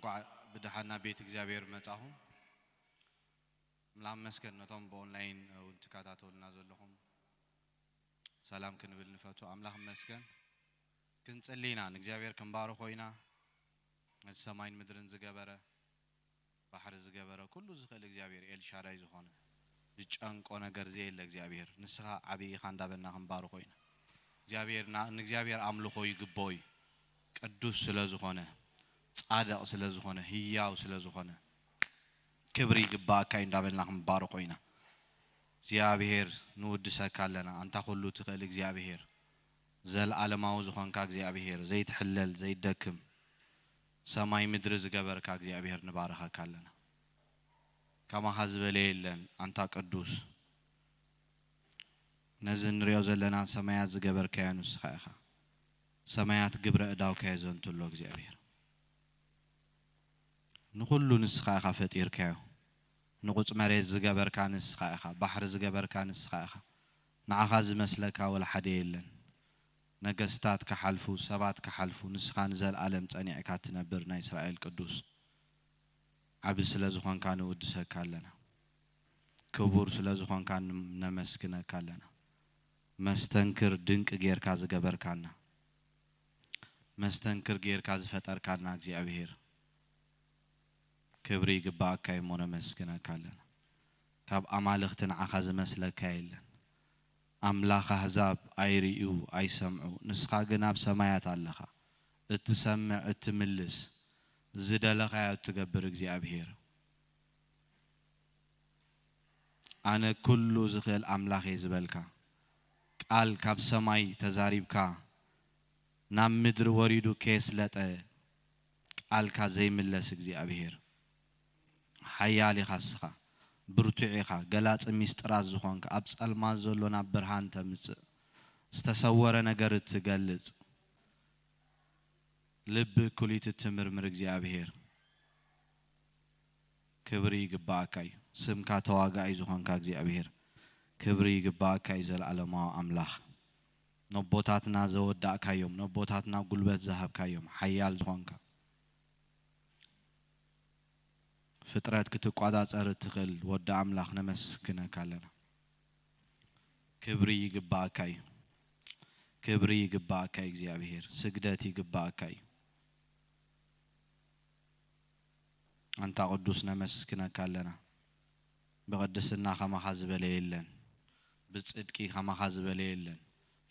እንኳዕ ብደሓን ናብ ቤት እግዚኣብሔር መጻኹም። ኣምላኽ ይመስገን። ነቶም ብኦንላይን እውን ትከታተሉና ዘለኹም ሰላም ክንብል ንፈቱ። ኣምላኽ ይመስገን። ክንጽሊ ኢና፣ ንእግዚኣብሔር ክንባርኾ ኢና። ነቲ ሰማይን ምድርን ዝገበረ፣ ባሕሪ ዝገበረ፣ ኩሉ ዝኽእል እግዚኣብሔር ኤልሻዳይ ዝኾነ፣ ዝጨንቆ ነገር ዘየለ እግዚኣብሔር፣ ንስኻ ዓብዪ ኢኻ እንዳበልና ክንባርኾ ኢና። እግዚኣብሔር ና-፣ ንእግዚኣብሔር ኣምልኾ ይግብኦ እዩ። ቅዱስ ስለ ዝኾነ፣ ጻድቕ ስለ ዝኾነ፣ ህያው ስለ ዝኾነ፣ ክብሪ ይግባኣካ እዩ እንዳበልና ክንባርኾ ኢና። እግዚኣብሔር ንውድሰካ ኣለና። ኣንታ ኩሉ ትኽእል እግዚኣብሔር፣ ዘለዓለማዊ ዝኾንካ እግዚኣብሔር፣ ዘይትሕለል፣ ዘይደክም፣ ሰማይ ምድሪ ዝገበርካ እግዚኣብሔር ንባርኸካ ኣለና። ከማኻ ዝበለ የለን፣ ኣንታ ቅዱስ። ነዚ እንሪኦ ዘለና ሰማያት ዝገበርካዮ ንስኻ ኢኻ። ሰማያት ግብረ እዳውካ የዘንቱ ኣሎ እግዚኣብሔር። ንኹሉ ንስኻ ኢኻ ፈጢርካዮ። ንቑጽ መሬት ዝገበርካ ንስኻ ኢኻ፣ ባሕሪ ዝገበርካ ንስኻ ኢኻ። ንዓኻ ዝመስለካ ወላ ሓደ የለን። ነገስታት ክሓልፉ፣ ሰባት ክሓልፉ፣ ንስኻ ንዘለኣለም ጸኒዕካ ትነብር ናይ እስራኤል ቅዱስ። ዓቢ ስለ ዝኾንካ ንውድሰካ ኣለና። ክቡር ስለ ዝኾንካ ን-፣ ነመስግነካ ኣለና። መስተንክር ድንቂ ጌርካ ዝገበርካና፣ መስተንክር ጌርካ ዝፈጠርካና እግዚኣብሔር፣ ክብሪ ይግባኣካ እሞ ነመስግነካ ኣለና። ካብ ኣማልኽቲ ንዓኻ ዝመስለካ የለን። ኣምላኽ ኣህዛብ ኣይርእዩ ኣይሰምዑ፣ ንስኻ ግን ኣብ ሰማያት ኣለኻ። እትሰምዕ፣ እትምልስ፣ ዝደለኻዮ እትገብር እግዚኣብሔር። ኣነ ኩሉ ዝኽእል ኣምላኽ እየ ዝበልካ፣ ቃል ካብ ሰማይ ተዛሪብካ፣ ናብ ምድሪ ወሪዱ ከየስለጠ ቃልካ ዘይምለስ እግዚኣብሔር። ሓያል ኢኻ እስኻ፣ ብርቱዕ ኢኻ፣ ገላጺ ሚስጥራት ዝኾንካ፣ ኣብ ጸልማት ዘሎ ናብ ብርሃን ተምጽእ፣ ዝተሰወረ ነገር እትገልጽ፣ ልቢ ኩሊት እትምርምር እግዚኣብሔር። ክብሪ ይግባኣካ እዩ። ስምካ ተዋጋኢ ዝኾንካ እግዚኣብሔር፣ ክብሪ ይግባኣካ እዩ። ዘለኣለማዊ ኣምላኽ፣ ነቦታትና ዘወዳእካዮም፣ ነቦታትና ጉልበት ዝሃብካዮም፣ ሓያል ዝኾንካ፣ ፍጥረት ክትቋጻጸር እትኽእል ወዲ ኣምላኽ፣ ነመስግነካ ኣለና። ክብሪ ይግባኣካ እዩ። ክብሪ ይግባኣካ እዩ እግዚኣብሔር። ስግደት ይግባኣካ እዩ። ኣንታ ቅዱስ ነመስግነካ ኣለና። ብቅድስና ከማኻ ዝበለ የለን። ብጽድቂ ከማኻ ዝበለ የለን።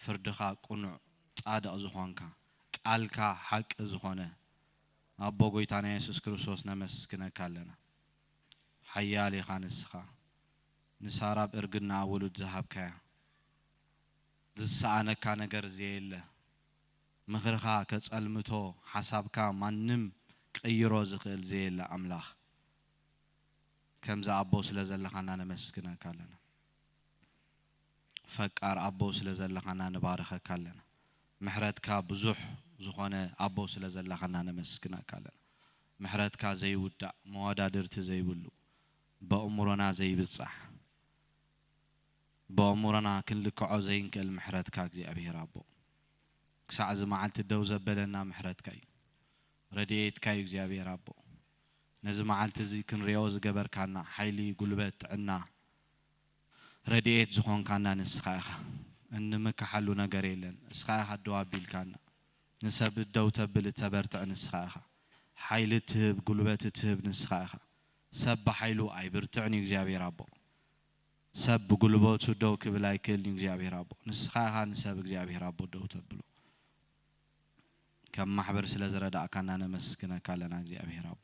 ፍርድኻ ቅኑዕ ጻድቕ ዝኾንካ፣ ቃልካ ሓቂ ዝኾነ ኣቦ ጎይታና የሱስ ክርስቶስ ነመስግነካ ኣለና። ሓያል ኢኻ ንስኻ። ንሳራ ኣብ እርግናኣ ውሉድ ዝሃብካያ። ዝሰኣነካ ነገር ዘየለ። ምኽርኻ ከጸልምቶ ሓሳብካ ማንም ቀይሮ ዝኽእል ዘየለ ኣምላኽ። ከምዚ ኣቦ ስለ ዘለኻና ነመስግነካ ኣለና። ፈቃር ኣቦ ስለ ዘለኻና ንባርኸካ ኣለና። ምሕረትካ ብዙሕ ዝኾነ ኣቦ ስለ ዘለኻና ነመስግነካ ኣለና። ምሕረትካ ዘይውዳእ፣ መወዳድርቲ ዘይብሉ፣ በእምሮና ዘይብጻሕ፣ በእምሮና ክንልክዖ ዘይንክእል ምሕረትካ እግዚኣብሔር ኣቦ፣ ክሳዕ እዚ መዓልቲ ደው ዘበለና ምሕረትካ እዩ። ረድኤትካ እዩ እግዚኣብሔር ኣቦ። ነዚ መዓልቲ እዚ ክንሪኦ ዝገበርካና ሓይሊ፣ ጉልበት፣ ጥዕና፣ ረድኤት ዝኾንካና ንስኻ ኢኻ። እንምክሓሉ ነገር የለን። እስኻ ኢኻ ደው ኣቢልካና። ንሰብ ደው ተብል እተበርትዕ ንስኻ ኢኻ። ሓይሊ እትህብ፣ ጉልበት እትህብ ንስኻ ኢኻ። ሰብ ብሓይሉ ኣይብርትዕን እዩ እግዚኣብሔር ኣቦ። ሰብ ብጉልበቱ ደው ክብል ኣይክእልን እዩ እግዚኣብሔር ኣቦ። ንስኻ ኢኻ ንሰብ እግዚኣብሔር ኣቦ ደው ተብሎ። ከም ማሕበር ስለ ዝረዳእካና ነመስግነካ ኣለና እግዚኣብሔር ኣቦ።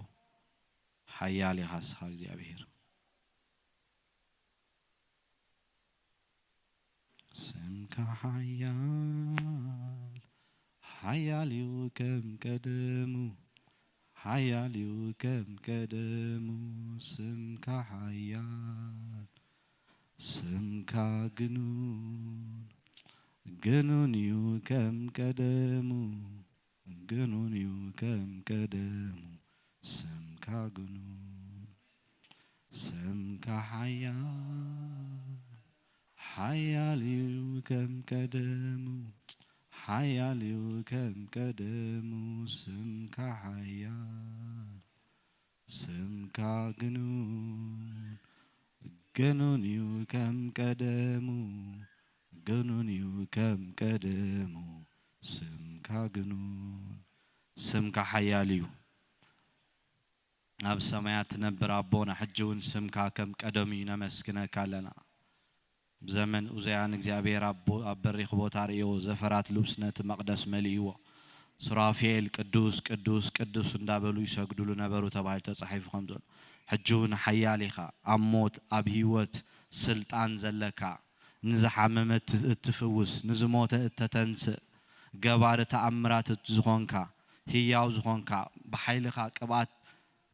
ሓያል ኢኻ እስኻ እግዚኣብሔር። ስምካ ሓያል፣ ሓያል እዩ ከም ቀደሙ፣ ሓያል እዩ ከም ቀደሙ። ስምካ ሓያል፣ ስምካ ግኑን፣ ግኑን እዩ ከም ቀደሙ፣ ግኑን እዩ ከም ቀደሙ። ስምካ ግኑን፣ ስምካ ሓያል፣ ሓያል እዩ ከም ቀደሙ፣ ሓያል እዩ ከም ቀደሙ። ስምካ ሓያል፣ ስምካ ግኑን፣ ግኑን እዩ ከም ቀደሙ፣ ግኑን እዩ ከም ቀደሙ፣ ስምካ ግኑን። ስምካ ሓያል እዩ። ኣብ ሰማያት ትነብር ኣቦና፣ ሕጂ እውን ስምካ ከም ቀደሙ እዩ፣ ነመስግነካ ኣለና። ብዘመን ኡዝያን እግዚኣብሔር ኣብ ቦ-፣ ኣብ በሪኽ ቦታ ርእዮ፣ ዘፈራት ልብሱ ነቲ መቕደስ መሊእዎ። ሱራፌል ቅዱስ፣ ቅዱስ፣ ቅዱስ እንዳበሉ ይሰግዱሉ ነበሩ ተባሂሉ ተጻሒፉ ከም ዘሎ። ሕጂ እውን ሓያል ኢኻ፣ ኣብ ሞት፣ ኣብ ህይወት ስልጣን ዘለካ፣ ንዝሓመመ እት-፣ እትፍውስ፣ ንዝሞተ እተተንስእ፣ ገባሪ ተኣምራት እት-፣ ዝኾንካ፣ ህያው ዝኾንካ፣ ብሓይልኻ ቅብኣት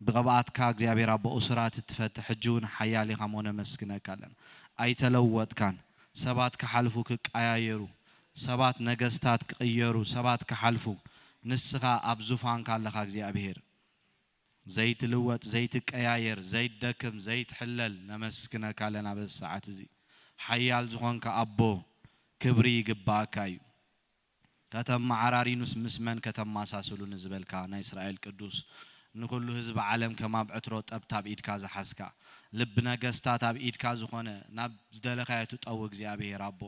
ብቕብኣትካ እግዚኣብሔር ኣቦ እሱራት እትፈትሕ ሕጂ እውን ሓያል ኢኻ እሞ ነመስግነካ ኣለና። ኣይተለወጥካን። ሰባት ክሓልፉ ክቀያየሩ፣ ሰባት ነገስታት ክቕየሩ፣ ሰባት ክሓልፉ፣ ንስኻ ኣብ ዙፋንካ ኣለኻ እግዚኣብሔር። ዘይትልወጥ፣ ዘይትቀያየር፣ ዘይትደክም፣ ዘይትሕለል ነመስግነካ ኣለና። በዚ ሰዓት እዚ ሓያል ዝኾንካ ኣቦ ክብሪ ይግባኣካ እዩ። ከተመዓራርዩንስ ምስ መን ከተመሳስሉኒ ዝበልካ ናይ እስራኤል ቅዱስ፣ ንኹሉ ህዝቢ ዓለም ከም ኣብ ዕትሮ ጠብታ ኣብ ኢድካ ዝሓዝካ፣ ልቢ ነገስታት ኣብ ኢድካ ዝኾነ፣ ናብ ዝደለኻዮ ትጠዊ እግዚኣብሔር ኣቦ፣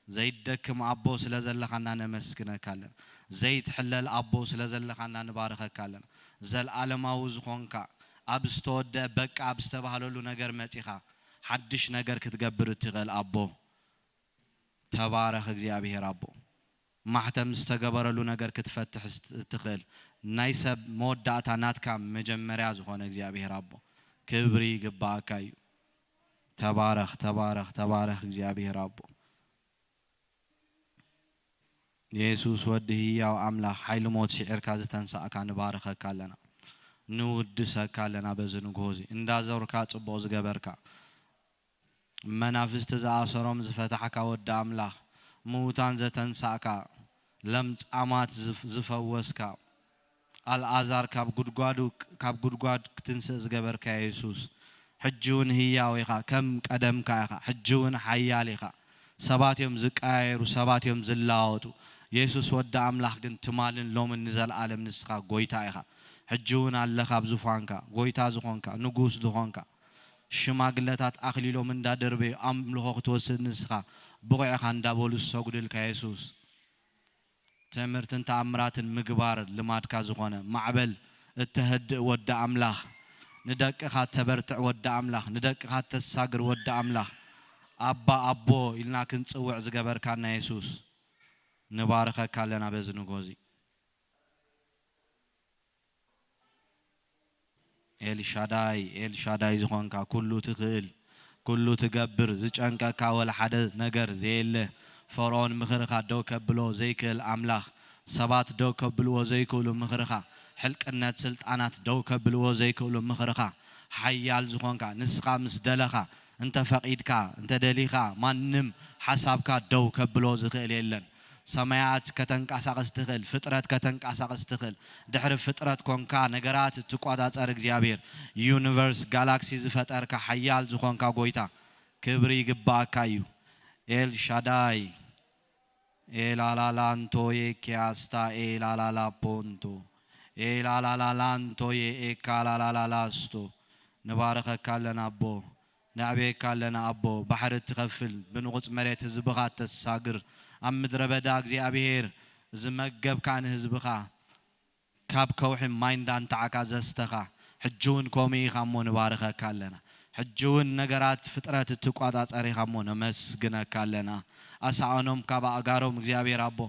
ዘይትደክም ኣቦ ስለ ዘለኻና ነመስግነካ ኣለና። ዘይትሕለል ኣቦ ስለ ዘለኻና ንባርኸካ ኣለና። ዘልኣለማዊ ዝኾንካ፣ ኣብ ዝተወደአ በቃ ኣብ ዝተባህለሉ ነገር መጺኻ ሓድሽ ነገር ክትገብር እትኽእል ኣቦ፣ ተባረኽ እግዚኣብሔር ኣቦ። ማሕተም ዝተገበረሉ ነገር ክትፈትሕ ዝት-፣ እትኽእል ናይ ሰብ መወዳእታ ናትካ መጀመርያ ዝኾነ እግዚኣብሔር ኣቦ፣ ክብሪ ይግባኣካ እዩ። ተባረኽ፣ ተባረኽ፣ ተባረኽ እግዚኣብሔር ኣቦ። የሱስ ወዲ ህያው ኣምላኽ፣ ሓይሊ ሞት ስዒርካ ዝተንሳእካ ንባርኸካ ኣለና፣ ንውድሰካ ኣለና። በዚ ንግሆ እዚ እንዳዞርካ ጽቡቕ ዝገበርካ፣ መናፍስቲ ዝኣሰሮም ዝፈታሕካ ወዲ ኣምላኽ፣ ምዉታን ዘተንሳእካ፣ ለምጻማት ዝፍ-፣ ዝፈወስካ፣ ኣልኣዛር ካብ ጉድጓዱ፣ ካብ ጉድጓድ ክትንስእ ዝገበርካ የሱስ፣ ሕጂ እውን ህያው ኢኻ፣ ከም ቀደምካ ኢኻ። ሕጂ እውን ሓያል ኢኻ። ሰባት እዮም ዝቀያየሩ፣ ሰባት እዮም ዝለዋወጡ። የሱስ ወዲ ኣምላኽ ግን ትማልን ሎምን ንዘለኣለም ንስኻ ጎይታ ኢኻ። ሕጂ እውን ኣለኻ ኣብ ዙፋንካ፣ ጎይታ ዝኾንካ፣ ንጉስ ዝኾንካ። ሽማግለታት ኣኽሊሎም እንዳደርበዩ ኣምልኾ ክትወስድ ንስኻ ብቑዕ ኢኻ እንዳበሉ ዝሰጉድልካ የሱስ። ትእምርትን ተኣምራትን ምግባር ልማድካ ዝኾነ ማዕበል እተህድእ ወዲ ኣምላኽ፣ ንደቅኻ እተበርትዕ ወዲ ኣምላኽ፣ ንደቅኻ እተሳግር ወዲ ኣምላኽ፣ ኣባ ኣቦ ኢልና ክንጽውዕ ዝገበርካና የሱስ፣ ንባርኸካ ኣለና በዚ ንግሆ እዚ። ኤልሻዳይ፣ ኤልሻዳይ ዝኾንካ፣ ኩሉ ትኽእል፣ ኩሉ ትገብር፣ ዝጨንቀካ ወላ ሓደ ነገር ዘየለ፣ ፈርዖን ምኽርኻ ደው ከብሎ ዘይክእል ኣምላኽ፣ ሰባት ደው ከብልዎ ዘይክእሉ ምኽርኻ፣ ሕልቅነት ስልጣናት ደው ከብልዎ ዘይክእሉ ምኽርኻ፣ ሓያል ዝኾንካ፣ ንስኻ ምስ ደለኻ፣ እንተ ፈቒድካ፣ እንተ ደሊኻ፣ ማንም ሓሳብካ ደው ከብሎ ዝኽእል የለን። ሰማያት ከተንቀሳቕስ ትኽእል፣ ፍጥረት ከተንቀሳቕስ ትኽእል። ድሕሪ ፍጥረት ኮንካ ነገራት እትቆጻጸር እግዚኣብሔር፣ ዩኒቨርስ፣ ጋላክሲ ዝፈጠርካ ሓያል ዝኾንካ ጎይታ፣ ክብሪ ይግባኣካ እዩ። ኤል ሻዳይ፣ ኤላላላንቶዬ ኪያስታ ኤላላላ ፖንቶ፣ ኤላላላላንቶዬ ኤካላላላላስቶ። ንባርኸካ ኣለና ኣቦ። ነዕብየካ ኣለና ኣቦ፣ ባሕሪ እትኸፍል፣ ብንቑጽ መሬት ህዝብኻ እተሳግር፣ ኣብ ምድረ በዳ እግዚኣብሄር ዝመገብካ ንህዝብኻ፣ ካብ ከውሒ ማይ እንዳንታዕካ ዘስተኻ፣ ሕጂ እውን ከምኡ ኢኻ እሞ ንባርኸካ ኣለና። ሕጂ እውን ነገራት ፍጥረት እትቋጻጸር ኢኻ እሞ ነመስግነካ ኣለና። ኣሳእኖም ካብ ኣእጋሮም እግዚኣብሄር ኣቦ፣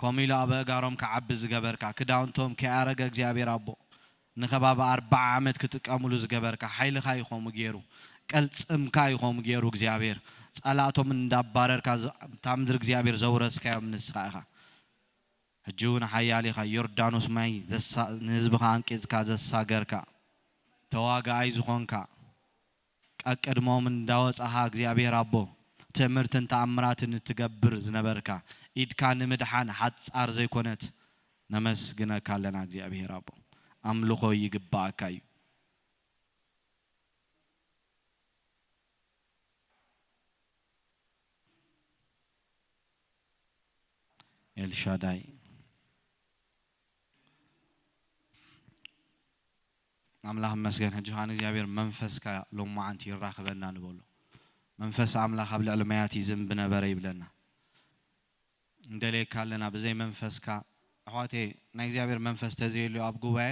ከምኡ ኢሉ ኣብ ኣእጋሮም ክዓቢ ዝገበርካ፣ ክዳውንቶም ከይኣረገ እግዚኣብሔር ኣቦ፣ ንኸባቢ ኣርብዓ ዓመት ክጥቀሙሉ ዝገበርካ፣ ሓይልኻ እዩ ከምኡ ገይሩ፣ ቅልጽምካ እዩ ከምኡ ገይሩ እግዚኣብሔር። ጸላእቶም እንዳባረርካ ዝ-፣ እታ ምድሪ እግዚኣብሔር ዘውረስካዮም ንስኻ ኢኻ። ሕጂ እውን ሓያል ኢኻ፣ ዮርዳኖስ ማይ ዘሳ-፣ ንህዝብኻ ኣንቂጽካ ዘሳገርካ፣ ተዋጋኣይ ዝኾንካ፣ ቀቅድሞም እንዳወጻኻ እግዚኣብሔር ኣቦ፣ ትእምርትን ተኣምራትን እትገብር ዝነበርካ፣ ኢድካ ንምድሓን ሓጻር ዘይኮነት፣ ነመስግነካ ኣለና እግዚኣብሔር ኣቦ። ኣምልኾ ይግባኣካ እዩ። ኤልሻዳይ። ኣምላኽ ይመስገን። ሕጂ ኸኣ ንእግዚኣብሔር መንፈስካ ሎማዓንቲ ይራኸበና ንበሎ። መንፈስ ኣምላኽ ኣብ ልዕሊ ማያት ይዝንብ ነበረ ይብለና። ንደልየካ ኣለና፣ ብዘይ መንፈስካ። ኣሕዋተይ፣ ናይ እግዚኣብሔር መንፈስ ተዘየልዩ ኣብ ጉባኤ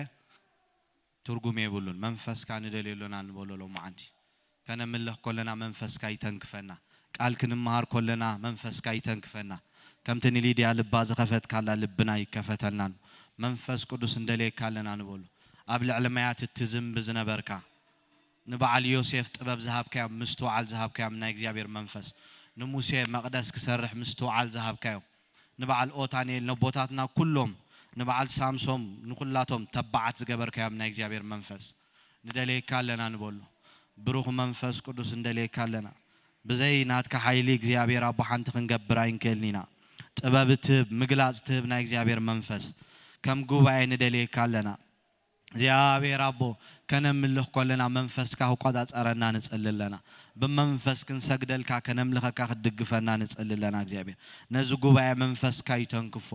ትርጉም የብሉን። መንፈስካ ንደልዮ ኣሎና ንበሎ ሎማዓንቲ። ከነምልኽ ከለና መንፈስካ ይተንክፈና። ቃል ክንመሃር ከለና መንፈስካ ይተንክፈና። ከምቲ ንሊድያ ልባ ዝኸፈትካላ ልብና ይከፈተልና። መንፈስ ቅዱስ ንደልየካ ኣለና ንበሎ። ኣብ ልዕሊ ማያት እትዝንቢ ዝነበርካ፣ ንበዓል ዮሴፍ ጥበብ ዝሃብካዮም፣ ምስትውዓል ዝሃብካዮም ናይ እግዚኣብሔር መንፈስ፣ ንሙሴ መቕደስ ክሰርሕ ምስትውዓል ዝሃብካዮም፣ ንበዓል ኦታንኤል፣ ነቦታትና ኩሎም፣ ንበዓል ሳምሶም፣ ንኹላቶም ተባዓት ዝገበርካዮም ናይ እግዚኣብሔር መንፈስ፣ ንደልየካ ኣለና ንበሎ። ብሩኽ መንፈስ ቅዱስ ንደልየካ ኣለና። ብዘይ ናትካ ሓይሊ እግዚኣብሔር ኣቦ ሓንቲ ክንገብር ኣይንክእልን ኢና። ጥበብ እትህብ፣ ምግላጽ እትህብ ናይ እግዚኣብሔር መንፈስ፣ ከም ጉባኤ ንደልየካ ኣለና። እግዚኣብሔር ኣቦ፣ ከነምልኽ ከለና መንፈስካ ክቆጻጸረና ንጽሊ ኣለና። ብመንፈስ ክንሰግደልካ፣ ከነምልኸካ ክትድግፈና ንጽሊ ኣለና እግዚኣብሔር። ነዚ ጉባኤ መንፈስካ ይተንክፎ።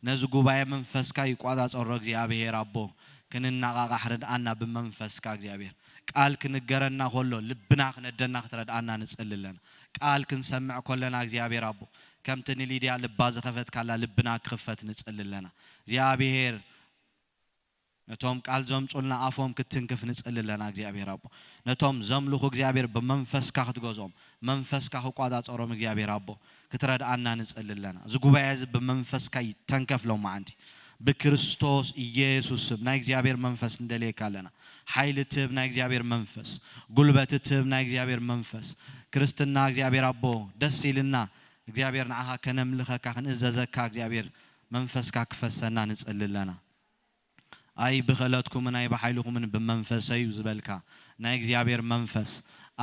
ነዚ ጉባኤ መንፈስካ ይቆጻጸሮ እግዚኣብሔር ኣቦ። ክንነቓቓሕ ርድኣና ብመንፈስካ እግዚኣብሔር። ቃል ክንገረና ከሎ ልብና ክነደና ክትረድኣና ንጽሊ ኣለና። ቃል ክንሰምዕ ከለና እግዚኣብሔር ኣቦ፣ ከምቲ ንሊድያ ልባ ዝኸፈትካላ ልብና ክኽፈት ንጽሊ ኣለና። እግዚኣብሔር ነቶም ቃል ዘምጹልና ኣፎም ክትትንክፍ ንጽሊ ኣለና እግዚኣብሔር ኣቦ። ነቶም ዘምልኹ እግዚኣብሔር ብመንፈስካ ክትገዝኦም፣ መንፈስካ ክቋጻጸሮም እግዚኣብሔር ኣቦ ክትረድኣና ንጽሊ ኣለና። እዚ ጉባኤ እዚ ብመንፈስካ ይተንከፍ ሎማዓንቲ። ብክርስቶስ ኢየሱስ ስም ናይ እግዚኣብሔር መንፈስ ንደልየካ ኣለና። ሓይሊ ትህብ ናይ እግዚኣብሔር መንፈስ፣ ጉልበት ትህብ ናይ እግዚኣብሔር መንፈስ፣ ክርስትና እግዚኣብሔር ኣቦ ደስ ኢልና እግዚኣብሔር ንዓኻ ከነምልኸካ ክንእዘዘካ እግዚኣብሔር መንፈስካ ክፈሰና ንጽሊ ኣለና። ኣይ ብኽእለትኩምን ኣይ ብሓይልኩምን ብመንፈሰይ እዩ ዝበልካ ናይ እግዚኣብሔር መንፈስ፣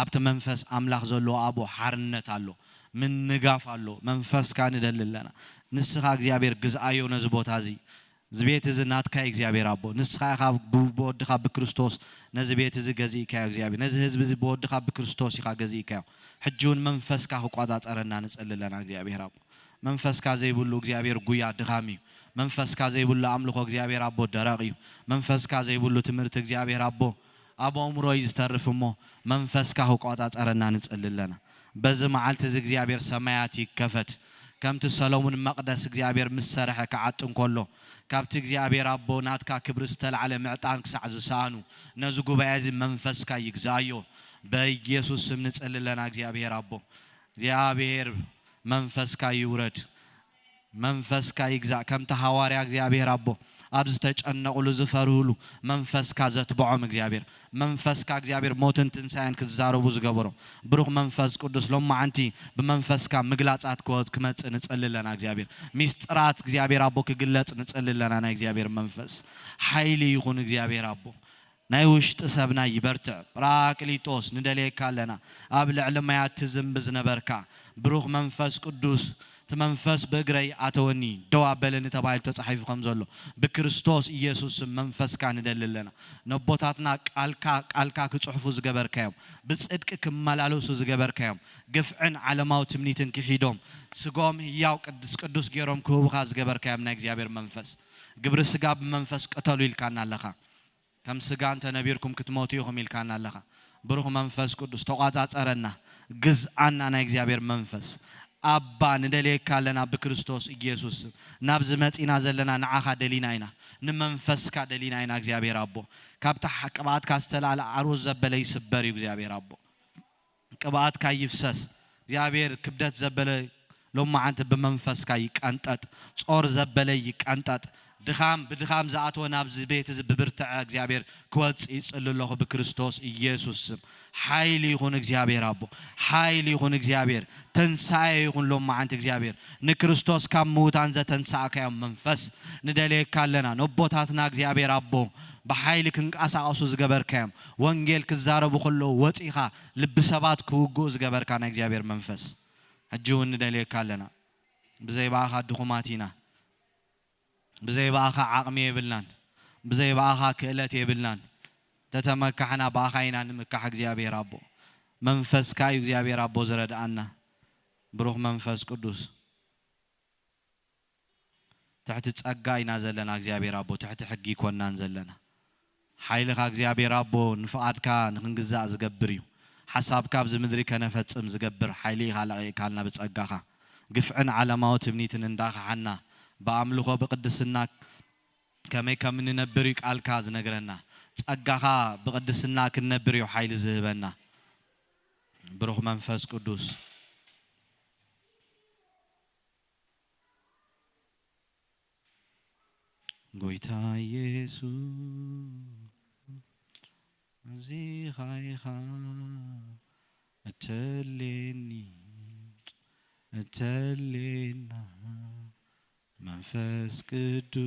ኣብቲ መንፈስ ኣምላኽ ዘለዎ ኣብኡ ሓርነት ኣሎ፣ ምንጋፍ ኣሎ። መንፈስካ ንደሊ ኣለና። ንስኻ እግዚኣብሔር ግዝኣዮ ነዚ ቦታ እዚ። እዚ ቤት እዚ ናትካ እዩ እግዚኣብሔር ኣቦ። ንስኻ ኢኻ ብ-፣ ብወድኻ ብክርስቶስ ነዚ ቤት እዚ ገዚእካዮ እግዚኣብሔር። ነዚ ህዝቢ እዚ ብወድኻ ብክርስቶስ ኢኻ ገዚእካዮ። ሕጂ እውን መንፈስካ ክቆጻጸረና ንጽሊ ኣለና እግዚኣብሔር ኣቦ። መንፈስካ ዘይብሉ እግዚኣብሔር ጉያ ድኻም እዩ። መንፈስካ ዘይብሉ ኣምልኾ እግዚኣብሔር ኣቦ ደረቕ እዩ። መንፈስካ ዘይብሉ ትምህርቲ እግዚኣብሔር ኣቦ ኣብ ኣእምሮ እዩ ዝተርፍ እሞ መንፈስካ ክቆጻጸረና ንጽሊ ኣለና። በዚ መዓልቲ እዚ እግዚኣብሔር ሰማያት ይከፈት። ከምቲ ሰሎሙን መቕደስ እግዚኣብሔር ምስ ሰርሐ ክዓጡ እንከሎ፣ ካብቲ እግዚኣብሔር ኣቦ ናትካ ክብሪ ዝተላዕለ ምዕጣን ክሳዕ ዝሰኣኑ፣ ነዚ ጉባኤ እዚ መንፈስካ ይግዛእዮ። በኢየሱስ ስም ንጽሊ ኣለና እግዚኣብሔር ኣቦ። እግዚኣብሔር መንፈስካ ይውረድ። መንፈስካ ይግዛእ። ከምቲ ሃዋርያ እግዚኣብሔር ኣቦ ኣብ ዝተጨነቑሉ ዝፈርህሉ መንፈስካ ዘትብዖም እግዚኣብሔር። መንፈስካ እግዚኣብሔር ሞትን ትንሳኤን ክዛረቡ ዝገበሮም። ብሩኽ መንፈስ ቅዱስ ሎማዓንቲ ብመንፈስካ ምግላጻት ክወ-፣ ክመጽእ ንጸሊ ኣለና እግዚኣብሔር። ሚስጥራት እግዚኣብሔር ኣቦ ክግለጽ ንጸሊ ኣለና ናይ እግዚኣብሔር መንፈስ። ሓይሊ ይኹን እግዚኣብሔር ኣቦ። ናይ ውሽጢ ሰብና ይበርትዕ። ጳራቅሊጦስ ንደልየካ ኣለና። ኣብ ልዕሊ ማያት ትዝንቢ ዝነበርካ ብሩኽ መንፈስ ቅዱስ፣ እቲ መንፈስ ብእግረይ ኣተወኒ፣ ደው ኣበለኒ ተባሂሉ ተጻሒፉ ከም ዘሎ፣ ብክርስቶስ ኢየሱስ ስም መንፈስካ ንደሊ ኣለና። ነቦታትና ቃልካ፣ ቃልካ ክጽሕፉ ዝገበርካዮም፣ ብጽድቂ ክመላለሱ ዝገበርካዮም፣ ግፍዕን ዓለማዊ ትምኒትን ክሒዶም፣ ስጋኦም ህያው ቅዱስ፣ ቅዱስ ገይሮም ክህቡኻ ዝገበርካዮም ናይ እግዚኣብሔር መንፈስ፣ ግብሪ ስጋ ብመንፈስ ቅተሉ ኢልካና ኣለኻ። ከም ስጋ እንተ ነቢርኩም ክትሞቱ ኢኹም ኢልካና ኣለኻ። ብሩኽ መንፈስ ቅዱስ ተቋጻጸረና፣ ግዝኣና ናይ እግዚኣብሔር መንፈስ። ኣባ ንደልየካ ኣለና ብክርስቶስ ኢየሱስ። ናብዚ መጺና ዘለና ንዓኻ ደሊና ኢና፣ ንመንፈስካ ደሊና ኢና እግዚኣብሔር ኣቦ። ካብቲ ሓ-፣ ቅብኣትካ ዝተላዕለ ዓርቦት ዘበለ ይስበር እዩ እግዚኣብሔር ኣቦ። ቅብኣትካ ይፍሰስ። እግዚኣብሔር ክብደት ዘበለ ሎማዓንቲ ብመንፈስካ ይቀንጠጥ። ጾር ዘበለ ይቀንጠጥ። ድኻም ብድኻም ዝኣተወ ናብዚ ቤት እዚ ብብርትዐ እግዚኣብሔር ክወጽእ ይጽሊ ኣለኹ ብክርስቶስ ኢየሱስ ስም። ሓይሊ ይኹን እግዚኣብሔር ኣቦ። ሓይሊ ይኹን እግዚኣብሔር። ተንሳኤ ይኹን ሎማዓንቲ እግዚኣብሔር። ንክርስቶስ ካብ ምዉታን ዘተንሳእካዮም መንፈስ ንደልየካ ኣለና። ነቦታትና እግዚኣብሔር ኣቦ ብሓይሊ ክንቀሳቐሱ ዝገበርካዮም፣ ወንጌል ክዛረቡ ከለዉ ወጺኻ ልቢ ሰባት ክውግኡ ዝገበርካ ናይ እግዚኣብሔር መንፈስ፣ ሕጂ እውን ንደልየካ ኣለና። ብዘይ ብኣኻ ድኹማት ኢና። ብዘይ ብኣኻ ዓቕሚ የብልናን። ብዘይ ብኣኻ ክእለት የብልናን። ተተመካሕና ብኣኻ ኢና ንምካሕ እግዚኣብሔር ኣቦ። መንፈስካ እዩ እግዚኣብሔር ኣቦ ዝረድኣና። ብሩኽ መንፈስ ቅዱስ። ትሕቲ ጸጋ ኢና ዘለና እግዚኣብሔር ኣቦ፣ ትሕቲ ሕጊ ይኮናን ዘለና። ሓይልኻ እግዚኣብሔር ኣቦ ንፍቓድካ ንኽንግዛእ ዝገብር እዩ። ሓሳብካ ኣብዚ ምድሪ ከነፈጽም ዝገብር ሓይሊ ኢኻ ለቒቕካልና ብጸጋኻ። ግፍዕን ዓለማዊ ትምኒትን እንዳኸሓና ብኣምልኾ ብቅድስና ከመይ ከም እንነብር እዩ ቃልካ ዝነግረና። ጸጋኻ ብቅድስና ክንነብር እዩ ሓይሊ ዝህበና። ብሩኽ መንፈስ ቅዱስ። ጎይታ ኢየሱስ ኣዚኻ ኢኻ እተሌኒ እተሌና መንፈስ ቅዱስ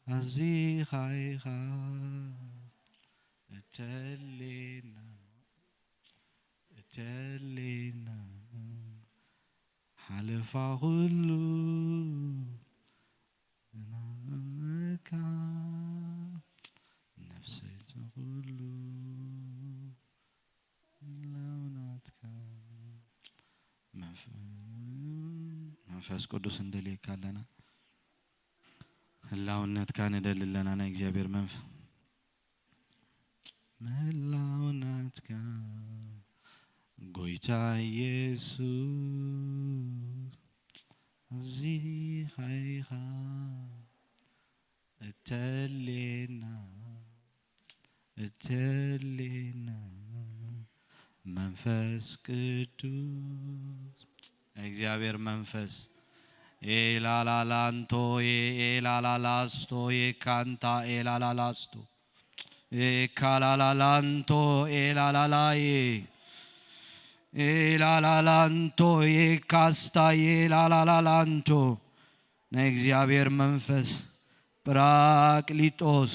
ኣዚኻ ኢኻ እተሌና እተሌና ሓለፋ ኩሉ ናመካ ነፍሰይ ኩሉ ህላውናትካ መንፈ- መንፈስ ቅዱስ እንደልየካ ኣለና። ህላውነትካ ንደሊ ኣለና ናይ እግዚኣብሔር መንፈስ ምህላው ናትካ ጎይታ ኢየሱስ ኣዚኻ ኢኻ እተሌና እተሌና መንፈስ ቅዱስ እግዚኣብሔር መንፈስ ኤላላላንቶ ኤላላላስቶ ኤካንታ ኤላላላስቶ ኤካላላላንቶ ኤላላላዬ ኤላላላንቶ ኤካስታ ኤላላላላንቶ ናይ እግዚኣብሔር መንፈስ ጳራቅሊጦስ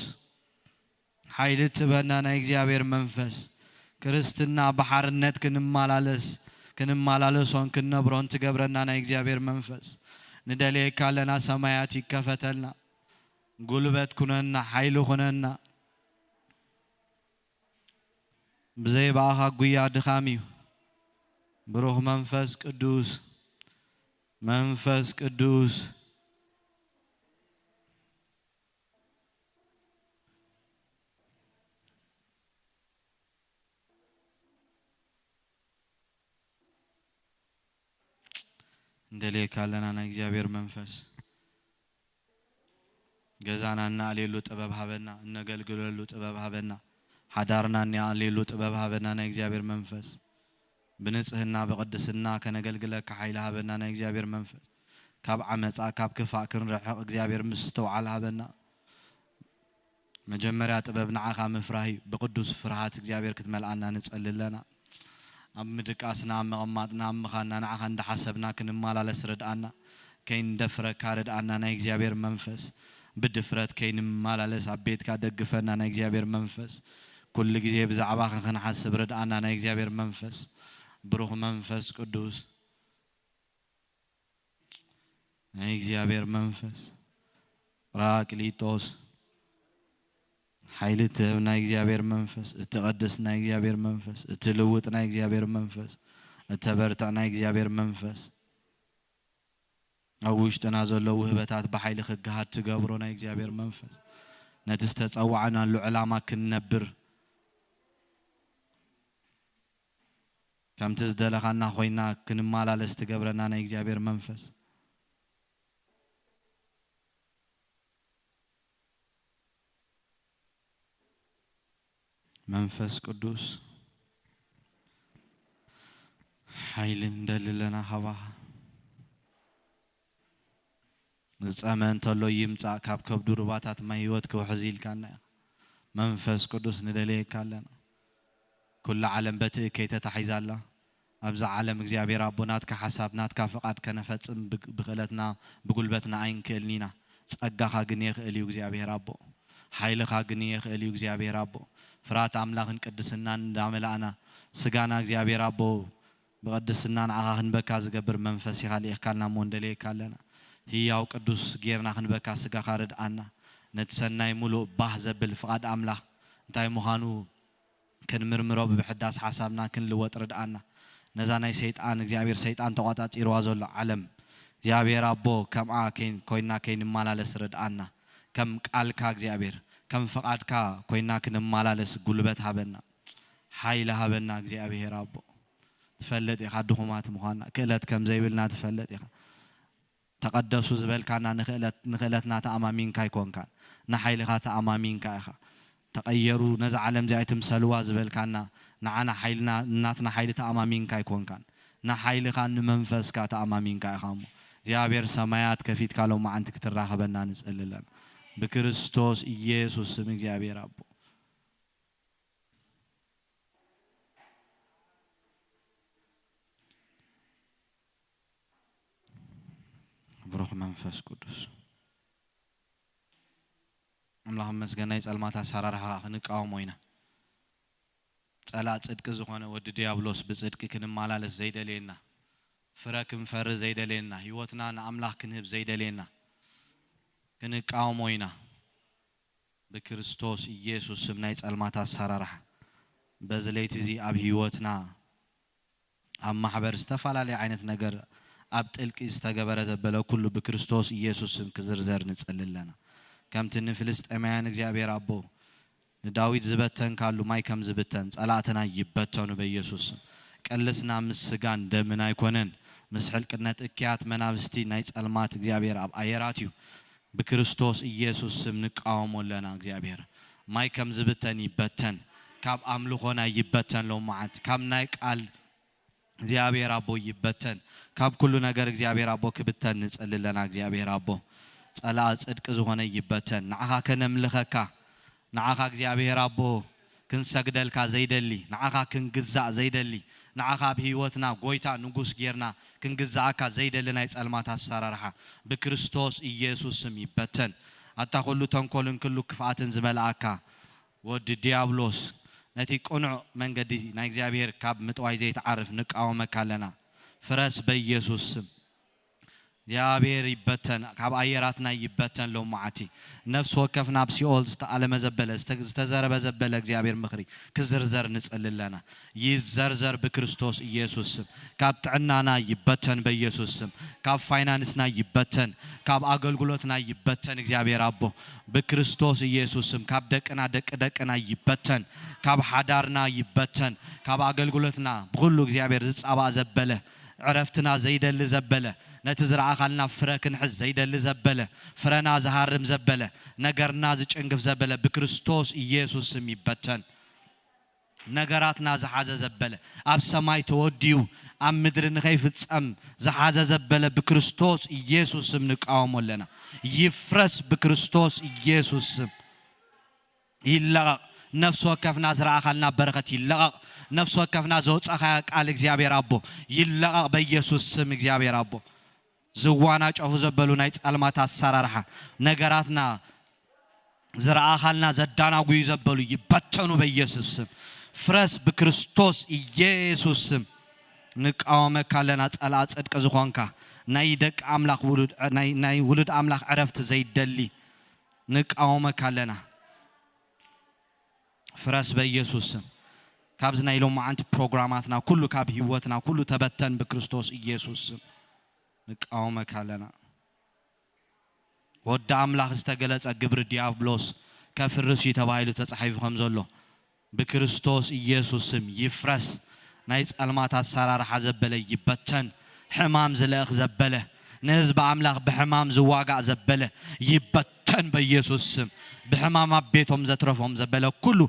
ሓይሊ ትበና ናይ እግዚኣብሔር መንፈስ ክርስትና ብሓርነት ክንመላለስ ክንመላለሶን ክንነብሮን ትገብረና ናይ እግዚኣብሔር መንፈስ ንደልየካ ኣለና። ሰማያት ይከፈተልና። ጉልበት ኩነና፣ ሓይሊ ኩነና። ብዘይ ብኣኻ ጉያ ድኻም እዩ። ብሩኽ መንፈስ ቅዱስ መንፈስ ቅዱስ እንደልየካ ኣለና ናይ እግዚኣብሔር መንፈስ። ገዛና እናኣልየሉ ጥበብ ሃበና፣ እነገልግለሉ ጥበብ ሃበና፣ ሓዳርና እናኣልየሉ ጥበብ ሃበና ናይ እግዚኣብሔር መንፈስ። ብንጽህና ብቅድስና ከነገልግለካ ሓይሊ ሃበና ናይ እግዚኣብሔር መንፈስ። ካብ ዓመጻ ካብ ክፋእ ክንርሕቕ እግዚኣብሔር ምስትውዓል ሃበና። መጀመርያ ጥበብ ንዓኻ ምፍራህ እዩ። ብቅዱስ ፍርሃት እግዚኣብሔር ክትመልኣና ንጸሊ ኣለና። ኣብ ምድቃስና ኣብ ምቕማጥና ኣብ ምኻንና ንዓኻ እንዳሓሰብና ክንመላለስ ርድኣና። ከይንደፍረካ ርድኣና ናይ እግዚኣብሔር መንፈስ። ብድፍረት ከይንመላለስ ኣብ ቤትካ ደግፈና ናይ እግዚኣብሔር መንፈስ። ኩሉ ግዜ ብዛዕባኻ ክንሓስብ ርድኣና ናይ እግዚኣብሔር መንፈስ። ብሩኽ መንፈስ ቅዱስ ናይ እግዚኣብሔር መንፈስ ጳራቅሊጦስ ሓይሊ እትህብ ናይ እግዚኣብሔር መንፈስ እትቐድስ ናይ እግዚኣብሔር መንፈስ እትልውጥ ናይ እግዚኣብሔር መንፈስ እተበርትዕ ናይ እግዚኣብሔር መንፈስ ኣብ ውሽጥና ዘሎ ውህበታት ብሓይሊ ክገሃድ ትገብሮ ናይ እግዚኣብሔር መንፈስ ነቲ ዝተጸዋዕናሉ ዕላማ ክንነብር ከምቲ ዝደለኻና ኮይና ክንመላለስ ትገብረና ናይ እግዚኣብሔር መንፈስ መንፈስ ቅዱስ ሓይሊ ንደሊ ኣለና ካባኻ። ዝጸመ እንተሎ ይምጻእ ካብ ከብዱ ሩባታት ማይ ህይወት ክውሕዝ ኢልካና ኢኻ። መንፈስ ቅዱስ ንደልየካ ኣለና። ኩላ ዓለም በቲ እከይ ተታሒዛ ኣላ። ኣብዛ ዓለም እግዚኣብሔር ኣቦ ናትካ ሓሳብ ናትካ ፍቓድ ከነፈጽም ብግ- ብኽእለትና ብጉልበትና ኣይንክእልን ኢና። ጸጋኻ ግን የኽእል እዩ እግዚኣብሔር ኣቦ። ሓይልኻ ግን የኽእል እዩ እግዚኣብሔር ኣቦ። ፍርሃት ኣምላኽን ቅድስናን እንዳመላእና ስጋና እግዚኣብሔር ኣቦ ብቕድስና ንዓኻ ክንበካ ዝገብር መንፈስ ኢኻ ልኢኽካልና እሞ እንደልየካ ኣለና። ህያው ቅዱስ ጌርና ክንበካ ስጋኻ ርድኣና። ነቲ ሰናይ ሙሉእ ባህ ዘብል ፍቓድ ኣምላኽ እንታይ ምዃኑ ክንምርምሮ ብብሕዳስ ሓሳብና ክንልወጥ ርድኣና። ነዛ ናይ ሰይጣን እግዚኣብሔር ሰይጣን ተቋጻጺርዋ ዘሎ ዓለም እግዚኣብሔር ኣቦ ከምኣ ኮይንና ከይንመላለስ ርድኣና። ከም ቃልካ እግዚኣብሔር፣ ከም ፍቓድካ ኮይና ክንመላለስ ጉልበት ሃበና፣ ሓይሊ ሃበና እግዚኣብሔር ኣቦ። ትፈልጥ ኢኻ ድኹማት ምዃንና፣ ክእለት ከም ዘይብልና ትፈልጥ ኢኻ። ተቐደሱ ዝበልካና ንኽእለት-፣ ንኽእለትና ተኣማሚንካ ኣይኮንካን፣ ንሓይልኻ ተኣማሚንካ ኢኻ። ተቐየሩ፣ ነዛ ዓለም እዚኣ ኣይትምሰልዋ ዝበልካና፣ ንዓና ሓይልና፣ ናትና ሓይሊ ተኣማሚንካ ኣይኮንካን፣ ንሓይልኻን ንመንፈስካ ተኣማሚንካ ኢኻ እሞ፣ እግዚኣብሔር ሰማያት ከፊትካ ሎማዓንቲ ክትራኸበና ንጽሊ ኣለና። ብክርስቶስ ኢየሱስ ስም እግዚኣብሔር ኣቦ። ብሩኽ መንፈስ ቅዱስ። ኣምላኽ ይመስገን፣ ናይ ጸልማት ኣሰራርሓ ክንቃወሞ ኢና። ጸላእ ጽድቂ ዝኾነ ወዲ ዲያብሎስ ብጽድቂ ክንመላለስ ዘይደልየና፣ ፍረ ክንፈሪ ዘይደልየና፣ ህይወትና ንኣምላኽ ክንህብ ዘይደልየና ክንቃወሞ ኢና። ብክርስቶስ ኢየሱስ ስም ናይ ጸልማት ኣሰራርሓ በዚ ለይቲ እዚ ኣብ ህይወትና፣ ኣብ ማሕበር ዝተፈላለየ ዓይነት ነገር ኣብ ጥልቂ ዝተገበረ ዘበለ ኩሉ ብክርስቶስ ኢየሱስ ስም ክዝርዘር ንጽሊ ኣለና። ከምቲ ንፍልስጤማውያን እግዚኣብሔር ኣቦ ንዳዊት ዝበተንካሉ ማይ ከም ዝብተን ጸላእትና ይበተኑ በኢየሱስ ስም። ቀልስና ምስ ስጋን ደምን ኣይኮነን፣ ምስ ሕልቅነት እክያት መናፍስቲ ናይ ጸልማት እግዚኣብሔር ኣብ ኣየራት እዩ። ብክርስቶስ ኢየሱስ ስም ንቃወሞ ኣለና። እግዚኣብሔር ማይ ከም ዝብተን ይበተን፣ ካብ ኣምልኾና ይበተን፣ ሎማዓንቲ ካብ ናይ ቃል እግዚኣብሔር ኣቦ ይበተን፣ ካብ ኩሉ ነገር እግዚኣብሔር ኣቦ ክብተን ንጸሊ ኣለና። እግዚኣብሔር ኣቦ ጸላእ ጽድቂ ዝኾነ ይበተን፣ ንዓኻ ከነምልኸካ፣ ንዓኻ እግዚኣብሔር ኣቦ ክንሰግደልካ ዘይደሊ፣ ንዓኻ ክንግዛእ ዘይደሊ፣ ንዓኻ ኣብ ህይወትና ጎይታ ንጉስ ጌርና ክንግዛኣካ ዘይደሊ ናይ ጸልማት ኣሰራርሓ ብክርስቶስ ኢየሱስ ስም ይበተን። ኣታ ኩሉ ተንኮልን ኩሉ ክፍኣትን ዝመልኣካ ወዲ ዲያብሎስ፣ ነቲ ቅኑዕ መንገዲ ናይ እግዚኣብሔር ካብ ምጥዋይ ዘይትዓርፍ ንቃወመካ ኣለና። ፍረስ በኢየሱስ ስም። እግዚኣብሔር ይበተን፣ ካብ ኣየራትና ይበተን። ሎማዓቲ ነፍሲ ወከፍና ኣብ ሲኦል ዝተኣለመ ዘበለ፣ ዝተ-፣ ዝተዘረበ ዘበለ እግዚኣብሔር ምኽሪ ክዝርዘር ንጽሊ ኣለና። ይዘርዘር ብክርስቶስ ኢየሱስ ስም። ካብ ጥዕናና ይበተን በኢየሱስ ስም። ካብ ፋይናንስና ይበተን፣ ካብ ኣገልግሎትና ይበተን። እግዚኣብሔር ኣቦ ብክርስቶስ ኢየሱስ ስም ካብ ደቅና፣ ደቂ ደቅና ይበተን፣ ካብ ሓዳርና ይበተን፣ ካብ ኣገልግሎትና ብኹሉ እግዚኣብሔር ዝጻባእ ዘበለ ዕረፍትና ዘይደሊ ዘበለ፣ ነቲ ዝረኣኻልና ፍረ ክንሕዝ ዘይደሊ ዘበለ፣ ፍረና ዝሃርም ዘበለ፣ ነገርና ዝጭንግፍ ዘበለ ብክርስቶስ ኢየሱስ ስም ይበተን። ነገራትና ዝሓዘ ዘበለ፣ ኣብ ሰማይ ተወዲኡ ኣብ ምድሪ ንኸይፍጸም ዝሓዘ ዘበለ ብክርስቶስ ኢየሱስ ስም ንቃወሞ ኣለና። ይፍረስ ብክርስቶስ ኢየሱስ ስም። ይለቐቕ። ነፍሲ ወከፍና ዝረኣኻልና በረኸት ይለቐቕ። ነፍሲ ወከፍና ዘውጻኻያ ቃል እግዚኣብሔር ኣቦ ይለቐቕ በኢየሱስ ስም። እግዚኣብሔር ኣቦ ዝዋናጨፉ ዘበሉ ናይ ጸልማት ኣሰራርሓ ነገራትና ዝረኣኻልና ዘዳናጉዩ ዘበሉ ይበተኑ በኢየሱስ ስም። ፍረስ ብክርስቶስ ኢየሱስ ስም። ንቃወመካ ኣለና ጸላእ ጽድቂ ዝኾንካ ናይ ደቂ ኣምላኽ ውሉድ፣ ናይ፣ ናይ ውሉድ ኣምላኽ ዕረፍቲ ዘይደሊ ንቃወመካ ኣለና። ፍረስ በኢየሱስ ስም። ካብዚ ናይ ሎማዓንቲ ፕሮግራማትና ኩሉ፣ ካብ ህይወትና ኩሉ ተበተን ብክርስቶስ ኢየሱስ ስም። ንቃወመካ ኣለና። ወዲ ኣምላኽ ዝተገለጸ ግብሪ ዲያብሎስ ከፍርስ እዩ ተባሂሉ ተጻሒፉ ከም ዘሎ፣ ብክርስቶስ ኢየሱስ ስም ይፍረስ። ናይ ጸልማት ኣሰራርሓ ዘበለ ይበተን። ሕማም ዝልእኽ ዘበለ፣ ንህዝቢ ኣምላኽ ብሕማም ዝዋጋእ ዘበለ ይበተን በኢየሱስ ስም። ብሕማም ኣብ ቤቶም ዘትረፎም ዘበለ ኩሉ፣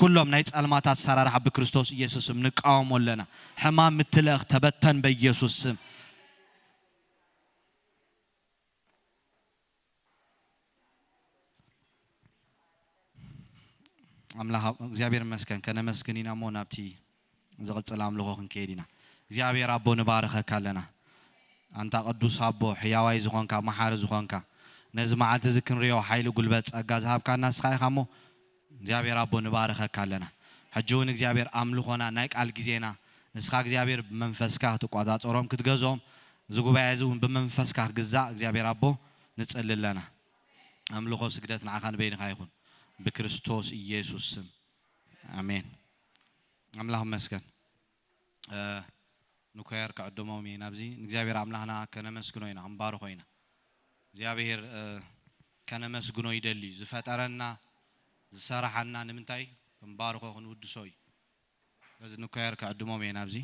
ኩሎም ናይ ጸልማት ኣሰራርሓ ብክርስቶስ ኢየሱስ ስም ንቃወሞ ኣለና። ሕማም ምትልእኽ ተበተን በኢየሱስ ስም። ኣምላኽ እግዚኣብሔር ይመስገን። ከነመስግን ኢና እሞ ናብቲ ዝቕጽል ኣምልኾ ክንከይድ ኢና። እግዚኣብሔር ኣቦ ንባርኸካ ኣለና። ኣንታ ቅዱስ ኣቦ፣ ሕያዋይ ዝኾንካ፣ መሓሪ ዝኾንካ፣ ነዚ መዓልቲ እዚ ክንሪኦ ሓይሊ፣ ጉልበት፣ ጸጋ ዝሃብካና ንስኻ ኢኻ እሞ እግዚኣብሔር ኣቦ ንባርኸካ ኣለና። ሕጂ እውን እግዚኣብሔር ኣምልኾና፣ ናይ ቃል ግዜና ንስኻ እግዚኣብሔር ብመንፈስካ ክትቆጻጸሮም ክትገዝኦም፣ እዚ ጉባኤ እዚ እውን ብመንፈስካ ክግዛእ እግዚኣብሔር ኣቦ ንጽሊ ኣለና። ኣምልኾ ስግደት ንዓኻ ንበይንኻ ይኹን ብክርስቶስ ኢየሱስ ስም ኣሜን። ኣምላኽ ይመስገን። እ፣ ንኮየር ክዕድሞም እየ ናብዚ። ንእግዚኣብሔር ኣምላኽና ከነመስግኖ ኢና፣ ክንባርኾ ኢና። እግዚኣብሔር፣ እ፣ ከነመስግኖ ይደሊ እዩ። ዝፈጠረና፣ ዝሰራሓና ንምንታይ? ክንባርኾ፣ ክንውድሶ እዩ። ስለዚ ንኳየር ክዕድሞም እየ ናብዚ።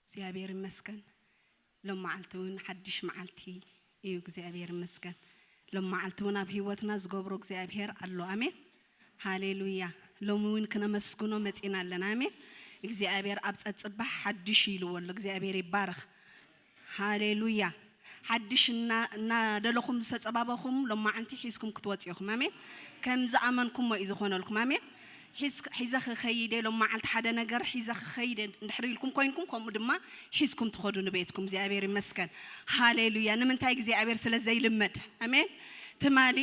እግዚኣብሔር ይመስገን። ሎም መዓልቲ እውን ሓድሽ መዓልቲ እዩ። እግዚኣብሔር ይመስገን። ሎም መዓልቲ እውን ኣብ ህይወትና ዝገብሮ እግዚኣብሔር ኣሎ። ኣሜን። ሃሌሉያ። ሎሚ እውን ክነመስግኖ መጺና ኣለና። ኣሜን። እግዚኣብሔር ኣብ ጸጽባሕ ሓድሽ እዩ ኢልዎ ኣሎ። እግዚኣብሔር ይባረኽ። ሃሌሉያ። ሓድሽ እና-፣ እናደለኹም ዝተጸባበኹም ሎም መዓልቲ ሒዝኩም ክትወጽኡ ኢኹም። ኣሜን። ከም ዝኣመንኩሞ እዩ ዝኾነልኩም። ኣሜን። ሒዝ-፣ ሒዘ ክኸይደ ሎም መዓልቲ ሓደ ነገር ሒዘ ክኸይደ እንድሕር ኢልኩም ኮይንኩም፣ ከምኡ ድማ ሒዝኩም ትኸዱ ንቤትኩም። እግዚኣብሔር ይመስገን። ሃሌሉያ። ንምንታይ? እግዚኣብሔር ስለ ዘይልመድ። ኣሜን። ትማሊ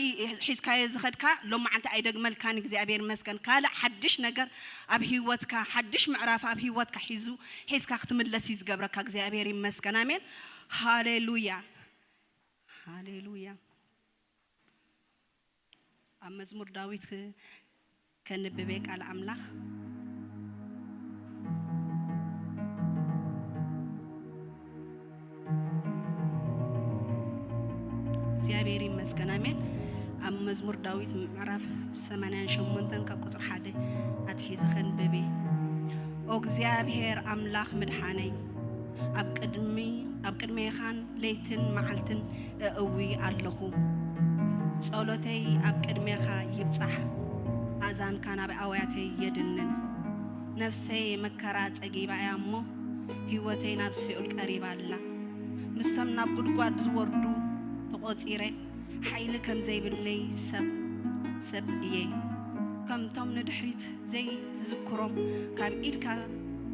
ሒዝካዮ ዝኸድካ ሎም መዓልቲ ኣይደግመልካን። እግዚኣብሔር ይመስገን። ካልእ ሓድሽ ነገር ኣብ ህይወትካ፣ ሓድሽ ምዕራፍ ኣብ ህይወትካ ሒዙ ሒዝካ ክትምለስ እዩ ዝገብረካ። እግዚኣብሔር ይመስገን። ኣሜን። ሃሌሉያ። ሃሌሉያ። ኣብ መዝሙር ዳዊት ክ-፣ ከንብብ እየ ቃል ኣምላኽ። እግዚኣብሔር ይመስገን። ኣሜን። ኣብ መዝሙር ዳዊት ምዕራፍ ሰማንያን ሸሞንተን ካብ ቁጽሪ ሓደ ኣትሒዘ ከንብብ እየ። ኦ እግዚኣብሔር ኣምላኽ ምድሓነይ፣ ኣብ ቅድሚ-፣ ኣብ ቅድሜኻን ለይትን መዓልትን እእዊ ኣለኹ። ጸሎተይ ኣብ ቅድሜኻ ይብጻሕ፣ ኣእዛንካ ናብ ኣውያተይ የድንን። ነፍሰይ መከራ ጸጊባ እያ እሞ፣ ህይወተይ ናብ ሲኦል ቀሪባ ኣላ። ምስቶም ናብ ጉድጓድ ዝወርዱ ተቖጺረ፣ ሓይሊ ከም ዘይብለይ ሰብ፣ ሰብ እየ። ከምቶም ንድሕሪት ዘይትዝክሮም፣ ካብ ኢድካ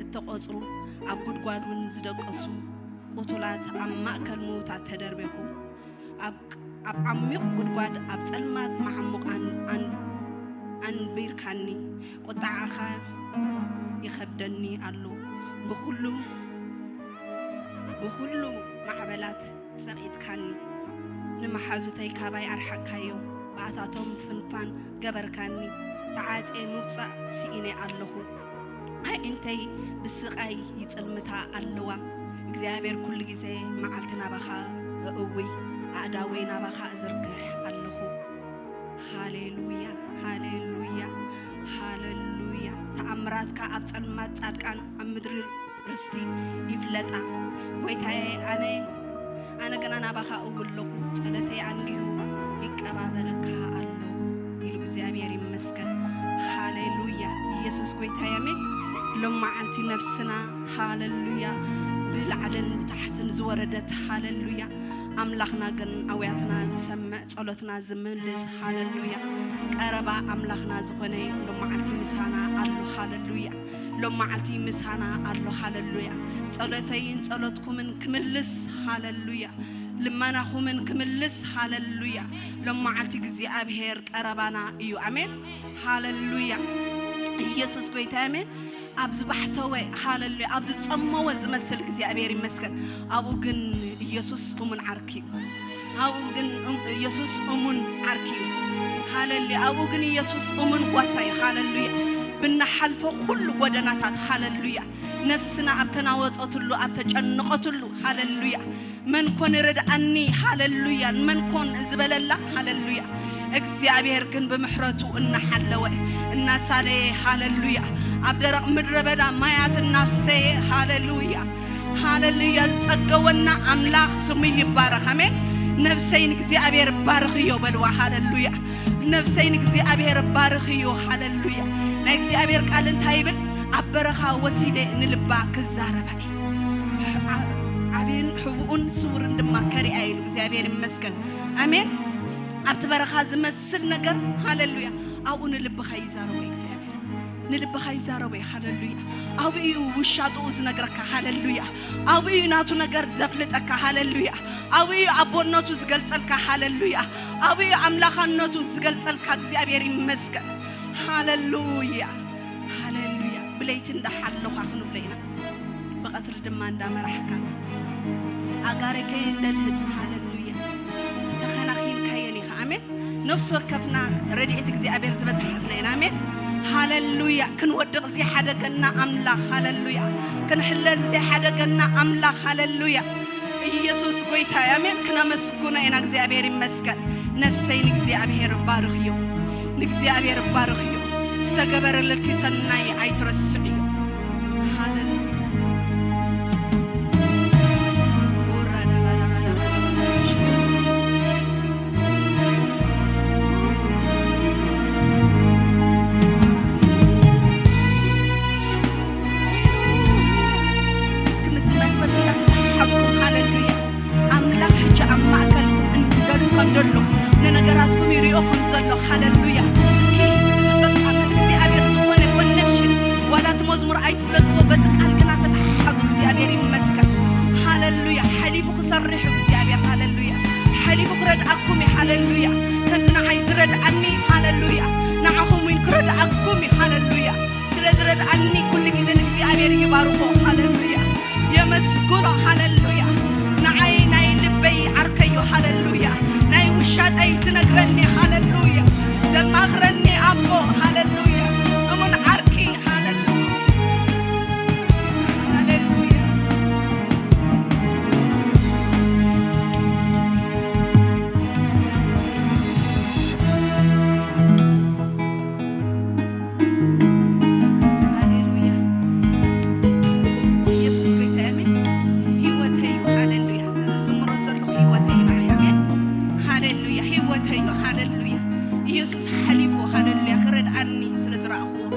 እተቖጽሩ፣ ኣብ ጉድጓድ እውን ዝደቀሱ ቁቱላት፣ ኣብ ማእከል ምዉታት ተደርቤኹ። ኣብ፣ ኣብ ዓሚቕ ጉድጓድ፣ ኣብ ጸልማት መዓሙቕ ኣን-፣ ኣን-፣ ኣንቢርካኒ። ቁጥዓኻ ይኸብደኒ ኣሎ። ብኹሉ፣ ብኹሉ ማዕበላት ጸቒጥካኒ። ንመሓዙተይ ካባይ ኣርሓቅካዮም። ብኣታቶም ፍንፋን ገበርካኒ። ተዓጽየ ምውጻእ ስኢነ ኣለኹ። ኣዒንተይ ብስቓይ ይጽልምታ ኣለዋ። እግዚኣብሔር፣ ኩሉ ግዜ መዓልቲ ናባኻ እእዊ፣ ኣእዳወይ ናባኻ እዝርግሕ ኣለኹ። ሃሌሉያ፣ ሃሌሉያ፣ ሃሌሉያ። ተኣምራትካ ኣብ ጸልማት ጻድቃን ኣብ ምድሪ ርስቲ ይፍለጣ። ጎይታየ፣ ኣነ፣ ኣነ ግና ናባኻ እውለኹ፣ ጸሎተይ ኣንጊሁ ይቀባበለካ ኣሎ ኢሉ እግዚኣብሔር ይመስገን። ሃሌሉያ። ኢየሱስ ጎይታየ፣ ኣሜን። ሎም መዓልቲ ነፍስና፣ ሃሌሉያ፣ ብላዕልን ብታሕትን ዝወረደት፣ ሃሌሉያ። ኣምላኽና ግን ኣውያትና ዝሰምዕ፣ ጸሎትና ዝምልስ፣ ሃሌሉያ። ቀረባ ኣምላኽና ዝኾነ ሎም መዓልቲ ምሳና ኣሎ፣ ሃሌሉያ። ሎም መዓልቲ ምሳና ኣሎ፣ ሃሌሉያ። ጸሎተይን ጸሎትኩምን ክምልስ፣ ሃሌሉያ። ልመናኹምን ክምልስ፣ ሃሌሉያ። ሎም መዓልቲ እግዚኣብሔር ቀረባና እዩ፣ ኣሜን፣ ሃሌሉያ። ኢየሱስ ጎይታ፣ ኣሜን። ኣብ ዝባሕተወ፣ ሃሌሉያ፣ ኣብ ዝጸመወ ዝመስል እግዚኣብሔር ይመስገን። ኣብኡ ግን ኢየሱስ እሙን ዓርኪ እዩ። ኣብኡ ግን እም-፣ ኢየሱስ እሙን ዓርኪ እዩ። ሃሌሉያ። ኣብኡ ግን ኢየሱስ እሙን ጓሳ እዩ። ሃሌሉያ። ብናሓልፎ ኩሉ ጎደናታት፣ ሃሌሉያ፣ ነፍስና ኣብ ተናወጸትሉ፣ ኣብ ተጨነቐትሉ፣ ሃሌሉያ፣ መን ኮን ይረድኣኒ? ሃሌሉያ። መን ኮን ዝበለላ? ሃሌሉያ። እግዚኣብሔር ግን ብምሕረቱ እናሓለወ፣ እናሳለየ፣ ሃሌሉያ፣ ኣብ ደረቕ ምድረ በዳ ማያት እናስተየ፣ ሃሌሉያ፣ ሃሌሉያ፣ ዝጸገወና ኣምላኽ ስሙ ይባረኽ። ኣሜን። ነፍሰይ ንእግዚኣብሔር ባርኽዮ በልዋ። ሃሌሉያ። ነፍሰይ ንእግዚኣብሔር ባርኽዮ። ሃሌሉያ። ናይ እግዚኣብሔር ቃል እንታይ ይብል? ኣብ በረኻ ወሲደ ንልባ ክዛረባ እየ። ዓ-፣ ዓብይን ሕቡኡን ስውርን ድማ ከሪኣ ኢሉ። እግዚኣብሔር ይመስገን። ኣሜን። ኣብቲ በረኻ ዝመስል ነገር፣ ሃሌሉያ፣ ኣብኡ ንልብኻ ይዛረቦ እግዚኣብሔር። ንልብኻ ይዛረቦ እዩ። ሃለሉያ። ኣብኡ እዩ ውሻጥኡ ዝነግረካ። ሃለሉያ። ኣብኡ እዩ ናቱ ነገር ዘፍልጠካ። ሃለሉያ። ኣብኡ እዩ ኣቦነቱ ዝገልጸልካ። ሃለሉያ። ኣብኡ እዩ ኣምላኻነቱ ዝገልጸልካ። እግዚኣብሔር ይመስገን። ሃለሉያ። ሃለሉያ። ብለይቲ እንዳሓለኻ ክንብሎ ኢና፣ ብቐትሪ ድማ እንዳመራሕካ። ኣጋረከየ እንደልህጽ። ሃለሉያ። ተኸናኺንካየን ኢኻ። ኣሜን። ነፍሲ ወከፍና ረድኤት እግዚኣብሔር ዝበዝሓልና ኢና። ኣሜን። ሃለሉያ። ክንወድቕ ዘይሓደገና ኣምላኽ። ሃለሉያ። ክንሕለል ዘይሓደገና ኣምላኽ። ሃለሉያ። ኢየሱስ ጎይታ እዩ። ኣሜን። ክነመስግኖ ኢና። እግዚኣብሔር ይመስገን። ነፍሰይ ንእግዚኣብሔር ባርኽዮ። ንእግዚኣብሔር ባርኽዮ። ዝተገበረለኪ ሰናይ ኣይትረስዕዮ። ሃለሉያ። እስኪ ምስ መንፈስ እንዳተተሓሓዝኩም፣ ሃለሉያ። ኣምላኽ ሕጂ ኣብ ማእከልኩም እንደሉ ከም ደሎ ንነገራትኩም ይሪኦ ከም ዘሎ፣ ሃለሉያ። እስኪ በቃ ምስ እግዚኣብሔር ዝኾነ ኮኔክሽን፣ ዋላ እቲ መዝሙር ኣይትፍለጥዎ፣ በቲ ቃል ግና ተተሓሓዙ። እግዚኣብሔር ይመስገን። ሃለሉያ። ሓሊፉ ክሰርሕ እዩ እግዚኣብሔር። ሃለሉያ። ሓሊፉ ክረድኣኩም እዩ። ሃለሉያ። ከምዚ ንዓይ ዝረድኣኒ፣ ሃለሉያ፣ ንዓኹም እውን ክረድኣኩም እዩ። ሃለሉያ። ስለ ዝረድኣኒ ኩሉ ግዜ ንእግዚኣብሔር ይባርኾ። ሃለሉያ። የመስግኖ። ሃለሉያ። ንዓይ ናይ ልበይ ዓርከዮ። ሃለሉያ። ናይ ውሻጠይ ዝነግረኒ። ሃለሉያ። ዘማኽረኒ ኣቦ። ሃለሉያ። እሙን ዓርኪ። ሃለሉያ። ሃለሉያ። ሃሌሉያ። ኢየሱስ ጎይታ፣ ኣሜን። ህይወተይ እዩ። ሃሌሉያ። እዚ ዝዝምሮ ዘለኹ ህይወተይ እዩ ንዓይ። ኣሜን። ሃሌሉያ። ህይወተይ እዩ። ሃሌሉያ። ኢየሱስ ሓሊፉ፣ ሃሌሉያ፣ ክረድኣኒ ስለ ዝረኣኹዎ፣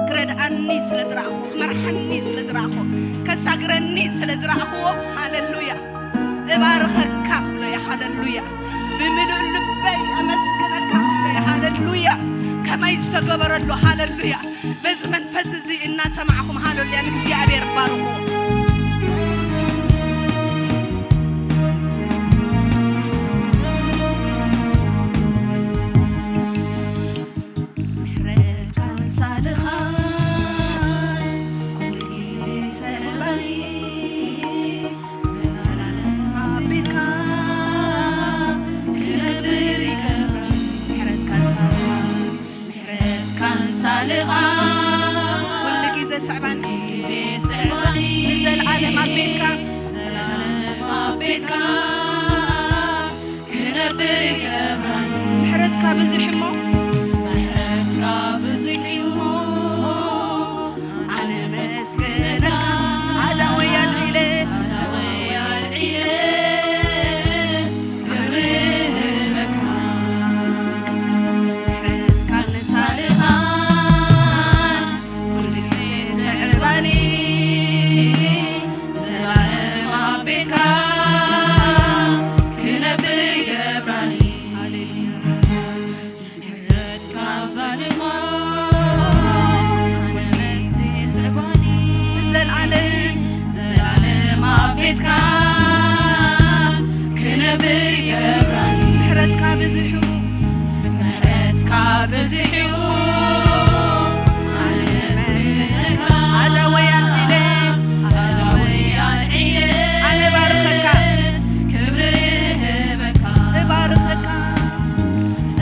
ክረድኣኒ ስለ ዝረኣኹዎ፣ ክመርሓኒ ስለ ዝረኣኹዎ፣ ከሳግረኒ ስለ ዝረኣኹዎ፣ ሃሌሉያ። እባርኸካ ክብሎ እየ። ሃሌሉያ። ብምሉእ ልበይ ኣመስግነካ ክብሎ እየ። ሃሌሉያ። ከመይ ዝተገበረሉ። ሃሌሉያ። በዚ መንፈስ እዚ እናሰማዕኹም፣ ሃሌሉያ፣ ንእግዚኣብሔር ባርኹ። ምሕረትካን ሳልኻን ኩሉ ግዜ ሰዕባኒ፣ ዘላለም ኣብ ቤትካ ክነብር ይገብረኒ። ምሕረትካን ሳልኻን፣ ምሕረትካን ሳልኻን ኩሉ ግዜ ሰዕባኒ፣ ግዜ ሰዕባኒ፣ ንዘለዓለም ኣብ ቤትካ፣ ዘላለም ኣብ ቤትካ ክነብር ይገብራኒ። ምሕረትካ ብዙሕ እሞ፣ ምሕረትካ ብዙሕ እሞ፣ ኣነ መስግነካ። ኣዳወይ ኣልዒለ፣ ኣዳወይ ኣልዒለ፣ ክብሪ ህበካ። ምሕረትካ ንሳልኻ ኩሉ ግዜ ዘዕባኒ፣ ዘላለም ኣብ ቤትካ ክነብር ይገብራኒ። ሃሌሉያ። ምሕረትካ ዛልማ ኩሉ ግዜ ዘዕባኒ፣ ዘላለም፣ ዘላለም ኣብ ቤትካ ክነብር ይገብራኒ። ምሕረትካ ብዙሕ፣ ምሕረትካ ብዙሕ እዩ። ኣነ መስግነካ። ኣዳወይ ኣልዒለ። ኣዳወይ ኣልዒለ። ኣነ ባርኸካ። ክብሪ ህበካ። እባርኸካ።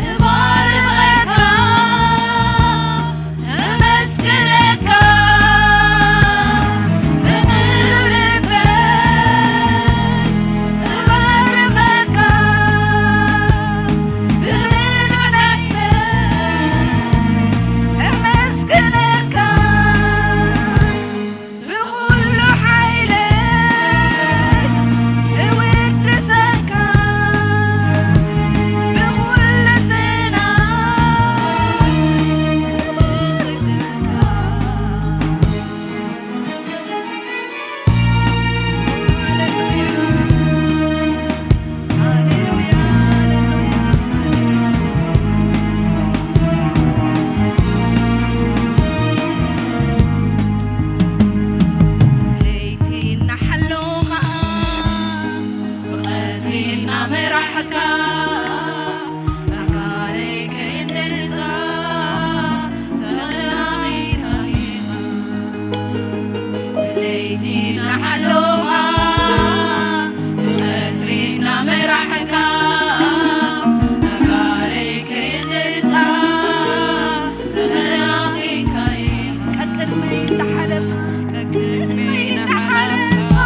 እባርኸካ። እመስግነካ ብምሉእ ልበይ፣ እባርኸካ ብዘለዓለም መራሕካ ኣካለይ ከይንጻ ተላቒኻኒ። ብለይቲ እናሓለኻ ብቐትሪ እናመራሕካ ኣካለይ ከይንጻ ተላቒኻኒ። ቀቅድመይ እናሓለፍካ ቀቅድመይ እናሓለፍካ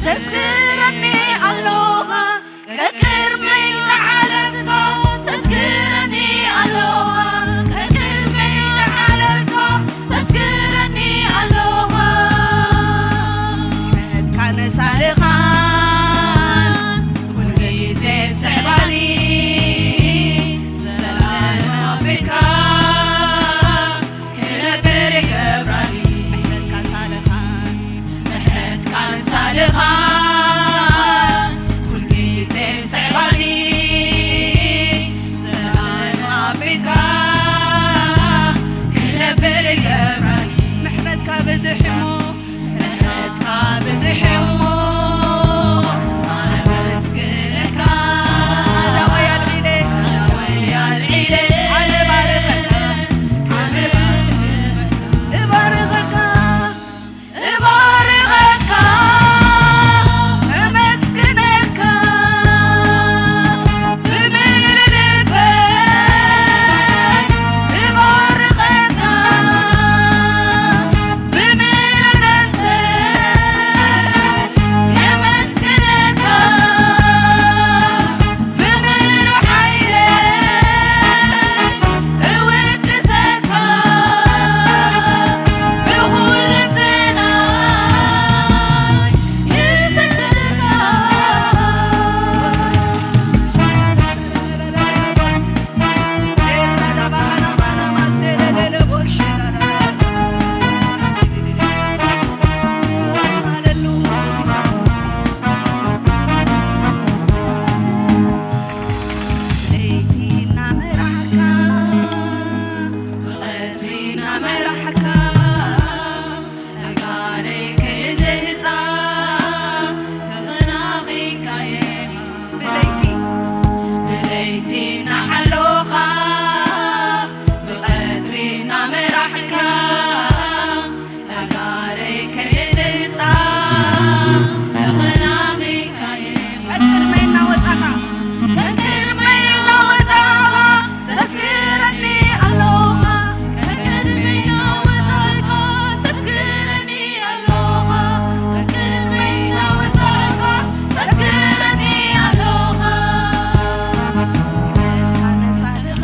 ተስግረኒ ኣለኻ። ቀቅድመይ እናሓለፍካ ተስግረኒ ኣለኻ። ቀቅድመይ እናሓለፍካ ተስግረኒ ኣለኻ። ምሕረትካን ሳልኻን ኩሉ ግዜ ስዕባኒ። ዘላለም ኣብ ቤትካ ክነብር ይገብራኒ። ምሕረትካን ሳልኻን ምሕረትካን ሳልኻን ኩሉ ግዜ ስዕባኒ። ዘላለም ኣብ ቤትካ ክነብር ይገብራኒ። ምሕረትካ ብዝሕ እሞ ምሕረትካ ብዝሕ እሞ ኣመስግነካ። ኣዳወይ ኣልዒለ ኣዳወይ ኣልዒለ ኣነ ባርኸካ። ኣነ እባርኸካ። እባርኸካ፣ እመስግነካ ብምሉእ ልበይ። እባርኸካ ብምሉእ ነፍሰይ። የመስግነካ ብምሉእ ሓይለይ። እውድሰካ ብኹሉ ዜናይ ይስስነካ። ሃሌሉያ። ለይቲ እናመራሕካ፣ ብቐትሪ እናመራሕካ፣ ኣጋረይ ከይንህጻ ተኸናኺንካየ። ብለይቲ፣ ብለይቲ እናሓለኻ፣ ብቐትሪ እናመራሕካ፣ ኣጋረይ ከይንጻ ተኸናኺንካየ። ቀቅድመይ እናወጻኻ፣ ቀቅድመይ እናወጻኻ ተስግረኒ ኣለኻ። ቀቅድመይ እናወጻኻ ተስግረኒ ኣለኻ። ቀቅድመይ እናወጻኻ ተስግረኒ ኣለኻ። ምሕረትካ ነሳልኻ።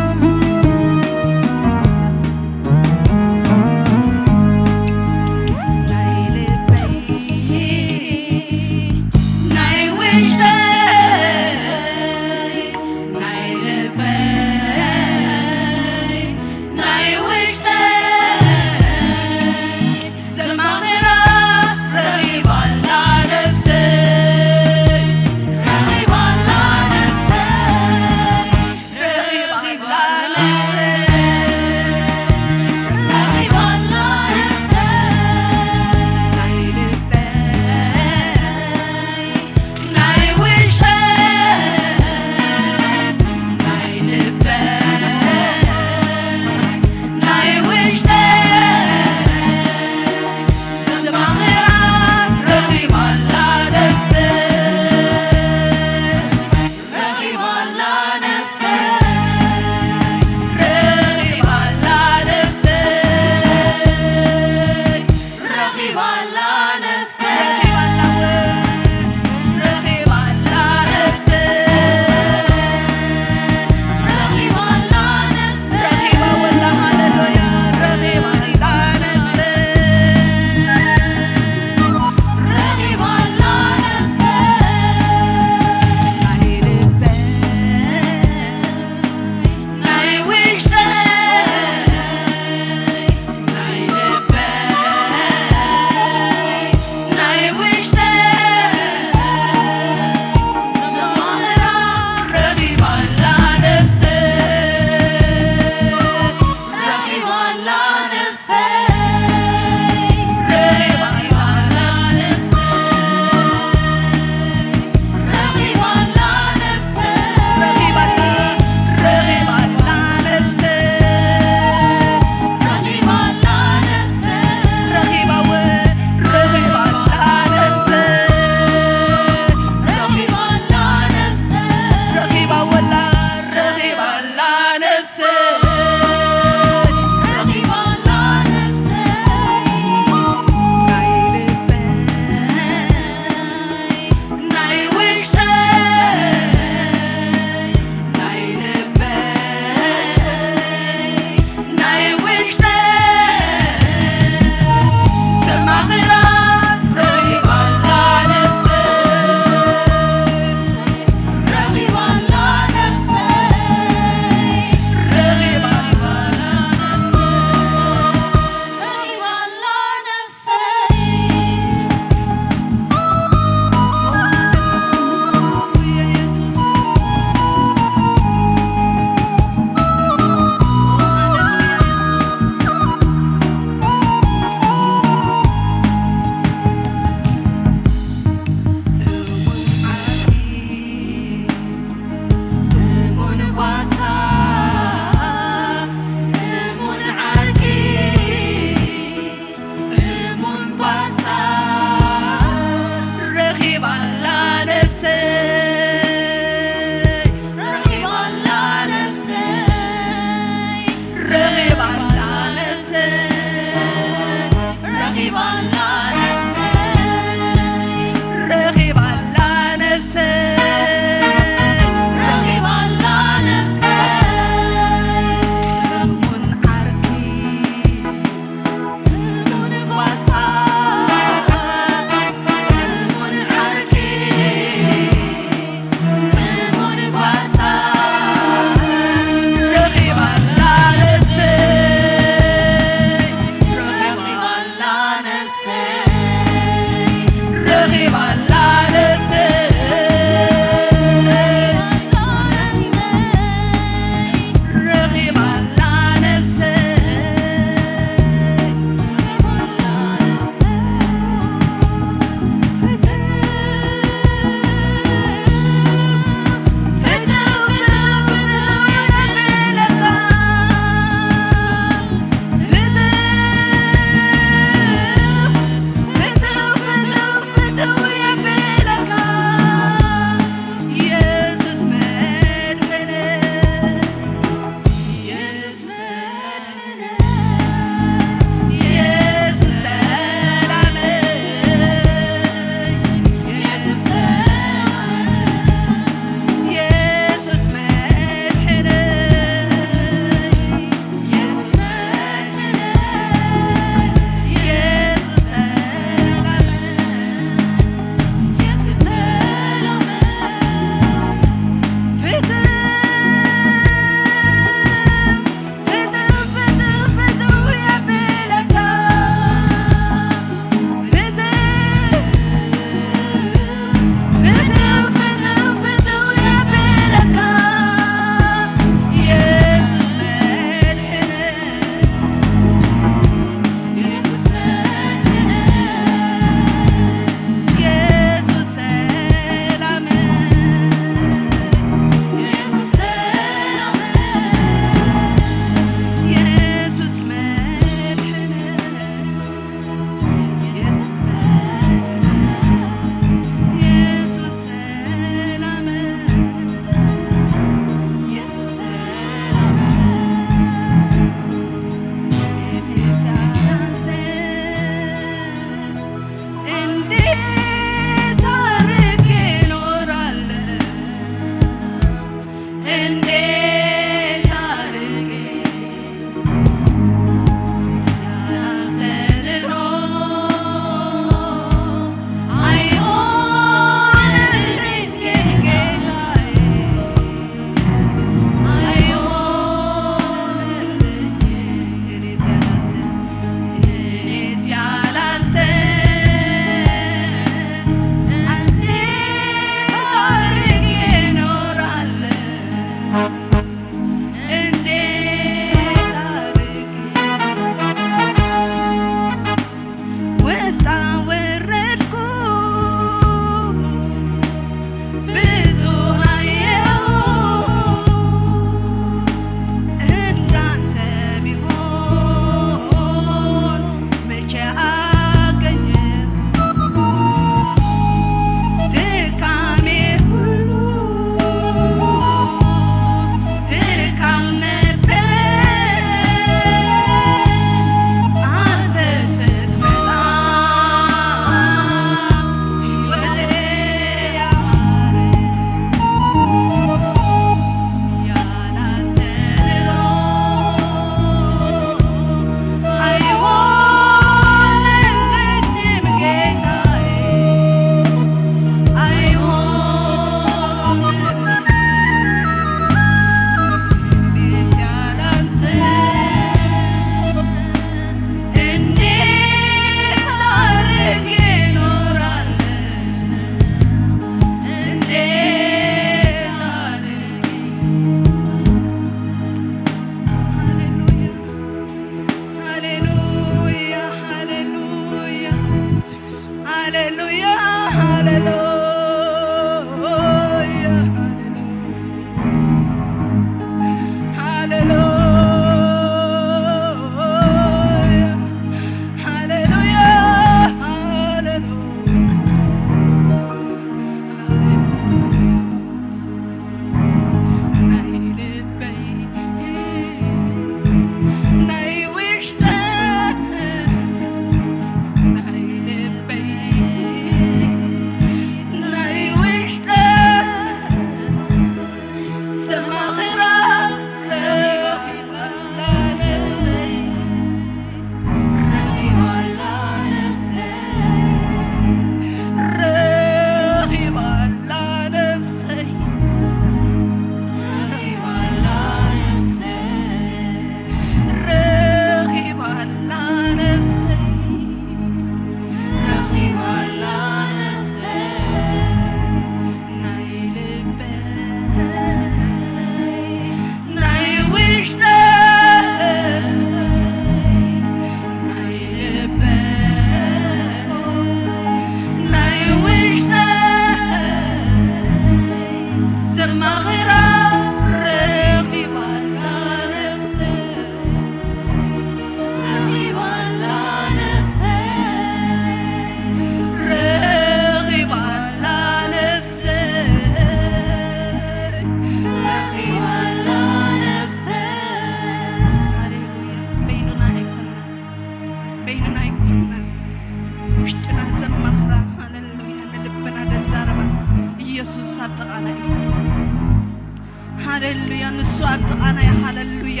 ኣብ ጥቓና እዩ። ሃለሉያ፣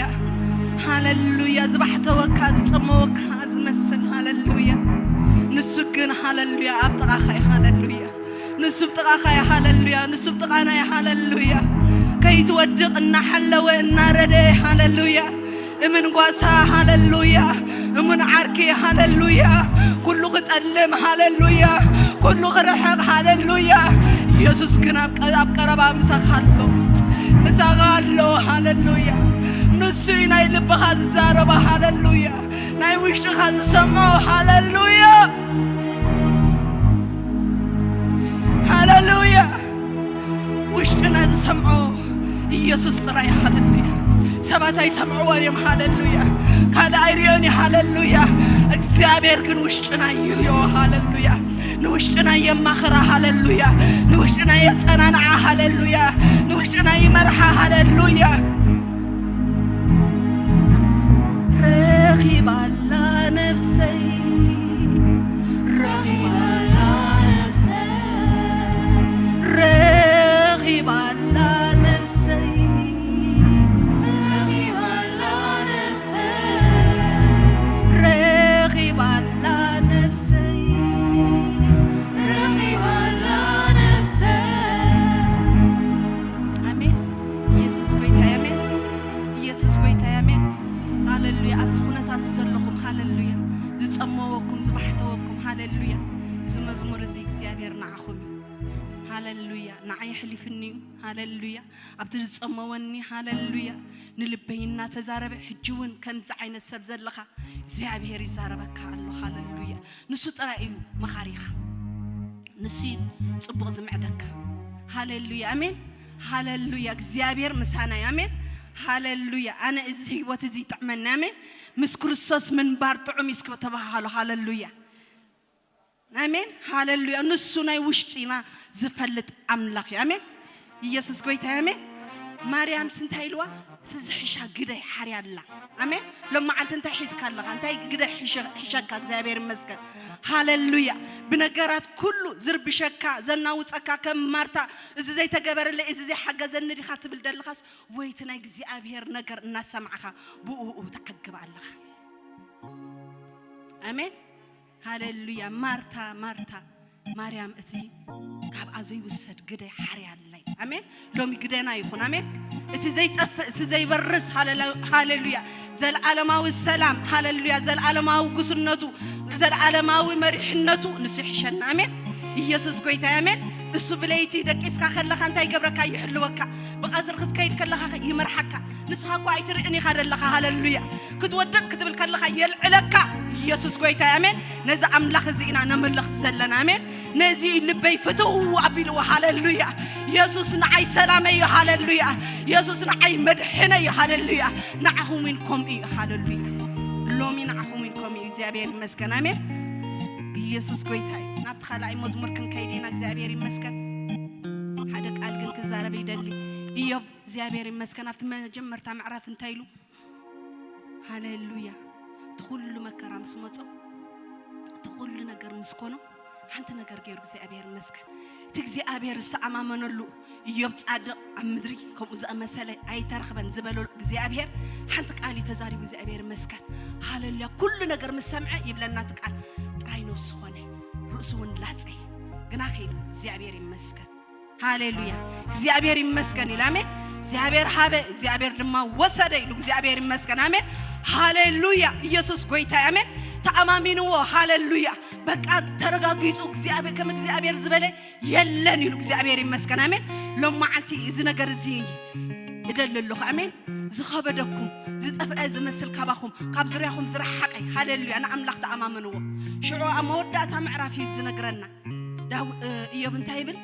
ሃለሉያ። ዝባሕተወካ፣ ዝጸመወካ ዝመስል፣ ሃለሉያ። ንሱ ግን፣ ሃለሉያ፣ ኣብ ጥቓኻ እዩ። ሃለሉያ። ንሱ ኣብ ጥቓኻ እዩ። ሃለሉያ። ንሱ ኣብ ጥቓና እዩ። ሃለሉያ። ከይትወድቕ እናሓለወ፣ እናረደየ፣ ሃለሉያ። እምን ጓሳ፣ ሃለሉያ። እሙን ዓርኪ፣ ሃለሉያ። ኩሉ ክጠልም፣ ሃለሉያ። ኩሉ ክርሕቕ፣ ሃለሉያ። ኢየሱስ ግን ኣብ ቀ-፣ ኣብ ቀረባ ምሳኻ ኣሎ። ምሳኻ ኣሎ። ሃለሉያ። ንሱ እዩ ናይ ልብኻ ዝዛረባ። ሃለሉያ። ናይ ውሽጥኻ ዝሰምዖ። ሃለሉያ። ሃለሉያ። ውሽጥና ዝሰምዖ ኢየሱስ ጥራይ። ሃለሉያ። ሰባት ኣይሰምዕዎን እዮም። ሃለሉያ። ካልእ ኣይርእዮን እዩ። ሃለሉያ። እግዚኣብሔር ግን ውሽጥና ይርእዮ። ሃለሉያ። ንውሽጥና የማኽራ። ሃለሉያ። ንውሽጥና የጸናንዓ። ሃለሉያ። ንውሽጥና ይመርሓ። ሃለሉያ። ረኺባላ ነፍሰይ፣ ረኺባላ ነፍሰይ፣ ረኺባላ ነፍሰይ፣ ረኺባላ ነፍሰይ፣ ረኺባላ ነፍሰይ፣ ረኺባላ ነፍሰይ። ኣሜን። ኢየሱስ ጎይታ፣ ኣሜን። ኢየሱስ ጎይታ፣ ኣሜን። ሃለሉያ። ኣብዚ ኩነታት ዘለኹም፣ ሃለሉያ፣ ዝጸመወኩም፣ ዝባሕተወኩም፣ ሃለሉያ፣ እዚ መዝሙር እዚ እግዚኣብሔር ንዓኹም እዩ። ሃለሉያ። ንዓይ ኣሕሊፍኒ እዩ። ሃለሉያ። ኣብቲ ዝጸመወኒ፣ ሃለሉያ፣ ንልበይ እናተዛረበ፣ ሕጂ እውን ከምዚ ዓይነት ሰብ ዘለኻ እግዚኣብሔር ይዛረበካ ኣሎ። ሃለሉያ። ንሱ ጥራይ እዩ መኻሪኻ። ንሱ እዩ ጽቡቕ ዝምዕደካ። ሃለሉያ፣ ኣሜን። ሃለሉያ። እግዚኣብሔር ምሳና እዩ። ኣሜን። ሃለሉያ። ኣነ እዚ ህይወት እዚ ይጥዕመኒ። ኣሜን። ምስ ክርስቶስ ምንባር ጥዑም እዩ። እስኪ ተባሃሉ። ሃለሉያ፣ ኣሜን። ሃለሉያ። ንሱ ናይ ውሽጢና ዝፈልጥ ኣምላኽ እዩ። ኣሜን። ኢየሱስ ጎይታ እዩ። ኣሜን። ማርያምስ እንታይ ኢልዋ? እቲ ዝሕሻ ግደይ ሓርያ ኣላ። ኣሜን። ሎም መዓልቲ እንታይ ሒዝካ ኣለኻ? እንታይ ግደይ ሒሸ-፣ ሒሸካ? እግዚኣብሔር ይመስገን። ሃለሉያ። ብነገራት ኩሉ ዝርብሸካ፣ ዘናውጸካ፣ ከም ማርታ፣ እዚ ዘይተገበረለይ፣ እዚ ዘይሓገዘኒ ዲኻ ትብል ደለኻስ፣ ወይ እቲ ናይ እግዚኣብሔር ነገር እናሰማዕኻ ብኡ ብኡ ትዓግብ ኣለኻ? ኣሜን። ሃለሉያ። ማርታ፣ ማርታ፣ ማርያም፣ እቲ ካብኣ ዘይውሰድ ግደ ሓርያ ኣለይ። ኣሜን። ሎሚ ግደና ይኹን። ኣሜን። እቲ ዘይጠፍእ፣ እቲ ዘይበርስ፣ ሃለሉ-፣ ሃሌሉያ፣ ዘለዓለማዊ ሰላም፣ ሃሌሉያ፣ ዘለዓለማዊ ጉስነቱ፣ ዘለዓለማዊ መሪሕነቱ ንሱ ይሕሸና። ኣሜን። ኢየሱስ ጎይታ፣ ኣሜን። እሱ ብለይቲ ደቂስካ ከለኻ እንታይ ይገብረካ? ይሕልወካ። ብቐትሪ ክትከይድ ከለኻ ይመርሓካ። ንስኻ እኳ ኣይትርእን ኢኻ ዘለኻ። ሃሌሉያ። ክትወድቕ ክትብል ከለኻ የልዕለካ። ኢየሱስ ጎይታ፣ ኣሜን። ነዚ ኣምላኽ እዚ ኢና ነምልኽ ዘለና። ኣሜን። ነዚ እዩ ልበይ ፍትው ኣቢልዎ። ሃሌሉያ። የሱስ ንዓይ ሰላመይ እዩ። ሃሌሉያ። የሱስ ንዓይ መድሕነይ እዩ። ሃሌሉያ። ንዓኹም እውን ከምኡ እዩ። ሃሌሉያ። ሎሚ ንዓኹም እውን ከምኡ እዩ። እግዚኣብሔር ይመስገን። ኣሜን። ኢየሱስ ጎይታ እዩ። ናብቲ ካልኣይ መዝሙር ክንከይድ ኢና። እግዚኣብሔር ይመስገን። ሓደ ቃል ግን ክዛረብ ይደሊ። እዮብ፣ እግዚኣብሔር ይመስገን። ኣብቲ መጀመርታ ምዕራፍ እንታይ ኢሉ? ሃሌሉያ። እቲ ኩሉ መከራ ምስ መጾ፣ እቲ ኩሉ ነገር ምስ ኮኖ፣ ሓንቲ ነገር ገይሩ እግዚኣብሔር ይመስገን። እቲ እግዚኣብሔር ዝተኣማመነሉ እዮብ ጻድቕ ኣብ ምድሪ ከምኡ ዝኣመሰለ ኣይተረኽበን ዝበሎ እግዚኣብሔር ሓንቲ ቃል እዩ ተዛሪቡ። እግዚኣብሔር ይመስገን። ሃሌሉያ። ኩሉ ነገር ምስ ሰምዐ ይብለና እቲ ቃል፣ ጥራይ ነብሱ ኾነ፣ ርእሱ እውን ላጸ። ግና ኸይዱ እግዚኣብሔር ይመስገን። ሃሌሉያ። እግዚኣብሔር ይመስገን ኢሉ። ኣሜን። እግዚኣብሔር ሃበ፣ እግዚኣብሔር ድማ ወሰደ ኢሉ። እግዚኣብሔር ይመስገን። ኣሜን። ሃሌሉያ። ኢየሱስ ጎይታ እዩ። ኣሜን። ተኣማሚንዎ። ሃሌሉያ። በቃ ተረጋጊጹ። እግዚኣብሔር፣ ከም እግዚኣብሔር ዝበለ የለን ኢሉ። እግዚኣብሔር ይመስገን። ኣሜን። ሎም መዓልቲ እዚ ነገር እዚ እደሊ ኣለኹ። ኣሜን። ዝኸበደኩም፣ ዝጠፍአ ዝመስል ካባኹም፣ ካብ ዙርያኹም ዝረሓቐ፣ ሃሌሉያ፣ ንኣምላኽ ተኣማመንዎ። ሽዑ ኣብ መወዳእታ ምዕራፍ እዩ ዝነግረና። ዳው-፣ እ፣ እዮብ እንታይ ይብል?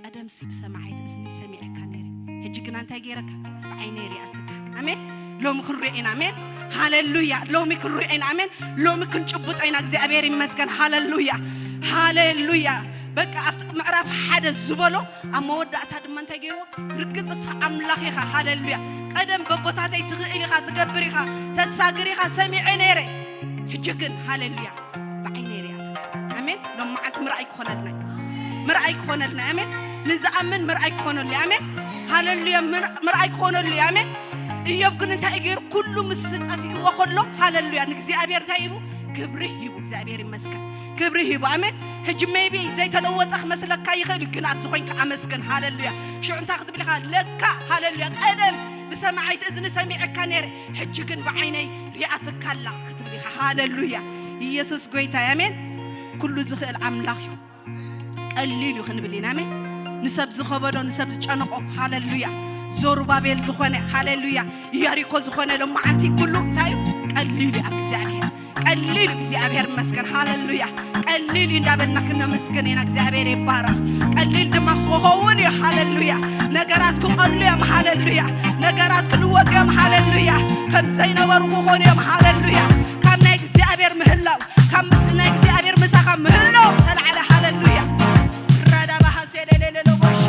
ቀደምስ ብሰማዓይት እዝኒ ሰሚዐካ ነይረ፣ ሕጂ ግና እንታይ ገይረካ? ብዓይነይ ሪኣትካ። ኣሜን። ሎሚ ክንሪኦ ኢና። ኣሜን። ሃሌሉያ። ሎሚ ክንሪኦ ኢና። ኣሜን። ሎሚ ክንጭብጦ ኢና። እግዚኣብሔር ይመስገን። ሃሌሉያ። ሃሌሉያ። በቃ ኣብቲ ምዕራፍ ሓደ ዝበሎ ኣብ መወዳእታ ድማ እንታይ ገይርዎ? ርግጽ ንስኻ ኣምላኽ ኢኻ። ሃሌሉያ። ቀደም በቦታተይ ትኽእል ኢኻ፣ ትገብር ኢኻ፣ ተሳግር ኢኻ፣ ሰሚዐ ነይረ። ሕጂ ግን ሃሌሉያ፣ ብዓይነይ ሪኣትካ። ኣሜን። ሎም መዓልቲ ምርኣይ ክኾነልና እዩ። ምርኣይ ክኾነልና እዩ። ኣሜን። ንዝኣምን ምርኣይ ክኾነሉ እዩ። ኣሜን። ሃሌሉያ። ምር-፣ ምርኣይ ክኾነሉ እዩ። ኣሜን። እዮብ ግን እንታይ ገይሩ? ኩሉ ምስ ጠፊእዎ ከሎ፣ ሃለሉያ፣ ንእግዚኣብሔር እንታይ ሂቡ? ክብሪ ሂቡ። እግዚኣብሔር ይመስገን፣ ክብሪ ሂቡ። ኣሜን። ሕጂ ሜይቢ ዘይተለወጠ ክመስለካ ይኽእል እዩ፣ ግን ኣብዚ ኮይንካ ኣመስግን። ሃለሉያ። ሽዑ እንታይ ክትብል ኢኻ? ለካ፣ ሃለሉያ፣ ቀደም ብሰማዓይቲ እዝኒ ሰሚዐካ ነይረ፣ ሕጂ ግን ብዓይነይ ሪኣትካ ኣላ ክትብል ኢኻ። ሃለሉያ። ኢየሱስ ጎይታ እዩ። ኣሜን። ኩሉ ዝኽእል ኣምላኽ እዩ። ቀሊል እዩ ክንብል ኢና። ኣሜን። ንሰብ ዝኸበዶ፣ ንሰብ ዝጨነቆ፣ ሃለሉያ፣ ዞሩባቤል ዝኾነ፣ ሃለሉያ፣ ኢያሪኮ ዝኾነ፣ ሎማዓንቲ ኩሉ እንታይ እዩ? ቀሊል እዩ ኣብ እግዚኣብሔር። ቀሊል እዩ፣ እግዚኣብሔር ይመስገን። ሃለሉያ። ቀሊል እዩ እንዳበልና ክነመስግን ኢና። እግዚኣብሔር ይባረኽ። ቀሊል ድማ ክኸውን እዩ። ሃለሉያ። ነገራት ክቐሉ እዮም። ሃለሉያ። ነገራት ክልወጡ እዮም። ሃለሉያ። ከም ዘይነበሩ ክኾኑ እዮም። ሃለሉያ። ካብ ናይ እግዚኣብሔር ምህላው፣ ካብ ናይ እግዚኣብሔር ምሳኻ ምህላው ተላዕለ። ሃለሉያ። ራዳባሃ ሴሌሌሌሎ ቦሼ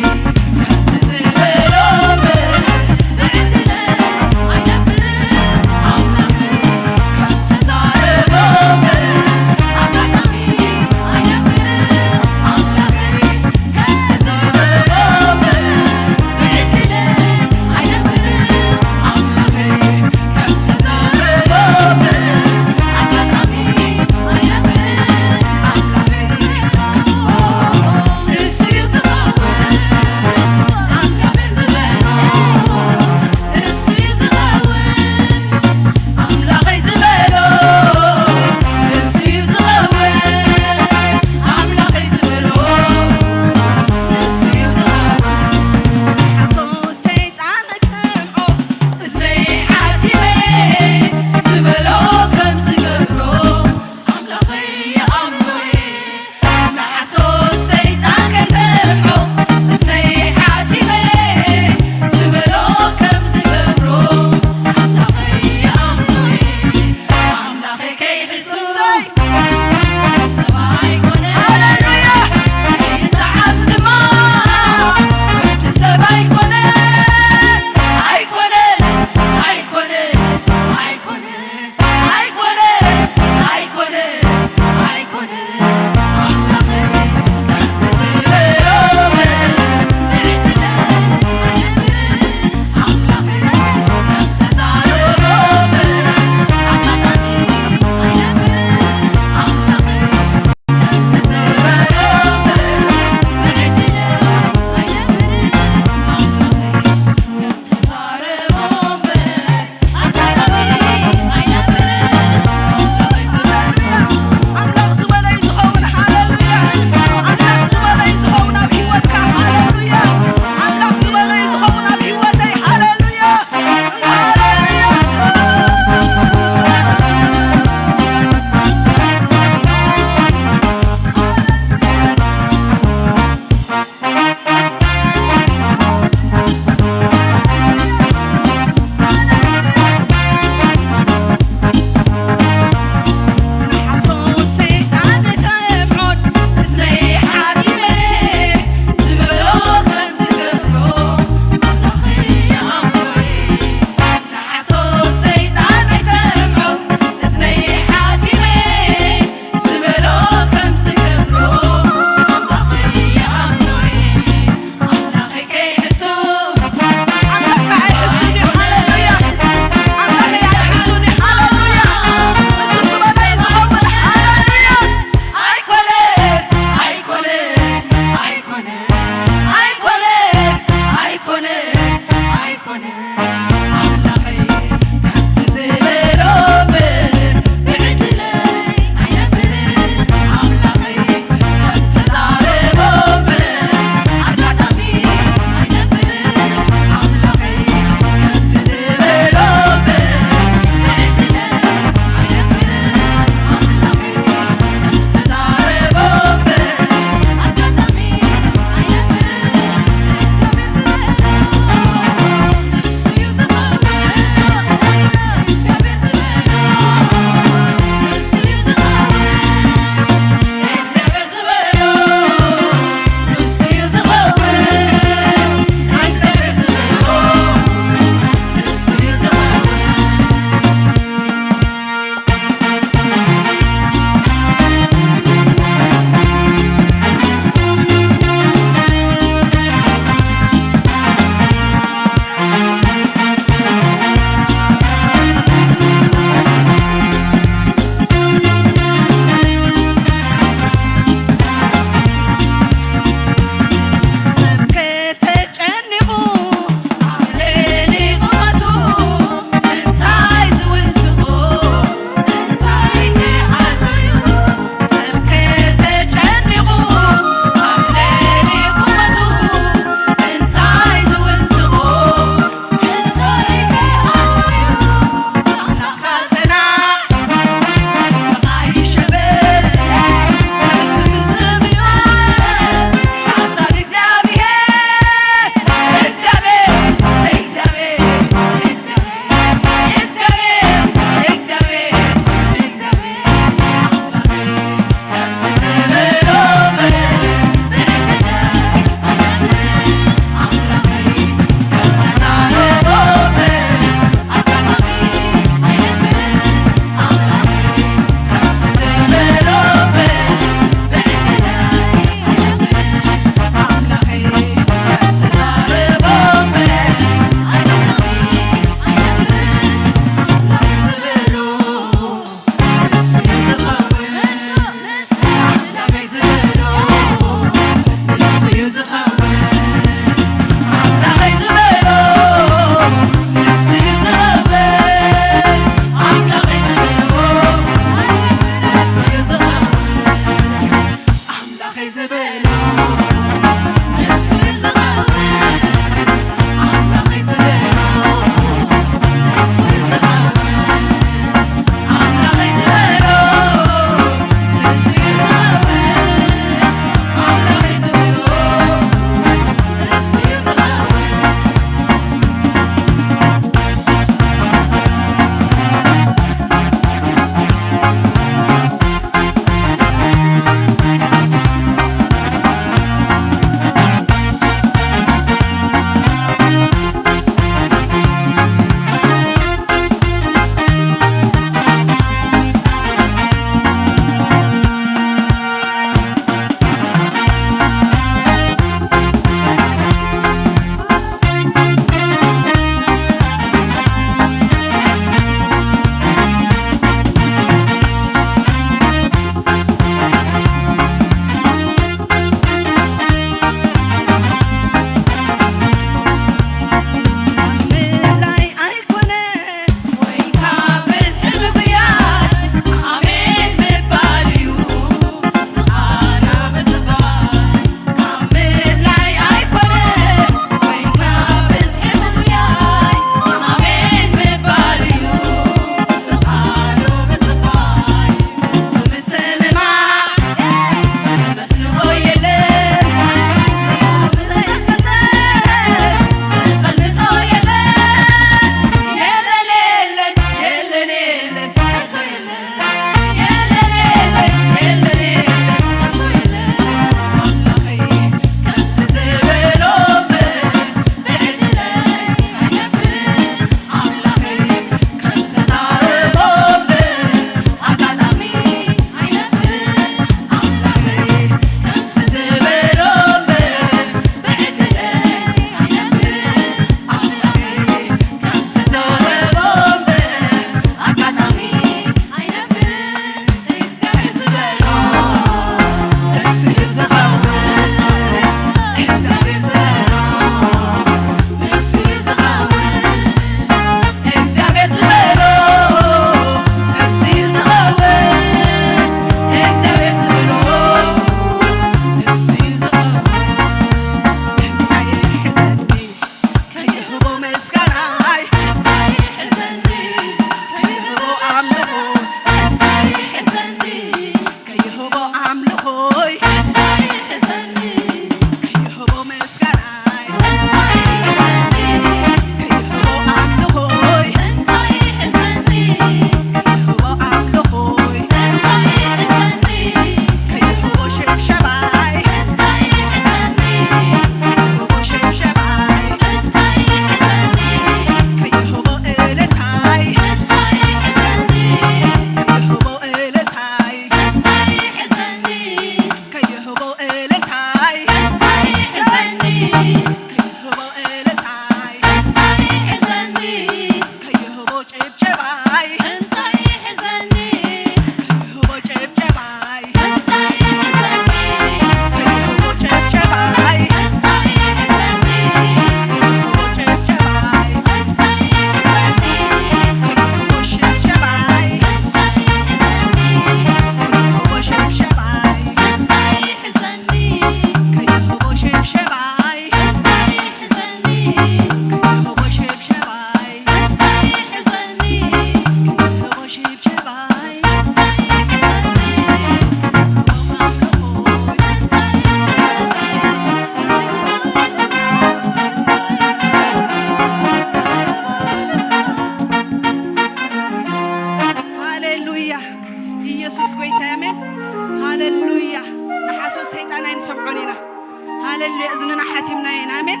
ሃሌሉያ። እዝንና ሓቲምና ኢና። ኣሜን።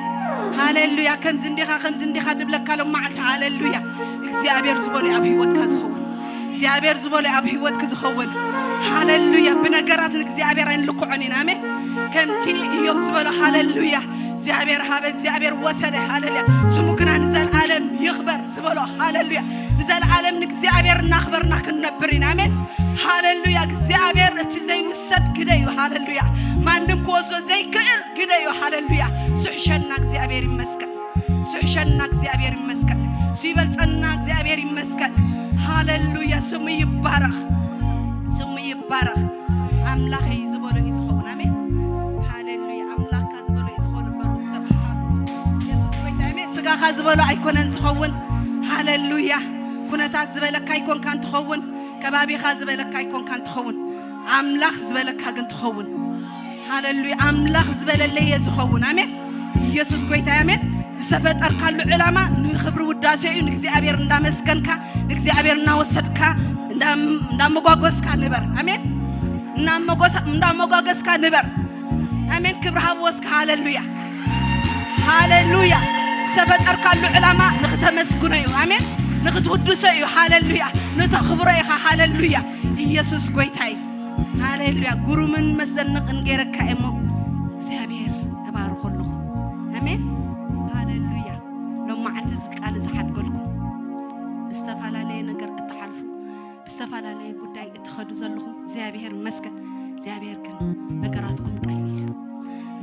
ሃሌሉያ። ከምዚ እንዲኻ፣ ከምዚ እንዲኻ ድብለካ ሎም መዓልቲ። ሃሌሉያ። እግዚኣብሔር ዝበሎ ኣብ ህይወትካ ዝኸውን፣ እግዚኣብሔር ዝበሎ ኣብ ህይወትክ ዝኸውን። ሃሌሉያ። ብነገራት ንእግዚኣብሔር ኣይንልክዖን ኢና። ኣሜን። ከምቲ ኢዮብ ዝበሎ፣ ሃሌሉያ፣ እግዚኣብሔር ሃበ፣ እግዚኣብሔር ወሰደ። ሃሌሉያ። ስሙ ግና ንዘለዓለም ይኽበር ዝበሎ፣ ሃሌሉያ፣ ንዘለዓለም ንእግዚኣብሔር እናኽበርና ክንነብር ኢና። ኣሜን። ሃሌሉያ። እግዚኣብሔር እቲ ዘይውሰድ ግደ እዩ። ሃሌሉያ። ማንም ክወስዶ ዘይክእል ግደ እዩ። ሃሌሉያ። ስሕሸና እግዚኣብሔር ይመስገን። ስሕሸና እግዚኣብሔር ይመስገን። ሲበልጸና እግዚኣብሔር ይመስገን። ሃሌሉያ። ስሙ ይባረኽ። ስሙ ይባረኽ። ኣምላኸይ ዝበሎ እዩ ዝኸውን። ኣሜን። ሃሌሉያ። ኣምላኽካ ዝበሎ እዩ ዝኸውን። በሉ ተባሃሉ። የሱስ ጎይታ። ኣሜን። ስጋኻ ዝበሎ ኣይኮነን ዝኸውን። ሃሌሉያ። ኩነታት ዝበለካ ኣይኮንካን ትኸውን። ከባቢኻ ዝበለካ ኣይኮንካን ትኸውን። ኣምላኽ ዝበለካ ግን ትኸውን። ሃሌሉያ። ኣምላኽ ዝበለለይ እየ ዝኸውን። ኣሜን። ኢየሱስ ጎይታ። ኣሜን። ዝተፈጠርካሉ ዕላማ ንኽብሪ ውዳሴ እዩ። ንእግዚኣብሔር እንዳመስገንካ፣ ንእግዚኣብሔር እናወሰድካ፣ እንዳም-፣ እንዳመጓጎስካ ንበር። ኣሜን። እናመጎሳ-፣ እንዳመጓገስካ ንበር። ኣሜን። ክብሪ ሃብዎ እስከ። ሃሌሉያ። ሃሌሉያ። ዝተፈጠርካሉ ዕላማ ንኽተመስግኖ እዩ። ኣሜን። ንኽትውድሶ እዩ። ሃሌሉያ። ንተኽብሮ ኢኻ። ሃሌሉያ። ኢየሱስ ጎይታ እዩ። ሃሌሉያ። ግሩምን መዘንቕን ገይረካ እሞ እግዚኣብሔር እባርኾ ኣለኹ። ኣሜን። ሃሌሉያ። ሎም መዓልቲ እዚ ቃል እዚ ሓድገልኩም ብዝተፈላለየ ነገር እትሓልፉ፣ ብዝተፈላለየ ጉዳይ እትኸዱ ዘለኹም እግዚኣብሔር ይመስገን። እግዚኣብሔር ግን ነገራትኩም ቀሊል፣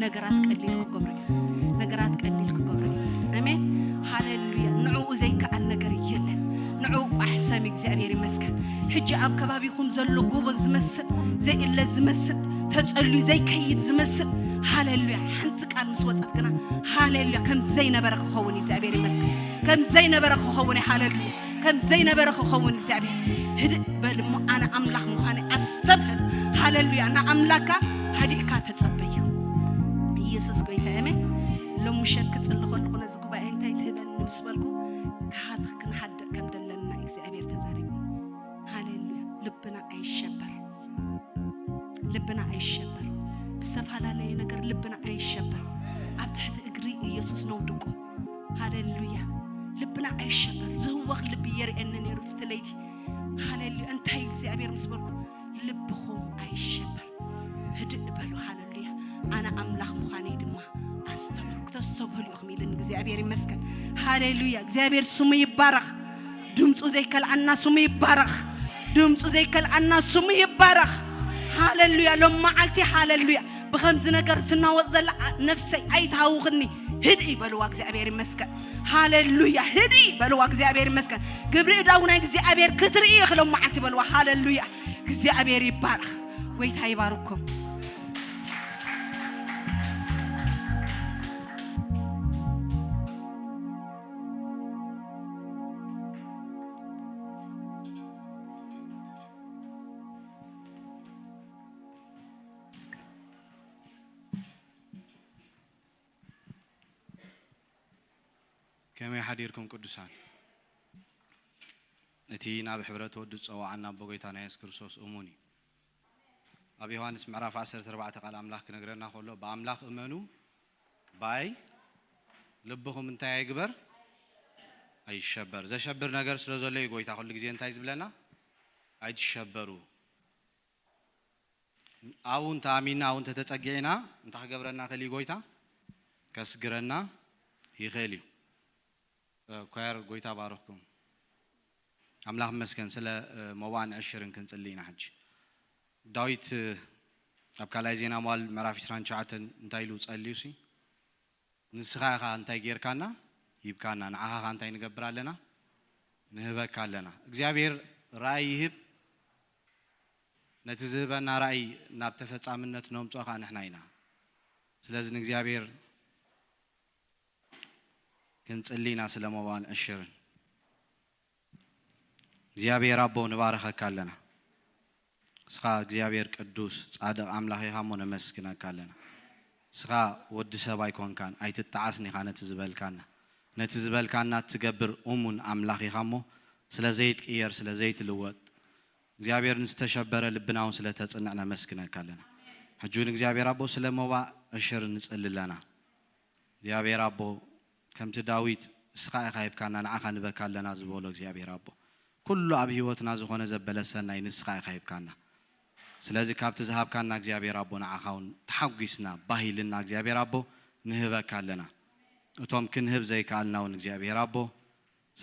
ነገራት ቀሊል ክገብሮ እዩ። ነገራት ቀሊል ክገብሮ እዩ። ኣሜን። ሃሌሉያ። ንዕኡ ዘይከኣል ነገር የለን። ንዕኡ ቋሕ ሰሚ እግዚኣብሔር ይመስገን። ሕጂ ኣብ ከባቢኹም ዘሎ ጎቦ ዝመስል፣ ዘይእለ ዝመስል፣ ተጸልዩ ዘይከይድ ዝመስል፣ ሃሌሉያ። ሓንቲ ቃል ምስ ወጸት ግና፣ ሃሌሉያ፣ ከም ዘይነበረ ክኸውን እዩ። እግዚኣብሔር ይመስገን። ከም ዘይነበረ ክኸውን እዩ። ሃሌሉያ። ከም ዘይነበረ ክኸውን እግዚኣብሔር። ህድእ በል እሞ፣ ኣነ ኣምላኽ ምዃነይ ኣስተብህል። ሃሌሉያ። ንኣምላካ ሃዲእካ ተጸበዩ። ኢየሱስ ጎይታ። ኣሜን። ሎም ምሸት ክጽሊ ከለኹ ነዚ ጉባኤ እንታይ ትህበኒ ምስ በልኩ፣ ክሃት ክንሃድእ ከም ደለና እግዚኣብሔር ተዛሪቡ። ሃሌሉያ። ልብና ኣይሸበር። ልብና ኣይሸበር። ብዝተፈላለየ ነገር ልብና ኣይሸበር። ኣብ ትሕቲ እግሪ ኢየሱስ ነውድቁ። ሃሌሉያ። ልብና ኣይሸበር። ዝህወኽ ልቢ የርእየኒ ነይሩ ፍቲ ለይቲ። ሃሌሉያ። እንታይ እዩ እግዚኣብሔር ምስ በልኩ፣ ልብኹም ኣይሸበር። ህድእ በሉ። ሃሌሉያ። ኣነ ኣምላኽ ምዃነይ ድማ ኣስተብህሉ። ክተስተብህሉ ኢኹም ኢልን እግዚኣብሔር ይመስገን። ሃሌሉያ። እግዚኣብሔር ስሙ ይባረኽ። ድምፁ ዘይከልኣና ስሙ ይባረኽ። ድምፁ ዘይከልኣና ስሙ ይባረኽ። ሃሌሉያ። ሎም መዓልቲ ሃሌሉያ። ብኸምዚ ነገር ትናወጽ ዘላ ነፍሰይ ኣይትሃውኽኒ። ህድኢ በልዋ፣ እግዚኣብሔር ይመስገን። ሃሌሉያ። ህድኢ በልዋ፣ እግዚኣብሔር ይመስገን። ግብሪ እዳው ናይ እግዚኣብሔር ክትርኢ ኢኺ ሎም መዓልቲ በልዋ። ሃሌሉያ። እግዚኣብሔር ይባረኽ። ጎይታ ይባርኩም። ከመይ ሓዲርኩም ቅዱሳን? እቲ ናብ ሕብረት ወዱ ዝጸዋዓና ኣቦ ጎይታና የሱስ ክርስቶስ እሙን እዩ። ኣብ ዮሃንስ ምዕራፍ ዓሰርተ ኣርባዕተ ቃል ኣምላኽ ክነግረና ከሎ፣ "ብኣምላኽ እመኑ፣ ባይ ልብኹም እንታይ ኣይግበር? ኣይሸበር።" ዘሸብር ነገር ስለ ዘሎ እዩ ጎይታ ኩሉ ግዜ እንታይ ዝብለና? "ኣይትሸበሩ።" ኣብኡ እንተኣሚንና፣ ኣብኡ እንተተጸጊዕና፣ እንታይ ክገብረና ይኽእል እዩ ጎይታ? ከስግረና ይኽእል እዩ። እ፣ ኳየር፣ ጎይታ ባርኽኩም። ኣምላኽ ይመስገን ስለ፣ እ፣ መባእን ዕሽርን ክንጽሊ ኢና ሕጂ። ዳዊት፣ እ፣ ኣብ ካልኣይ ዜና መዋዕል ምዕራፍ ዕስራን ትሽዓተን እንታይ ኢሉ ጸልዩ ሲ? "ንስኻ ኢኻ እንታይ ጌርካና? ሂብካና። ንዓኻ ኸኣ እንታይ ንገብር ኣለና? ንህበካ ኣለና።" እግዚኣብሔር ራእይ ይህብ። ነቲ ዝህበና ራእይ ናብ ተፈጻምነት ነምጽኦ ኸኣ ንሕና ኢና። ስለዚ ንእግዚኣብሔር ክንጽሊ ኢና ስለ መባእን ዕሽርን። እግዚኣብሔር ኣቦ ንባርኸካ ኣለና። ንስኻ እግዚኣብሔር ቅዱስ ጻድቕ ኣምላኽ ኢኻ እሞ ነመስግነካ ኣለና። ንስኻ ወዲ ሰብ ኣይኮንካን፣ ኣይትጠዓስን ኢኻ ነቲ ዝበልካና። ነቲ ዝበልካና እትገብር እሙን ኣምላኽ ኢኻ እሞ ስለ ዘይትቅየር፣ ስለ ዘይትልወጥ፣ እግዚኣብሔር ንዝተሸበረ ልብና እውን ስለ ተጽንዕ ነመስግነካ ኣለና። ሕጂ እውን እግዚኣብሔር ኣቦ ስለ ሞባእ ዕሽር ንጽሊ ኣለና። እግዚኣብሔር ኣቦ ከምቲ ዳዊት ንስኻ ኢኻ ሂብካና ንዓኻ ንበካ ኣለና ዝበሎ እግዚኣብሔር ኣቦ ኩሉ ኣብ ህይወትና ዝኾነ ዘበለ ሰናይ ንስኻ ኢኻ ሂብካና። ስለዚ ካብቲ ዝሃብካና እግዚኣብሔር ኣቦ ንዓኻ እውን ተሓጒስና ባሂልና እግዚኣብሔር ኣቦ ንህበካ ኣለና። እቶም ክንህብ ዘይከኣልና እውን እግዚኣብሔር ኣቦ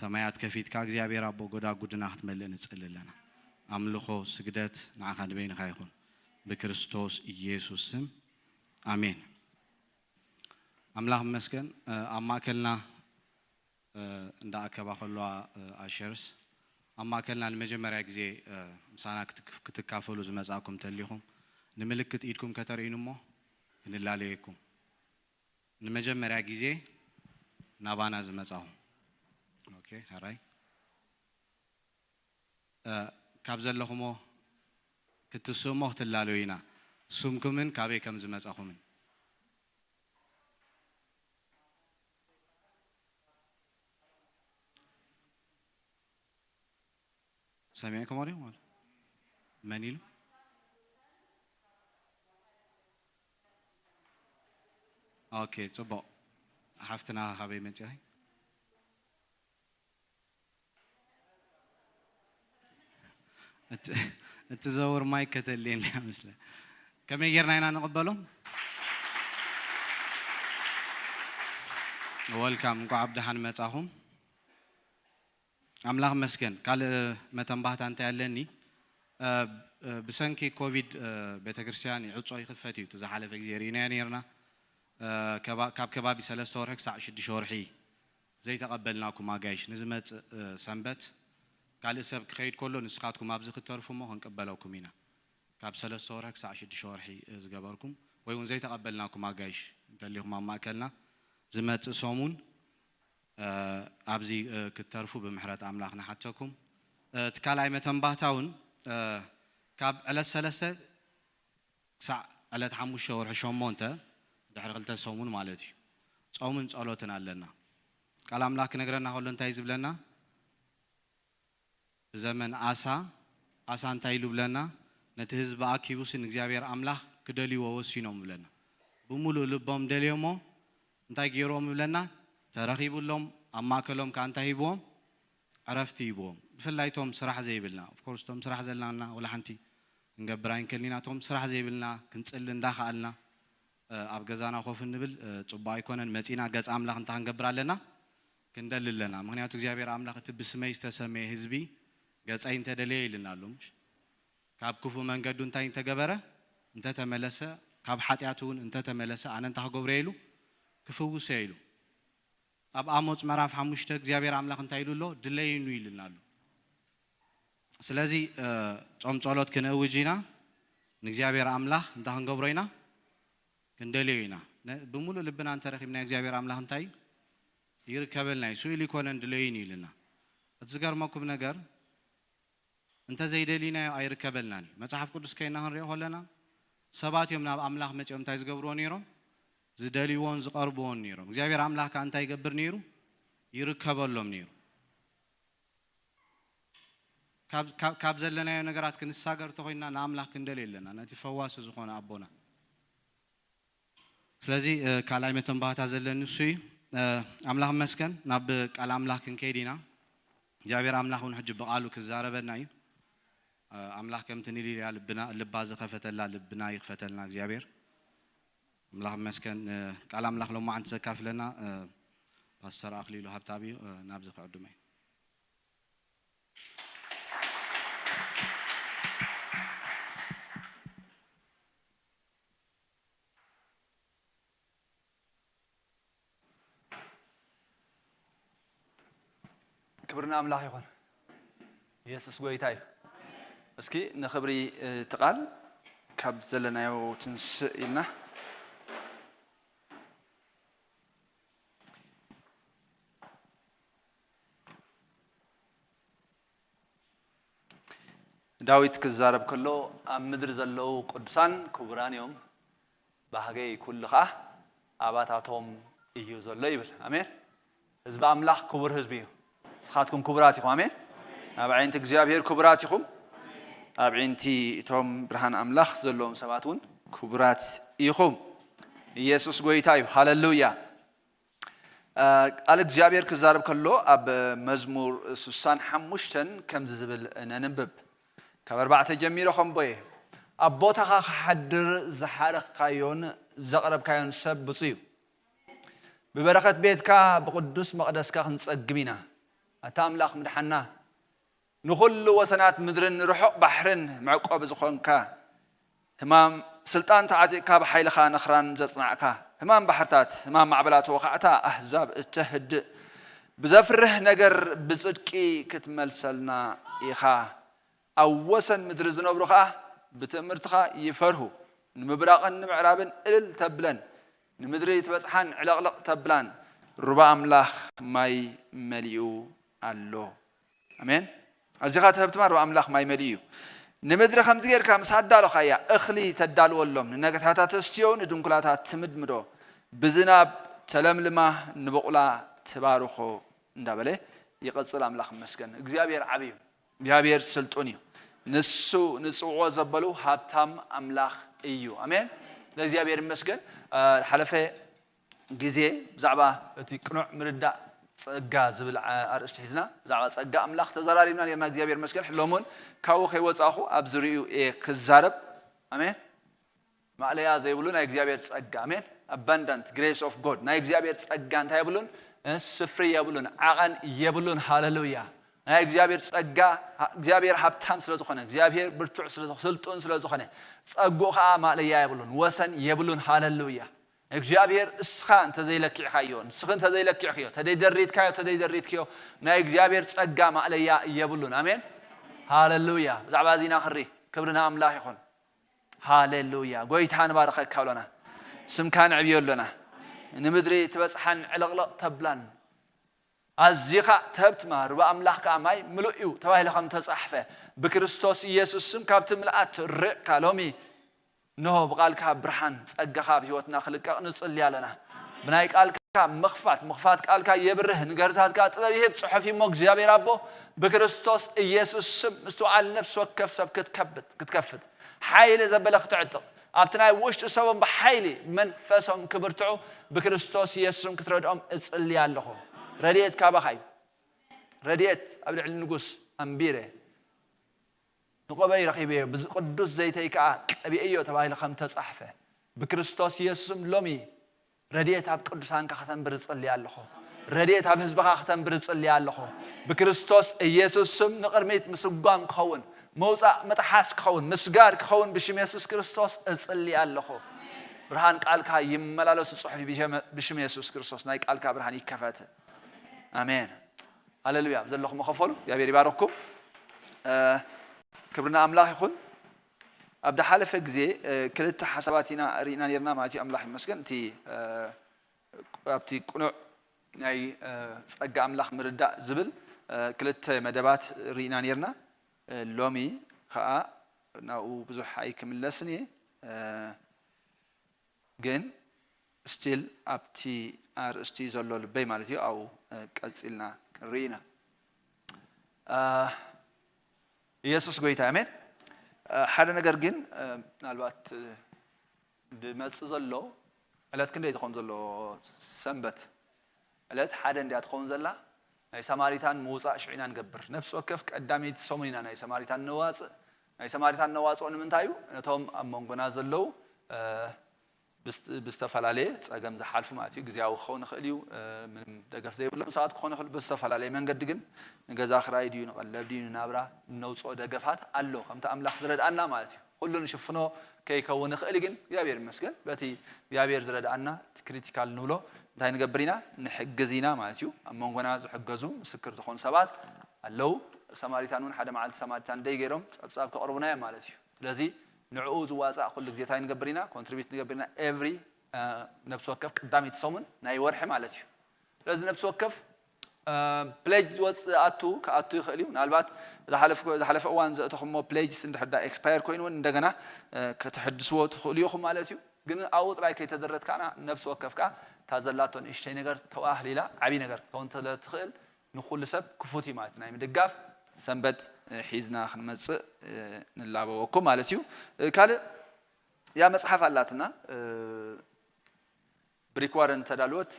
ሰማያት ከፊትካ እግዚኣብሔር ኣቦ ጎዳጉድና ክትመልእ ንጽሊ ኣለና። ኣምልኾ ስግደት ንዓኻ ንበይንኻ ይኹን ብክርስቶስ ኢየሱስ ስም ኣሜን። ኣምላኽ ይመስገን። ኣብ ማእከልና እንዳኣከባ ከለዋ ኣሸርስ ኣብ ማእከልና ንመጀመርያ ግዜ ምሳና ክትካፈሉ ዝመጻእኩም እንተሊኹም ንምልክት ኢድኩም ከተርእዩኒ እሞ ክንላለየኩም። ንመጀመርያ ግዜ ናባና ዝመጻኹም። ኦኬ፣ ሕራይ። ካብ ዘለኹሞ ክትስእሞ ክትላለዩ ኢና። ስምኩምን ካበይ ከም ዝመጻኹምን። ሰሚዕኩም ዲኹም? መን ኢሉ? ኦኬ፣ ጽቡቕ። ሓፍትና ካበይ መጺኺ? እትዘውር ማይክ ከተልየኒ እያ ምስለ። ከመይ ጌርና ኢና ንቕበሎም? ወልካም፣ እንኳዕ ብደሓን መጻኹም። ኣምላኽ መስገን። ካልእ መተንባህታ እንታይ ኣለኒ? ብሰንኪ ኮቪድ ቤተክርስትያን ይዕጾ ይኽፈት እዩ። እቲ ዝሓለፈ ግዜ ርኢናዮ ነርና። ካብ ከባቢ ሰለስተ ወርሒ ክሳዕ ሽዱሽተ ወርሒ ዘይተቐበልናኩም ኣጋይሽ ንዝመጽእ ሰንበት ካልእ ሰብ ክኸይድ ከሎ ንስኻትኩም ኣብዚ ክትተርፉ እሞ ክንቅበለኩም ኢና። ካብ ሰለስተ ወርሒ ክሳዕ ሽዱሽተ ወርሒ ዝገበርኩም ወይ እውን ዘይተቐበልናኩም ኣጋይሽ እንተሊኹም ኣብ ማእከልና ዝመጽእ ሰሙን ኣብዚ ክትተርፉ ብምሕረት ኣምላኽ ንሓተኩም። እቲ ካልኣይ መተንባህታ እውን ካብ ዕለት ሰለስተ ክሳዕ ዕለት ሓሙሽተ ወርሒ ሸሞንተ ድሕሪ ክልተ ሰሙን ማለት እዩ ጾምን ጸሎትን ኣለና። ቃል ኣምላኽ ክነግረና ከሎ እንታይ ዝብለና? ብዘመን ኣሳ ኣሳ እንታይ ኢሉ ብለና? ነቲ ህዝቢ ኣኪቡሲ ንእግዚኣብሔር ኣምላኽ ክደልይዎ ወሲኖም ብለና። ብምሉእ ልቦም ደልዮሞ እንታይ ገይርዎም ብለና? ተረኺቡሎም ኣብ ማእከሎም ከኣ እንታይ ሂብዎም? ዕረፍቲ ሂብዎም። ብፍላይ እቶም ስራሕ ዘይብልና፣ ኦፍኮርስ እቶም ስራሕ ዘለና ወላ ሓንቲ ክንገብር ኣይንክእልን ኢና። እቶም ስራሕ ዘይብልና ክንጽሊ እንዳኸኣልና ኣብ ገዛና ኮፍ እንብል ጽቡቕ ኣይኮነን። መጺና ገጽ ኣምላኽ እንታይ ክንገብር ኣለና? ክንደሊ ኣለና። ምኽንያቱ እግዚኣብሔር ኣምላኽ እቲ ብስመይ ዝተሰመየ ህዝቢ ገጸይ እንተደለየ ኢልና ኣሎ። ምሽ? ካብ ክፉእ መንገዱ እንታይ እንተገበረ? እንተተመለሰ፣ ካብ ሓጢኣቱ እውን እንተተመለሰ ኣነ እንታይ ክገብሮ እየ ኢሉ? ክፍውሶ እየ ኢሉ። ኣብ ኣሞጽ ምዕራፍ ሓሙሽተ እግዚኣብሔር ኣምላኽ እንታይ ኢሉ ኣሎ? ድለይኑ ኢልና ኣሎ። ስለዚ ጾም ጸሎት ክንእውጅ ኢና። ንእግዚኣብሔር ኣምላኽ እንታይ ክንገብሮ ኢና? ክንደልዮ ኢና። ብምሉእ ልብና እንተረኺብና እግዚኣብሔር ኣምላኽ እንታይ እዩ? ይርከበልና እዩ። ስኢሉ ይኮነን ድለይን እዩ ኢልና። እቲ ዝገርመኩም ነገር እንተዘይደሊናዮ ኣይርከበልናን እዩ። መጽሓፍ ቅዱስ ከይና ክንሪኦ ከለና ሰባት እዮም ናብ ኣምላኽ መጺኦም እንታይ ዝገብርዎ ነይሮም? ዝደልይዎን ዝቐርብዎን ነይሮም። እግዚኣብሔር ኣምላኽ ከኣ እንታይ ይገብር ነይሩ? ይርከበሎም ነይሩ። ካብ ዘለናዮ ነገራት ክንሳገር ተኾይንና ንኣምላኽ ክንደልዮ ኣለና፣ ነቲ ፈዋሲ ዝኾነ ኣቦና። ስለዚ ካልኣይ መተንባህታ ዘለኒ እሱ እዩ። ኣምላኽ መስከን ናብ ቃል ኣምላኽ ክንከይድ ኢና። እግዚኣብሔር ኣምላኽ እውን ሕጂ ብቓሉ ክዛረበና እዩ። ኣምላኽ ከምቲ ንሊልያ ልባ ዝኸፈተላ ልብና ይኽፈተልና እግዚኣብሔር። ኣምላኽ መስከን ቃል ኣምላኽ ሎማዓንቲ ዘካፍለና ፓስተር ኣኽሊሉ ሃብታብ እዩ። ናብዚ ክዕድሞ እዩ። ክብሪ ንኣምላኽ ይኹን። ኢየሱስ ጎይታ እዩ። እስኪ ንኽብሪ እቲ ቃል ካብ ዘለናዮ ትንስእ ኢልና ዳዊት ክዛረብ ከሎ ኣብ ምድሪ ዘለዉ ቅዱሳን ክቡራን እዮም፣ ባህገይ ኩሉ ኸኣ ኣባታቶም እዩ ዘሎ ይብል። ኣሜን። ህዝቢ ኣምላኽ ክቡር ህዝቢ እዩ። ንስኻትኩም ክቡራት ኢኹም። ኣሜን። ኣብ ዓይንቲ እግዚኣብሔር ክቡራት ኢኹም። ኣብ ዓይንቲ እቶም ብርሃን ኣምላኽ ዘለዎም ሰባት እውን ክቡራት ኢኹም። ኢየሱስ ጎይታ እዩ። ሃሌሉያ። እ፣ ቃል እግዚኣብሔር ክዛረብ ከሎ ኣብ መዝሙር ስሳን ሓሙሽተን ከምዚ ዝብል ነንብብ። ካብ ኣርባዕተ ጀሚረ ከንቦየ። ኣብ ቦታኻ ክሓድር ዝሓረኽካዮን ዘቕረብካዮን ሰብ ብፁዕ እዩ። ብበረኸት ቤትካ ብቕዱስ መቕደስካ ክንጸግብ ኢና። ኣታ ኣምላኽ ምድሓና፣ ንኹሉ ወሰናት ምድርን ንርሑቕ ባሕርን መዕቆቢ ዝኾንካ፣ ህማም ስልጣን ተዓጢቕካ ብሓይልኻ ነኽራን ዘጽናዕካ፣ ህማም ባሕርታት፣ ህማም ማዕበላት ወኻዕታ ኣህዛብ እተህድእ፣ ብዘፍርህ ነገር ብጽድቂ ክትመልሰልና ኢኻ። ኣብ ወሰን ምድሪ ዝነብሩ ኸኣ ብትእምርትኻ ይፈርሁ። ንምብራቕን ንምዕራብን እልል ተብለን፣ ንምድሪ ትበጽሓን ዕለቕለቕ ተብላን፣ ሩባ ኣምላኽ ማይ መሊኡ ኣሎ። ኣሜን። ኣዚኻ ትህብትማ ሩባ ኣምላኽ ማይ መሊኡ እዩ። ንምድሪ ከምዚ ጌርካ ምስ ኣዳሎኻያ፣ እኽሊ ተዳልወሎም፣ ንነገታታ ተስትዮ፣ ንድንኩላታ ትምድምዶ፣ ብዝናብ ተለምልማ፣ ንበቑላ ትባርኾ እንዳበለ ይቐጽል። ኣምላኽ ይመስገን። እግዚኣብሔር ዓብዩ። እግዚኣብሔር ስልጡን እዩ። ንሱ ንጽውዖ ዘበሉ ሃብታም ኣምላኽ እዩ። ኣሜን። ለእግዚኣብሔር ይመስገን። እ፣ ሓለፈ ግዜ ብዛዕባ እቲ ቅኑዕ ምርዳእ ጸጋ ዝብል ዓ-፣ ኣርእስቲ ሒዝና ብዛዕባ ጸጋ ኣምላኽ ተዘራሪብና ነርና። እግዚኣብሔር ይመስገን። ሕሎሙን ካብኡ ከይወጻኹ ኣብ ዝርእዩ እየ ክዛረብ። ኣሜን። ማእለያ ዘይብሉ ናይ እግዚኣብሔር ጸጋ። ኣሜን። Abundant grace of God። ናይ እግዚኣብሔር ጸጋ እንታይ የብሉን? እ፣ ስፍሪ የብሉን፣ ዓቐን የብሉን። ሃሌሉያ። ናይ እግዚኣብሔር ጸጋ፣ እግዚኣብሔር ሃብታም ስለ ዝኾነ፣ እግዚኣብሔር ብርቱዕ ስለ ዝኾነ፣ ስልጡን ስለ ዝኾነ፣ ጸግኡ ኸኣ ማእለያ የብሉን፣ ወሰን የብሉን። ሃሌሉያ። እግዚኣብሔር እስኻ እንተ ዘይለኪዕካዮ፣ ንስኺ እንተ ዘይለኪዕክዮ፣ ተደይደሪትካዮ፣ ተደይደሪትክዮ፣ ናይ እግዚኣብሔር ጸጋ ማእለያ የብሉን። ኣሜን። ሃሌሉያ። ብዛዕባ እዚና ክሪ፣ ክብሪ ንኣምላኽ ይኹን። ሃሌሉያ። ጎይታ ንባርኸካ ኣሎና። ስምካ ንዕብዮ ኣሎና። ንምድሪ ትበጽሓን ዕልቕልቕ ተብላን፣ ኣዚኻ ትህብትማ፣ ሩባ ኣምላኽ ከኣ ማይ ምሉእ እዩ ተባሂሉ ከም ተጻሕፈ፣ ብክርስቶስ ኢየሱስ ስም ካብቲ ምልኣት ርቕካ ሎሚ እንሆ ብቃልካ ብርሃን ጸጋኻ ኣብ ህይወትና ክልቀቕ ንጽሊ ኣለና። ብናይ ቃልካ ምኽፋት፣ ምኽፋት ቃልካ የብርህ፣ ንገርታትካ ጥበብ ይህብ፣ ጽሑፍ እሞ እግዚኣብሔር ኣቦ ብክርስቶስ ኢየሱስ ስም ምስትውዓል ነፍሲ ወከፍ ሰብ ክትከብት፣ ክትከፍት፣ ሓይሊ ዘበለ ክትዕጥቕ፣ ኣብቲ ናይ ውሽጢ ሰቦም ብሓይሊ መንፈሶም ክብርትዑ ብክርስቶስ ኢየሱስ ስም ክትረድኦም እጽሊ ኣለኹ። ረድኤት ካባኻ እዩ። ረድኤት ኣብ ልዕሊ ንጉስ ኣንቢረ ንቆበይ ረኺበዮ፣ ብዚ ቅዱስ ዘይተይ ከኣ ቀቢኤዮ ተባሂሉ ከም ተጻሕፈ፣ ብክርስቶስ ኢየሱስም ሎሚ ረድኤት ኣብ ቅዱሳንካ ከተንብር እጽሊ ኣለኹ። ረድኤት ኣብ ህዝብኻ ከተንብር እጽሊ ኣለኹ። ብክርስቶስ ኢየሱስ ስም ንቕድሚት ምስጓም ክኸውን፣ መውጻእ ምጥሓስ ክኸውን፣ ምስጋር ክኸውን ብሽም የሱስ ክርስቶስ እጽሊ ኣለኹ። ብርሃን ቃልካ ይመላለሱ ጽሑፍ ብሸመ-፣ ብሽም የሱስ ክርስቶስ ናይ ቃልካ ብርሃን ይከፈት። ኣሜን። ሃሌሉያ። ዘለኹም መኸፈሉ እግዚኣብሔር ይባርኽኩም። እ፣ ክብሪ ንኣምላኽ ይኹን። ኣብ ዝሓለፈ ግዜ፣ እ፣ ክልተ ሓሳባት ኢና ርኢና ነርና ማለት እዩ። ኣምላኽ ይመስገን። እቲ፣ እ፣ ኣብቲ ቅኑዕ ናይ፣ እ፣ ጸጋ ኣምላኽ ምርዳእ ዝብል፣ እ፣ ክልተ መደባት ርኢና ነርና። እ፣ ሎሚ ኸኣ ናብኡ ብዙሕ ኣይክምለስን እየ። እ፣ ግን ስቲል ኣብቲ ኣርእስቲ ዘሎ ልበይ ማለት እዩ፣ ኣብኡ፣ እ፣ ቀጺልና ክንርኢ ኢና። እ፣ ኢየሱስ ጎይታ፣ ኣሜን። እ፣ ሓደ ነገር ግን፣ እ፣ ምናልባት፣ እ፣ ድመጽእ ዘሎ ዕለት ክንደይ ትኾን ዘሎ ሰንበት? ዕለት ሓደ እንድያ ትኸውን ዘላ። ናይ ሳማሪታን ምውጻእ ሽዑ ኢና ንገብር። ነፍሲ ወከፍ ቀዳመይቲ ሰሙን ኢና ናይ ሳማሪታን ነዋጽእ። ናይ ሳማሪታን ነዋጽኦ ንምንታይ እዩ? ነቶም ኣብ መንጎና ዘለዉ፣ እ፣ ብስ-፣ ብዝተፈላለየ ጸገም ዝሓልፉ ማለት እዩ። ግዝያዊ ክኸውን ይኽእል እዩ፣ እ፣ ምንም ደገፍ ዘይብሎም ሰባት ክኾኑ ይኽእሉ። ብዝተፈላለየ መንገዲ ግን ንገዛ ክራይ ድዩ፣ ንቐለብ ድዩ፣ ንናብራ እነውጽኦ ደገፋት ኣሎ፣ ከምቲ ኣምላኽ ዝረድኣና ማለት እዩ። ኩሉ ንሽፍኖ ከይከውን ይኽእል እዩ፣ ግን እግዚኣብሔር ይመስገን በቲ እግዚኣብሔር ዝረድኣና እቲ ክሪቲካል ንብሎ እንታይ ንገብር ኢና? ንሕግዝ ኢና ማለት እዩ። ኣብ መንጎና ዝሕገዙ ምስክር ዝኾኑ ሰባት ኣለዉ። ሳማሪታን እውን ሓደ መዓልቲ ሳማሪታን ደይ ገይሮም ጸብጻብ ከቕርቡና እዮም ማለት እዩ። ስለዚ ንዕኡ ዝዋጻእ ኩሉ ግዜ እንታይ ንገብር ኢና? ኮንትሪቢዩት ንገብር ኢና። ኤቭሪ፣ እ፣ ነፍሲ ወከፍ ቀዳመይቲ ሰሙን ናይ ወርሒ ማለት እዩ። ስለዚ ነፍሲ ወከፍ፣ እ፣ ፕሌጅ ዝወጽእ ኣቱ ክኣቱ ይኽእል እዩ። ምናልባት ዝሓለፍ-፣ ዝሓለፈ እዋን ዘእተኹሞ ፕሌጅስ እንድሕር ዳ ኤክስፓየር ኮይኑ እውን እንደገና፣ እ፣ ከተሐድስዎ ትኽእሉ ኢኹም ማለት እዩ። ግን ኣብኡ ጥራይ ከይተደረትካና ነፍሲ ወከፍ ከኣ እታ ዘላቶ ንእሽተይ ነገር ተዋህሊላ ዓብዪ ነገር ክትከውን ስለ ትኽእል ንኹሉ ሰብ ክፉት እዩ ማለት እዩ። ናይ ምድጋፍ ሰንበት፣ እ፣ ሒዝና ክንመጽእ፣ እ፣ ንላበወኩም ማለት እዩ። እ፣ ካልእ እዚኣ መጽሓፍ ኣላትና፣ እ፣ ብሪክ ዋረን ተዳልወት፣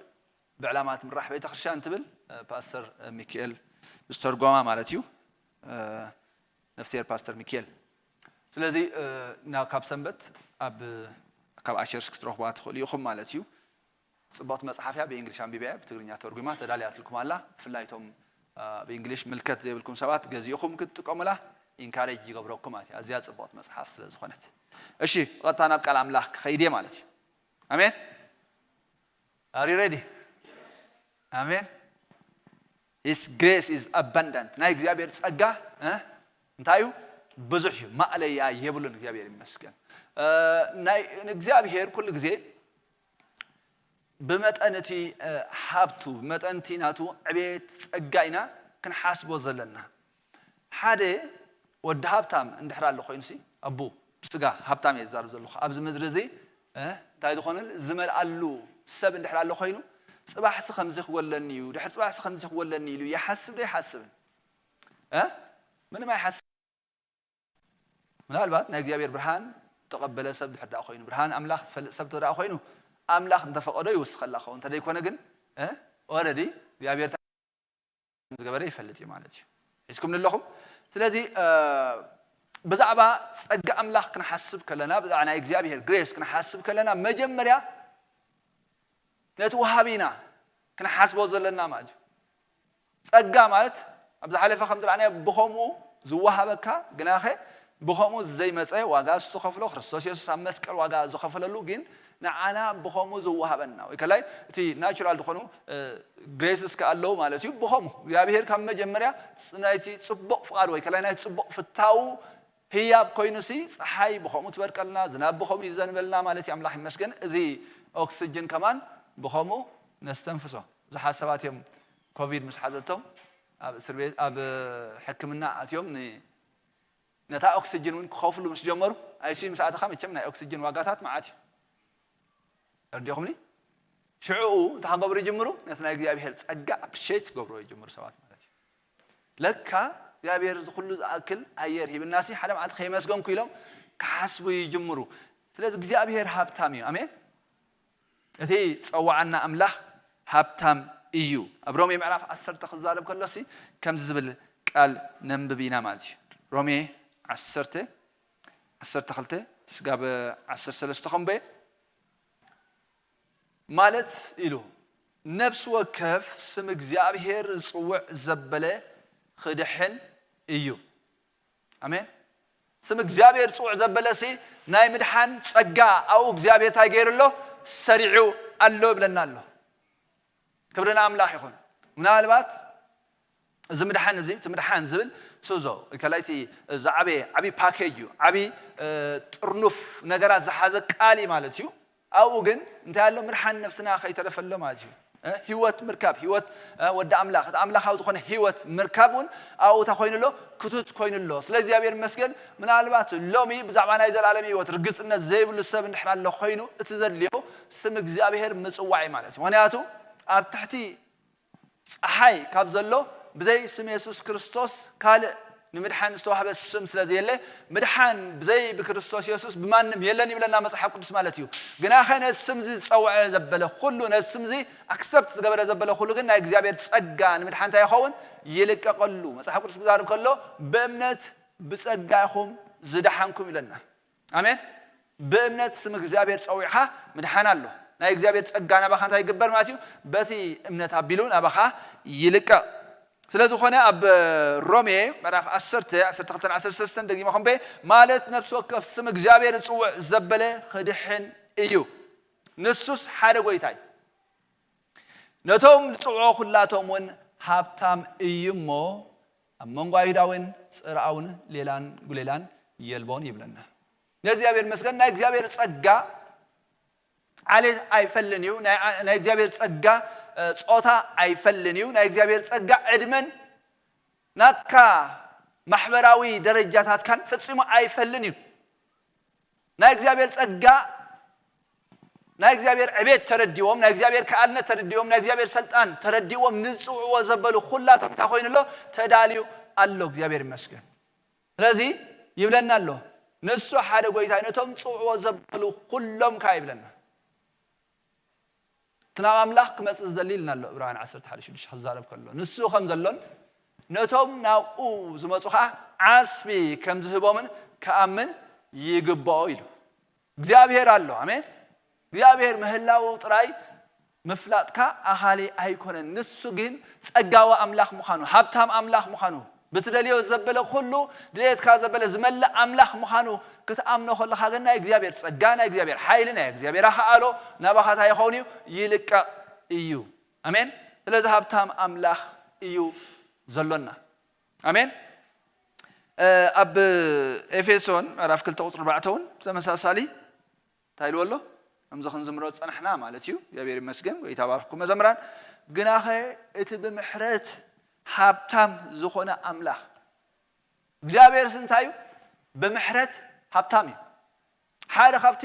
ብዕላማት ምራሕ ቤተክርስትያን ትብል፣ እ፣ ፓስተር ሚካኤል ዝተርጎማ ማለት እዩ። እ፣ ነፍስሄር ፓስተር ሚካኤል። ስለዚ፣ እ፣ ናብ፣ ካብ ሰንበት ኣብ፣ ካብ ኣሸርስ ክትረኽቧ ትኽእሉ ኢኹም ማለት እዩ። ጽብቕቲ መጽሓፍ እያ፣ ብእንግሊሽ ኣንቢበያ፣ ብትግርኛ ተርጉማ ተዳልያትልኩም ኣላ። ብፍላይ እቶም፣ እ፣ ብእንግሊሽ ምልከት ዘይብልኩም ሰባት ገዚእኹም ክትጥቀሙላ ኢንካሬጅ ይገብረኩም ማለት እዩ። ኣዝያ ጽብቕቲ መጽሓፍ ስለ ዝኾነት። እሺ፣ ብቐጥታ ናብ ቃል ኣምላኽ ክኸይድ እየ ማለት እዩ። ኣሜን። Are you ready? ኣሜን። His grace is abundant። ናይ እግዚኣብሔር ጸጋ፣ እ፣ እንታይ እዩ? ብዙሕ እዩ፣ ማእለያ የብሉን። እግዚኣብሔር ይመስገን። እ፣ ናይ እግዚኣብሔር ኩሉ ግዜ ብመጠን እቲ፣ እ፣ ሃብቱ፣ ብመጠን እቲ ናቱ ዕቤት ጸጋ ኢና ክንሓስቦ ዘለና። ሓደ ወዲ ሃብታም እንድሕር ኣሎ ኮይኑሲ፣ ኣቡ ብስጋ ሃብታም እየ ዝዛረብ ዘለኹ። ኣብዚ ምድሪ እዚ፣ እ፣ እንታይ ዝኾነ ዝመልኣሉ ሰብ እንድሕር ኣሎ ኮይኑ፣ ጽባሕሲ ከምዚ ክጎለኒ እዩ፣ ድሕሪ ጽባሕሲ ከምዚ ክጎለኒ ኢሉ ይሓስብ ዶ ይሓስብን? እ? ምንም ኣይሓስብ። ምናልባት ናይ እግዚኣብሔር ብርሃን ተቐበለ ሰብ ድሕር ደኣ ኮይኑ፣ ብርሃን ኣምላኽ ዝፈልጥ ሰብ እንተ ደኣ ኮይኑ፣ ኣምላኽ እንተፈቐዶ ይውስኸላ ኸውን። እንተደይኮነ ግን፣ እ፣ ኦረዲ እግዚኣብሔር ዝገበረ ይፈልጥ እዩ ማለት እዩ። ሒዝኩም ኣለኹም። ስለዚ፣ እ፣ ብዛዕባ ጸጋ ኣምላኽ ክንሓስብ ከለና፣ ብዛዕባ ናይ እግዚኣብሔር ግሬስ ክንሓስብ ከለና፣ መጀመርያ ነቲ ወሃቢና ክንሓስቦ ዘለና ማለት እዩ። ጸጋ ማለት ኣብ ዝሓለፈ ከም ዝረኣናዮ ብኸምኡ ዝወሃበካ፣ ግናኸ ብኸምኡ ዘይመጸ ዋጋ ዝተኸፍሎ፣ ክርስቶስ የሱስ ኣብ መስቀል ዋጋ ዝኸፈለሉ፣ ግን ንዓና ብኸምኡ ዝወሃበና፣ ወይ ከላይ እቲ ናቹራል ዝኾኑ፣ እ፣ ግሬስስ ከኣ ኣለዉ ማለት እዩ። ብኸምኡ እግዚኣብሔር ካብ መጀመርያ ናይቲ ጽቡቕ ፍቓድ ወይ ከላይ ናይቲ ጽቡቕ ፍታዉ ህያብ ኮይኑሲ፣ ጸሓይ ብኸምኡ ትበርቀልና፣ ዝናብ ብኸምኡ ይዘንበልና ማለት እዩ። ኣምላኽ ይመስገን። እዚ ኦክስጅን ከማን ብኸምኡ ነስተንፍሶ። ብዙሓት ሰባት እዮም ኮቪድ ምስ ሓዘቶም ኣብ እስር ቤት፣ ኣብ ሕክምና ኣትዮም ን-፣ ነታ ኦክስጅን እውን ክኸፍሉ ምስ ጀመሩ፣ ኣይሲዩ ምስ ኣተኻ መቸም ናይ ኦክስጅን ዋጋታት መዓት እዩ። ተረዲኹምኒ? ሽዑኡ እንታይ ክገብሩ ይጅምሩ? ነቲ ናይ እግዚኣብሔር ጸጋ ኣፕሪሼት ክገብርዎ ይጅምሩ ሰባት ማለት እዩ። ለካ እግዚኣብሔር እዚ ኩሉ ዝኣክል ኣየር ሂብናሲ ሓደ መዓልቲ ከየመስገንኩ ኢሎም ክሓስቡ ይጅምሩ። ስለዚ እግዚኣብሔር ሃብታም እዩ። ኣሜን። እቲ ጸዋዓና ኣምላኽ ሃብታም እዩ። ኣብ ሮሜ ምዕራፍ ዓሰርተ ክዛረብ ከሎሲ ከምዚ ዝብል ቃል ነንብብ ኢና ማለት እዩ። ሮሜ ዓሰርተ፣ ዓሰርተ ክልተ ስጋብ ዓሰርተ ሰለስተ ከንበየ። ማለት ኢሉ፣ ነፍሲ ወከፍ ስም እግዚኣብሔር ዝጽውዕ ዘበለ ክድሕን እዩ። ኣሜን። ስም እግዚኣብሔር ዝጽውዕ ዘበለሲ ናይ ምድሓን ጸጋ ኣብኡ እግዚኣብሔር እንታይ ገይሩ ኣሎ? ሰሪዑ ኣሎ ይብለና ኣሎ። ክብሪ ንኣምላኽ ይኹን። ምናልባት እዚ ምድሓን እዚ፣ እቲ ምድሓን ዝብል ሱዞ፣ ከላይቲ ዝዓበየ፣ ዓብዪ ፓኬጅ እዩ። ዓብዪ፣ እ፣ ጥርኑፍ ነገራት ዝሓዘ ቃል እዩ ማለት እዩ። ኣብኡ ግን እንታይ ኣሎ? ምድሓን ነፍስና ከይተረፈ ኣሎ ማለት እዩ። እ፣ ህይወት ምርካብ፣ ህይወት፣ እ፣ ወዲ ኣምላኽ፣ እቲ ኣምላኻዊ ዝኾነ ህይወት ምርካብ እውን ኣብኡ እንታይ ኮይኑ ኣሎ? ክቱት ኮይኑ ኣሎ። ስለ እግዚኣብሔር ይመስገን፣ ምናልባት ሎሚ ብዛዕባ ናይ ዘላለም ህይወት ርግጽነት ዘይብሉ ሰብ እንድሕር ኣሎ ኮይኑ፣ እቲ ዘድልዮ ስም እግዚኣብሔር ምጽዋዕ እዩ ማለት እዩ። ምኽንያቱ ኣብ ትሕቲ ጸሓይ ካብ ዘሎ ብዘይ ስም የሱስ ክርስቶስ ካልእ ንምድሓን ዝተዋህበ ስም ስለ ዘየለ፣ ምድሓን ብዘይ ብክርስቶስ የሱስ ብማንም የለን ይብለና መጽሓፍ ቅዱስ ማለት እዩ። ግናኸ ነዚ ስም እዚ ዝጸውዐ ዘበለ ኩሉ፣ ነዚ ስም እዚ ኣክሰፕት ዝገበረ ዘበለ ኩሉ ግን ናይ እግዚኣብሔር ጸጋ ንምድሓን እንታይ ይኸውን? ይልቀቐሉ። መጽሓፍ ቅዱስ ክዛረብ ከሎ ብእምነት ብጸጋ ኢኹም ዝደሓንኩም ይብለና። ኣሜን። ብእምነት ስም እግዚኣብሔር ጸዊዕኻ ምድሓን ኣሎ። ናይ እግዚኣብሔር ጸጋ ናባኻ እንታይ ይግበር ማለት እዩ? በቲ እምነት ኣቢሉ ናባኻ ይልቀቕ። ስለ ዝኾነ ኣብ ሮሜ ምዕራፍ ዓሰርተ፣ ዓሰርተ ክልተ፣ ዓሰርተ ሰለስተ ደጊመ ከንበ፣ ማለት ነፍሲ ወከፍ ስም እግዚኣብሔር ዝጽውዕ ዘበለ ክድሕን እዩ። ንሱስ ሓደ ጐይታ እዩ። ነቶም ዝጽውዖ ኩላቶም እውን ሃብታም እዩ እሞ፣ ኣብ መንጎ ኣይሁዳውን ጽርኣውን ሌላን ጉሌላን የልቦን ይብለና። ንእግዚኣብሔር ይመስገን፣ ናይ እግዚኣብሔር ጸጋ ዓሌት ኣይፈልን እዩ። ናይ ዓ-፣ ናይ እግዚኣብሔር ጸጋ፣ እ፣ ጾታ ኣይፈልን እዩ። ናይ እግዚኣብሔር ጸጋ ዕድመን ናትካ ማሕበራዊ ደረጃታትካን ፈጺሙ ኣይፈልን እዩ። ናይ እግዚኣብሔር ጸጋ፣ ናይ እግዚኣብሔር ዕቤት ተረዲዎም፣ ናይ እግዚኣብሔር ከኣልነት ተረዲዎም፣ ናይ እግዚኣብሔር ሰልጣን ተረዲዎም ንዝጽውዕዎ ዘበሉ ኩላቶም እንታይ ኮይኑ ኣሎ? ተዳልዩ ኣሎ። እግዚኣብሔር ይመስገን። ስለዚ ይብለና ኣሎ፣ ንሱ ሓደ ጎይታ እዩ፣ ነቶም ጽውዕዎ ዘበሉ ኩሎም ከኣ ይብለና። እቲ ናብ ኣምላኽ ክመጽእ ዝደሊ ኢልና ኣሎ፣ ዕብራውያን ዓሰርተ ሓደ ሽዱሽተ ክዛረብ ከሎ። ንሱ ከም ዘሎን ነቶም ናብኡ ዝመጹ ኸኣ ዓስቢ ከም ዝህቦምን ክኣምን ይግብኦ ኢሉ። እግዚኣብሔር ኣሎ። ኣሜን። እግዚኣብሔር ምህላው ጥራይ ምፍላጥካ ኣኻሊ ኣይኮነን። ንሱ ግን ጸጋዊ ኣምላኽ ምዃኑ፣ ሃብታም ኣምላኽ ምዃኑ፣ ብትደልዮ ዘበለ ኩሉ ድሌትካ ዘበለ ዝመልእ ኣምላኽ ምዃኑ ክትኣምኖ ከለኻ ግን ናይ እግዚኣብሔር ጸጋ፣ ናይ እግዚኣብሔር ሓይሊ፣ ናይ እግዚኣብሔር ኣኽኣሎ ናባኻ እንታይ ይኸውን እዩ? ይልቀቕ እዩ። ኣሜን። ስለዚ ሃብታም ኣምላኽ እዩ ዘሎና። ኣሜን። እ፣ ኣብ ኤፌሶን ምዕራፍ ክልተ ቁጽሪ ኣርባዕተ እውን ተመሳሳሊ እንታይ ኢልዎ ኣሎ? ከምዚ ክንዝምሮ ዝጸናሕና ማለት እዩ። እግዚኣብሔር ይመስገን፣ ጎይታ ባርኽኩም መዘምራን። ግናኸ እቲ ብምሕረት ሃብታም ዝኾነ ኣምላኽ፣ እግዚኣብሔርስ እንታይ እዩ? ብምሕረት ሃብታም እዩ። ሓደ ካብቲ፣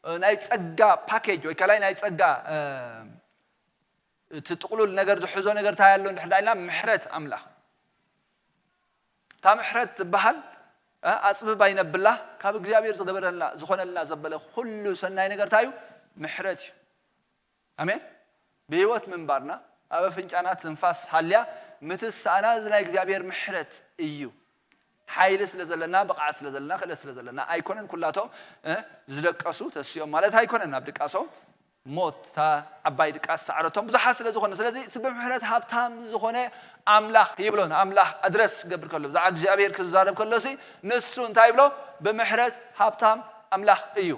እ፣ ናይ ጸጋ ፓኬጅ ወይ ካልኣይ ናይ ጸጋ፣ እ፣ እቲ ጥቕሉል ነገር ዝሕዞ ነገር እንታይ ኣሎ እንድሕር ዳኢልና፣ ምሕረት ኣምላኽ። እታ ምሕረት ትበሃል፣ እ፣ ኣጽብብ ኣይነብላ፣ ካብ እግዚኣብሔር ዝገበረልና፣ ዝኾነልና ዘበለ ኩሉ ሰናይ ነገር እንታይ እዩ? ምሕረት እዩ። ኣሜን። ብህይወት ምንባርና፣ ኣብ ኣፍንጫና ትንፋስ ሃልያ ምትሳእና፣ እዚ ናይ እግዚኣብሔር ምሕረት እዩ። ሓይሊ ስለ ዘለና፣ ብቕዓት ስለ ዘለና፣ ክእለት ስለ ዘለና ኣይኮነን። ኩላቶም፣ እ፣ ዝደቀሱ ተሲኦም ማለት ኣይኮነን። ኣብ ድቃሶም ሞት፣ እታ ዓባይ ድቃስ ሰዓረቶም ብዙሓት ስለ ዝኾነ፣ ስለዚ እቲ ብምሕረት ሃብታም ዝኾነ ኣምላኽ ይብሎ። ንኣምላኽ ኣድረስ ክገብር ከሎ፣ ብዛዕባ እግዚኣብሔር ክዛረብ ከሎሲ ንሱ እንታይ ይብሎ? ብምሕረት ሃብታም ኣምላኽ እዩ።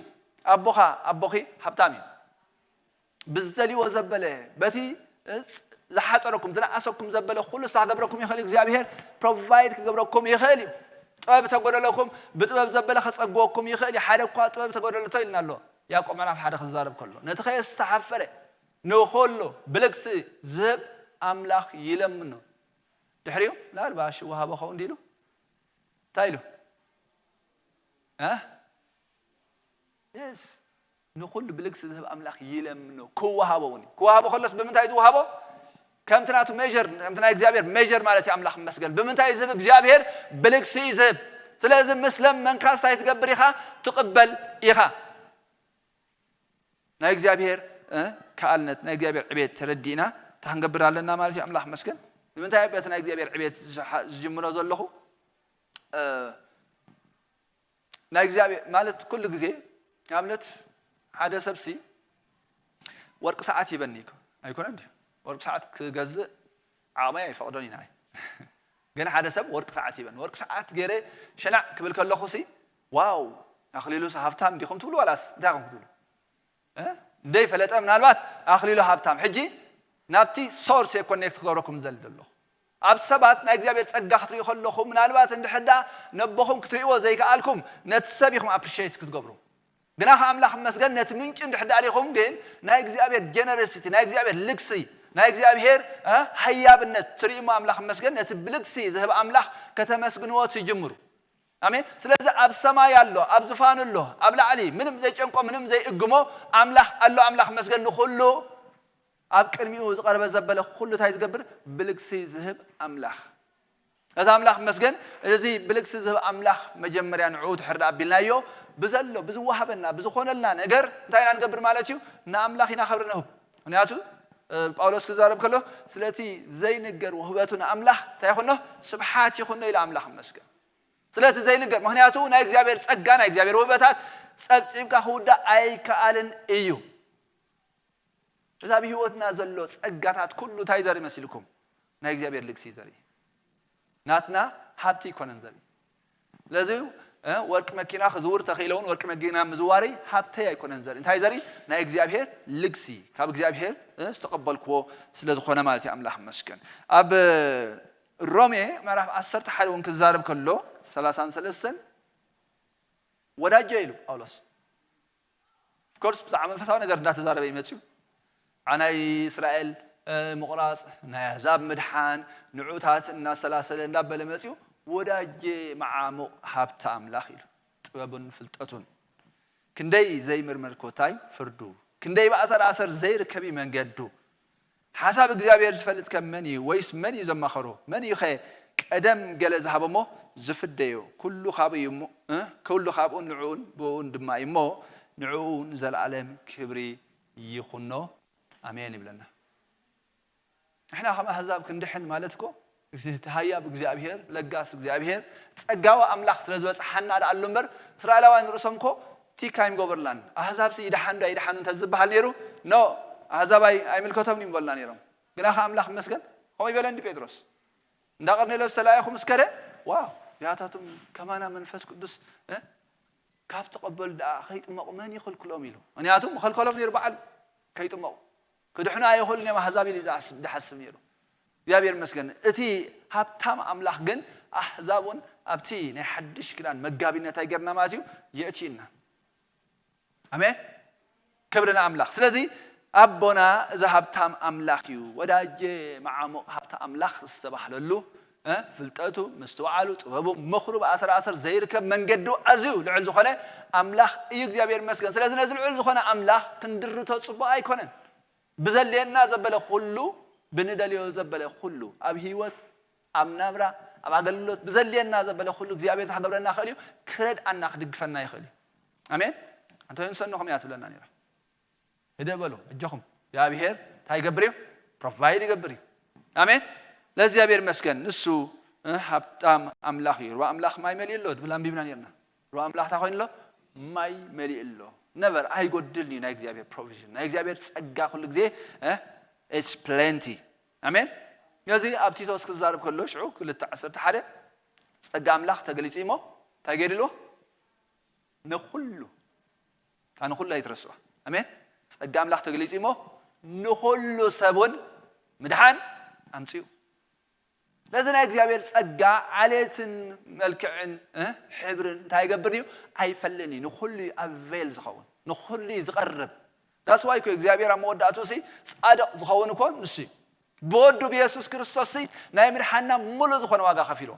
ኣቦኻ፣ ኣቦኺ ሃብታም እዩ። ብዝደልይዎ ዘበለ፣ በቲ ዝሓጸረኩም፣ ዝነኣሰኩም ዘበለ ኩሉ ንስኻ ክገብረኩም ይኽእል እዩ። እግዚኣብሔር ፕሮቫይድ ክገብረኩም ይኽእል እዩ። ጥበብ ተጎደለኩም፣ ብጥበብ ዘበለ ከጸግወኩም ይኽእል እዩ። ሓደ እኳ ጥበብ ተጎደለቶ ኢልና ኣሎ። ያዕቆብ ምዕራፍ ሓደ ክዛረብ ከሎ፣ ነቲ ከየስተሓፈረ ንኹሉ ብልግሲ ዝህብ ኣምላኽ ይለምኖ። ድሕሪኡ ምናልባሽ ወሃቦ ኸውን እንዲሉ እንታይ ኢሉ? እ? የስ። ንኹሉ ብልግሲ ዝህብ ኣምላኽ ይለምኖ፣ ክወሃቦ እውን እዩ። ክወሃቦ ከሎስ ብምንታይ እዩ ዝወሃቦ? ከምቲ ናቱ ሜዥር፣ ከምቲ ናይ እግዚኣብሔር ሜዥር ማለት እዩ። ኣምላኽ ይመስገን። ብምንታይ እዩ ዝህብ? እግዚኣብሔር ብልግሲ እዩ ዝህብ። ስለዚ ምስ ለመንካ እንታይ ትገብር ኢኻ? ትቕበል ኢኻ። ናይ እግዚኣብሔር፣ እ፣ ከኣልነት፣ ናይ እግዚኣብሔር ዕቤት ተረዲእና እንታይ ክንገብር ኣለና ማለት እዩ? ኣምላኽ ይመስገን። ንምንታይ በቲ ናይ እግዚኣብሔር ዕቤት ዝሓ-፣ ዝጅምሮ ዘለኹ? እ፣ ናይ እግዚኣብሔር ማለት ኩሉ ግዜ ንኣብነት ሓደ ሰብሲ ወርቂ ሰዓት ይበኒ እኮ ኣይኮነን ድዩ? ወርቂ ሰዓት ክገዝእ ዓቕመይ ኣይፈቕዶን እዩ ንዓይ። ግን ሓደ ሰብ ወርቂ ሰዓት ይበኒ። ወርቂ ሰዓት ገይረ ሸናዕ ክብል ከለኹሲ፣ ዋው፣ ኣኽሊሉስ ሃብታም ዲኹም ትብሉ ዋላስ እንታይ ኢኹም ክትብሉ? እ? ደይ ፈለጠ ምናልባት ኣኽሊሉ ሃብታም። ሕጂ ናብቲ ሶርስ እየ ኮኔክት ክገብረኩም ዘል ዘለኹ። ኣብ ሰባት ናይ እግዚኣብሔር ጸጋ ክትሪኡ ከለኹም፣ ምናልባት እንድሕር ደኣ ነቦኹም ክትሪእዎ ዘይከኣልኩም፣ ነቲ ሰብ ኢኹም ኣፕሪሼት ክትገብሩ። ግና ከኣ ኣምላኽ ይመስገን፣ ነቲ ምንጪ እንድሕር ደኣ ሪኹም፣ ግን ናይ እግዚኣብሔር ጀነረሲቲ፣ ናይ እግዚኣብሔር ልግሲ፣ ናይ እግዚኣብሔር፣ እ፣ ሃያብነት ትርኢ እሞ፣ ኣምላኽ ይመስገን፣ ነቲ ብልግሲ ዝህብ ኣምላኽ ከተመስግንዎ ትጅምሩ። ኣሜን። ስለዚ ኣብ ሰማይ ኣሎ፣ ኣብ ዝፋኑ ኣሎ፣ ኣብ ላዕሊ ምንም ዘይጨንቆ፣ ምንም ዘይእግሞ ኣምላኽ ኣሎ። ኣምላኽ ይመስገን፣ ንኹሉ ኣብ ቅድሚኡ ዝቐረበ ዘበለ ኩሉ እንታይ ዝገብር? ብልግሲ ዝህብ ኣምላኽ። እዚ ኣምላኽ ይመስገን፣ እዚ ብልግሲ ዝህብ ኣምላኽ መጀመርያ ንዕኡ ድሕር ደኣ ኣቢልናዮ፣ ብዘሎ፣ ብዝወሃበና፣ ብዝኾነልና ነገር እንታይ ኢና ንገብር ማለት እዩ? ንኣምላኽ ኢና ክብሪ ንህብ። ምኽንያቱ፣ እ፣ ጳውሎስ ክዛረብ ከሎ፣ ስለቲ ዘይንገር ውህበቱ ንኣምላኽ እንታይ ይኹኖ? ስብሓት ይኹኖ ኢሉ። ኣምላኽ ይመስገን። ስለቲ ዘይንገር፣ ምኽንያቱ ናይ እግዚኣብሔር ጸጋ፣ ናይ እግዚኣብሔር ውህበታት ጸብጺብካ ክውዳእ ኣይከኣልን እዩ። እዚ ኣብ ህይወትና ዘሎ ጸጋታት ኩሉ እንታይ ዘርኢ መሲልኩም? ናይ እግዚኣብሔር ልግሲ እዩ ዘርኢ። ናትና ሃብቲ ኣይኮነን ዘርኢ። ስለዚ፣ እ፣ ወርቂ መኪና ክዝውር ተኽኢለ እውን ወርቂ መኪና ምዝዋረይ ሃብተይ ኣይኮነን ዘርኢ። እንታይ ዘርኢ? ናይ እግዚኣብሔር ልግሲ፣ ካብ እግዚኣብሔር፣ እ፣ ዝተቐበልክዎ ስለ ዝኾነ ማለት እዩ። ኣምላኽ ይመስገን። ኣብ ሮሜ ምዕራፍ ዓሰርተ ሓደ እውን ክዛረብ ከሎ፣ ሰላሳን ሰለስተን፣ ወዳጀ ኢሉ ጳውሎስ። ኦፍኮርስ ብዛዕባ መንፈሳዊ ነገር እንዳተዛረበ እዩ መፅዩ። ዓ-፣ ናይ እስራኤል፣ እ፣ ምቑራፅ፣ ናይ ኣህዛብ ምድሓን፣ ንዑታት እናሰላሰለ እንዳበለ መፅዩ፣ ወዳጄ መዓሙቕ ሃብቲ ኣምላኽ ኢሉ። ጥበቡን ፍልጠቱን ክንደይ ዘይምርመር ኮታይ ፍርዱ፣ ክንደይ ብኣሰር ኣሰር ዘይርከብ እዩ መንገዱ። ሓሳብ እግዚኣብሔር ዝፈልጥ ከ መን እዩ? ወይስ መን እዩ ዘማኸሮ? መን እዩ ኸ ቀደም ገለ ዝሃቦ እሞ ዝፍደዮ? ኩሉ ካብኡ እዩ እሞ፣ እ? ኩሉ ካብኡን ንዕኡን ብእኡን ድማ እዩ እሞ፣ ንዕኡ ንዘለኣለም ክብሪ ይኹኖ፣ ኣሜን ይብለና። ንሕና ከም ኣህዛብ ክንድሕን ማለት እኮ፣ እቲ ሃያብ እግዚኣብሔር፣ ለጋስ እግዚኣብሔር፣ ጸጋዊ ኣምላኽ ስለ ዝበጽሓና ደኣ ኣሎ እምበር፣ እስራኤላውያን ርእሶም እኮ ቲካ ኣይምገበርላን። ኣህዛብሲ ይድሓኑ ዶ ኣይድሓኑ እንተ ዝበሃል ነይሩ፣ ኖ፣ ኣህዛብ ኣይ-፣ ኣይምልከቶም እዩ ምበልና ነይሮም። ግና ከ ኣምላኽ ይመስገን፣ ከምኡ ይበለን ድዩ ጴጥሮስ? እንዳ ቀርኔሎስ ተላኢኹ ምስ ከደ፣ ዋው፣ ያታቶም ከማና መንፈስ ቅዱስ፣ እ፣ ካብ ተቐበሉ ደኣ ከይጥመቑ መን ይኽልክሎም ኢሉ። ምኽንያቱ ምኸልከሎም ነይሩ በዓሉ ከይጥመቑ። ክድሕኑ ኣይኽእሉን እዮም ኣህዛብ ኢሉ ዝሓስብ፣ ዝሓስብ ነይሩ። እግዚኣብሔር ይመስገን። እቲ ሃብታም ኣምላኽ ግን ኣህዛብ እውን ኣብቲ ናይ ሓድሽ ኪዳን መጋቢነት ኣይገርና ማለት እዩ፣ የእትዩና። ኣሜን። ክብሪ ንኣምላኽ። ስለዚ ኣቦና እዚ ሃብታም ኣምላኽ እዩ። ወዳጄ መዓሙቕ ሃብቲ ኣምላኽ ዝተባህለሉ፣ እ፣ ፍልጠቱ፣ ምስትውዓሉ፣ ጥበቡ፣ ምኽሩ ብኣሰር ኣሰር ዘይርከብ መንገዱ ኣዝዩ ልዑል ዝኾነ ኣምላኽ እዩ። እግዚኣብሔር ይመስገን። ስለዚ ነዚ ልዑል ዝኾነ ኣምላኽ ክንድርቶ ጽቡቕ ኣይኮነን። ብዘድልየና ዘበለ ኩሉ፣ ብንደልዮ ዘበለ ኩሉ፣ ኣብ ህይወት፣ ኣብ ናብራ፣ ኣብ ኣገልግሎት፣ ብዘድልየና ዘበለ ኩሉ እግዚኣብሔር እንታይ ክገብረና ይኽእል እዩ? ክረድኣና፣ ክድግፈና ይኽእል እዩ። ኣሜን። ኣንቶኒ ሰኖ ከምኡ እያ ትብለና ነይራ። ህደ በሉ፣ ኣጆኹም። እግዚኣብሔር እንታይ ይገብር እዩ? ፕሮቫይድ ይገብር እዩ። ኣሜን። ለእግዚኣብሔር ይመስገን። ንሱ፣ እ፣ ሃብታም ኣምላኽ እዩ። ሩባ ኣምላኽ ማይ መሊኡ ኣሎ፣ ድብል ኣንቢብና ነርና። ሩባ ኣምላኽ እንታይ ኮይኑ ኣሎ? ማይ መሊኡ ኣሎ። ነቨር፣ ኣይጎድልን እዩ ናይ እግዚኣብሔር ፕሮቪዥን። ናይ እግዚኣብሔር ጸጋ ኩሉ ግዜ፣ እ፣ it's plenty። ኣሜን። ነዚ ኣብ ቲቶስ ክዛረብ ከሎ ሽዑ ክልተ ዓሰርተ ሓደ ጸጋ ኣምላኽ ተገሊጹ እዩ እሞ እንታይ ገይርልዎ? ንኹሉ፣ እታ ንኹሉ ኣይትረስዖ። ኣሜን። ጸጋ ኣምላኽ ተገሊጹ እዩ እሞ ንኹሉ ሰብ እውን ምድሓን ኣምጺኡ። ስለዚ ናይ እግዚኣብሔር ጸጋ ዓሌትን መልክዕን፣ እ፣ ሕብርን እንታይ ይገብር እዩ? ኣይፈልን እዩ። ንኹሉ እዩ ኣቬል ዝኸውን፣ ንኹሉ እዩ ዝቐርብ። ዳስ ዋይ እኮ እግዚኣብሔር ኣብ መወዳእቱ ሲ ጻድቕ ዝኸውን እኮ ንሱ እዩ። ብወዱ ብየሱስ ክርስቶስ ሲ ናይ ምድሓንና ሙሉእ ዝኾነ ዋጋ ከፊልዎ።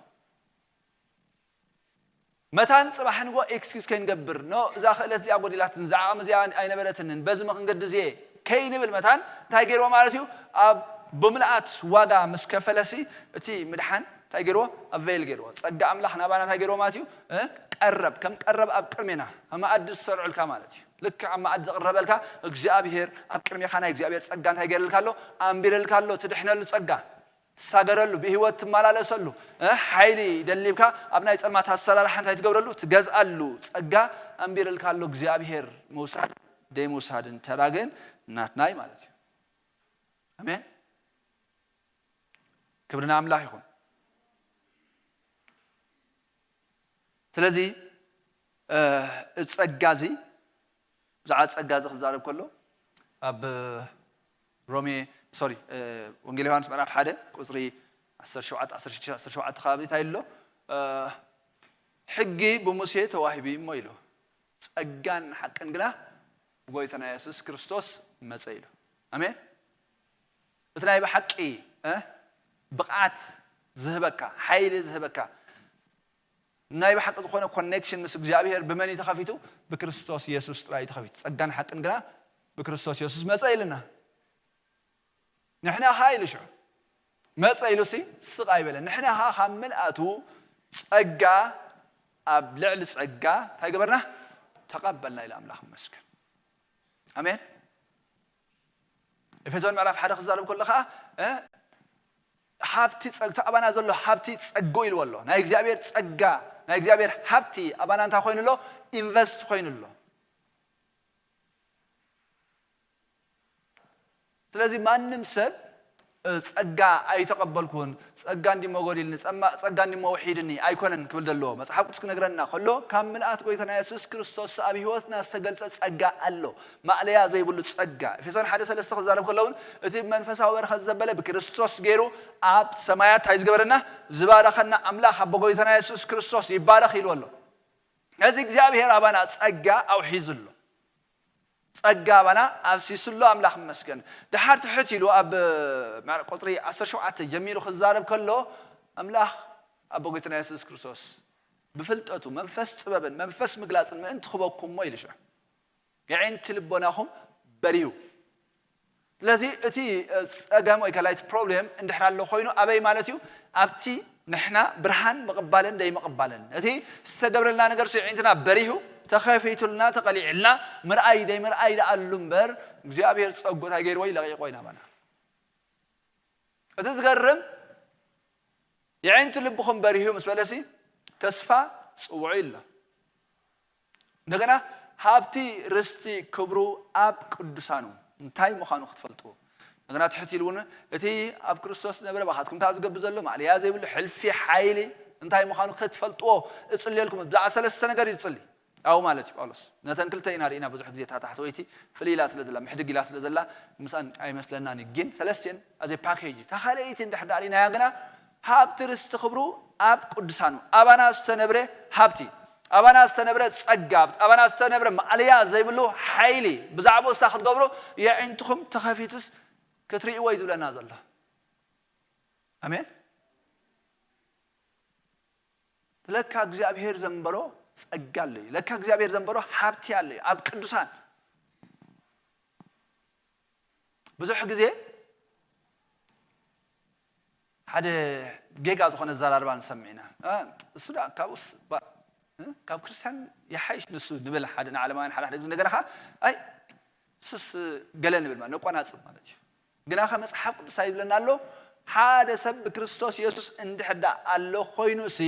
መታን ጽባሕ ንጎ ኤክስኪዩዝ ከይንገብር፣ ኖ፣ እዛ ክእለት እዚኣ ጎዲላትኒ፣ እዛ ዓቕሚ እዚኣ ኣይነበረትንን፣ በዚ መንገዲ እዚ እየ ከይንብል መታን እንታይ ገይርዎ ማለት እዩ? ኣብ ብምልኣት ዋጋ ምስ ከፈለሲ እቲ ምድሓን እንታይ ገይርዎ? ኣቬል ገይርዎ። ጸጋ ኣምላኽ ናባና እንታይ ገይርዎ ማለት እዩ? እ? ቀረብ፣ ከም ቀረብ ኣብ ቅድሜና፣ ኣብ መኣዲ ዝሰርዑልካ ማለት እዩ። ልክዕ ኣብ መኣዲ ዝቕረበልካ እግዚኣብሔር ኣብ ቅድሜኻ ናይ እግዚኣብሔር ጸጋ እንታይ ገይርልካ ኣሎ? ኣንቢርልካ ኣሎ፣ ትድሕነሉ ጸጋ። ትሳገደሉ፣ ብህይወት ትመላለሰሉ፣ እ፣ ሓይሊ ደሊብካ ኣብ ናይ ጸልማት ኣሰራርሓ እንታይ ትገብረሉ? ትገዝኣሉ ጸጋ ኣንቢርልካ ኣሎ እግዚኣብሔር። ምውሳድ ደይምውሳድን ተራ ግን ናትናይ ማለት እዩ። ኣሜን። ክብሪ ንኣምላኽ ይኹን። ስለዚ፣ እ፣ እዚ ጸጋ እዚ፣ ብዛዕባ ጸጋ እዚ ክዛረብ ከሎ፣ ኣብ ሮሜ፣ ሶሪ፣ እ፣ ወንጌል ዮሃንስ ምዕራፍ ሓደ ቁጽሪ ዓሰርተ ሸውዓተ፣ ዓሰርተ ሽዱሽተ፣ ዓሰርተ ሸውዓተ ከባቢ እንታይ ኣሎ? እ፣ ሕጊ ብሙሴ ተዋሂቡ እሞ ኢሉ፣ ጸጋን ሓቅን ግና ብጎይታና የሱስ ክርስቶስ መጸ ኢሉ። ኣሜን። እቲ ናይ ብሓቂ፣ እ፣ ብቕዓት ዝህበካ፣ ሓይሊ ዝህበካ፣ ናይ ብሓቂ ዝኾነ ኮኔክሽን ምስ እግዚኣብሔር ብመን እዩ ተኸፊቱ? ብክርስቶስ የሱስ ጥራይ እዩ ተኸፊቱ። ጸጋን ሓቅን ግና ብክርስቶስ የሱስ መጸ ኢልና። ንሕና ኸኣ ኢሉ ሽዑ መጸ ኢሉሲ ስቕ ኣይበለን። ንሕና ኸኣ ካብ ምልኣቱ ጸጋ ኣብ ልዕሊ ጸጋ እንታይ ገበርና? ተቐበልና ኢሉ ኣምላኽ ይመስገን። ኣሜን። ኤፌሶን ምዕራፍ ሓደ ክዛረብ ከሎ ኸዓ፣ እ፣ ሃብቲ ጸግ-፣ እቲ ኣባና ዘሎ ሃብቲ ጸግኡ ኢልዎ ኣሎ። ናይ እግዚኣብሔር ጸጋ፣ ናይ እግዚኣብሔር ሃብቲ ኣባና እንታይ ኮይኑ ኣሎ? ኢንቨስት ኮይኑ ኣሎ። ስለዚ ማንም ሰብ፣ እ፣ ጸጋ ኣይተቐበልኩን፣ ጸጋ እንዲሞ ጎዲልኒ፣ ጸማ-፣ ጸጋ እንዲሞ ውሒድኒ ኣይኮነን ክብል ዘለዎ። መጽሓፍ ቅዱስ ክነግረና ከሎ፣ ካብ ምልኣት ጎይታና የሱስ ክርስቶስ ኣብ ህይወትና ዝተገልጸ ጸጋ ኣሎ። ማእለያ ዘይብሉ ጸጋ። ኤፌሶን ሓደ ሰለስተ ክዛረብ ከሎ እውን፣ እቲ ብመንፈሳዊ በረኸት ዘበለ ብክርስቶስ ገይሩ ኣብ ሰማያት እንታይ ዝገበረና? ዝባረኸና ኣምላኽ ኣቦ ጎይታና የሱስ ክርስቶስ ይባረኽ ኢልዎ ኣሎ። ነዚ እግዚኣብሔር ኣባና ጸጋ ኣውሒዙ ኣሎ። ጸጋ ኣባና ኣፍሲሱ ኣሎ፣ ኣምላኽ ይመስገን። ድሓር ትሕት ኢሉ ኣብ፣ እ፣ ቁጽሪ ዓሰርተ ሸውዓተ ጀሚሩ ክዛረብ ከሎ፣ ኣምላኽ ኣቦ ጎይታና የሱስ ክርስቶስ ብፍልጠቱ፣ መንፈስ ጥበብን መንፈስ ምግላጽን ምእንቲ ክበኩም እሞ ኢሉ ሽዑ፣ የዒንቲ ልቦናኹም በርሁ። ስለዚ እቲ፣ እ፣ ጸገም ወይ ከኣ እቲ ፕሮብሌም እንድሕር ኣሎ ኮይኑ ኣበይ ማለት እዩ? ኣብቲ ንሕና ብርሃን ምቕባልን ደይምቕባልን፣ እቲ ዝተገብረልና ነገር ስዒንትና በሪሁ ተኸፊቱልና ተቐሊዕልና ምርኣይ ደይምርኣይ ደኣሉ እምበር እግዚኣብሔር ጸጉ እንታይ ገይርዎ እዩ ለቒቕዎ እዩ ናባና። እቲ ዝገርም የዒንቲ ልብኹም በሪሁ ምስ በለሲ ተስፋ ጽውዑ ኢሎ። እንደገና ሃብቲ ርስቲ ክብሩ ኣብ ቅዱሳኑ እንታይ ምዃኑ ክትፈልጡ። እንደገና ትሕት ኢሉ እውን እቲ ኣብ ክርስቶስ ዝነበረ ባኻትኩም እንታይ ዝገብር ዘሎ ማዕለያ ዘይብሉ ሕልፊ ሓይሊ እንታይ ምዃኑ ክትፈልጥዎ እጽልየልኩም። ብዛዕባ ሰለስተ ነገር ይጽሊ ኣብኡ ማለት እዩ ጳውሎስ። ነተን ክልተ ኢና ርኢና ብዙሕ ግዜ እታ ታሕተወይቲ ፍልይ ኢላ ስለ ዘላ ምሕድግ ኢላ ስለ ዘላ ምስኣን ኣይመስለናን እዩ። ግን ሰለስቲአን ኣዘ ፓኬጅ እዩ። እታ ካልኣይቲ እንድሕር ዳኣ ርኢናያ ግና ሃብቲ ርስቲ ክብሩ ኣብ ቅዱሳኑ ኣባና ዝተነብረ ሃብቲ ኣባና ዝተነብረ ጸጋ ኣባና ዝተነብረ ማዕለያ ዘይብሉ ሓይሊ ብዛዕባኡ ስታ ክትገብሩ የዒንትኹም ተኸፊቱስ ክትርእይዎ እዩ ዝብለና ዘሎ። ኣሜን። ለካ እግዚኣብሔር ዘንበሮ ጸጋ ኣሎ እዩ። ለካ እግዚኣብሔር ዘንበሮ ሃብቲ ኣሎ እዩ ኣብ ቅዱሳን። ብዙሕ ግዜ ሓደ ጌጋ ዝኾነ ኣዘራርባ ንሰምዕ ኢና። እ፣ እሱ ደኣ ካብኡስ ባ-፣ እ፣ ካብ ክርስቲያን ይሓይሽ ንሱ ንብል ሓደ ንዓለማውያን ሓደ ሓደ ግዜ። እንደገና ኸዓ ኣይ እሱስ ገለ ንብል ማለት ነቋናጽብ ማለት እዩ። ግናኸ መጽሓፍ ቅዱስ ይብለና ኣሎ፣ ሓደ ሰብ ብክርስቶስ የሱስ እንድሕር ደኣ ኣሎ ኮይኑሲ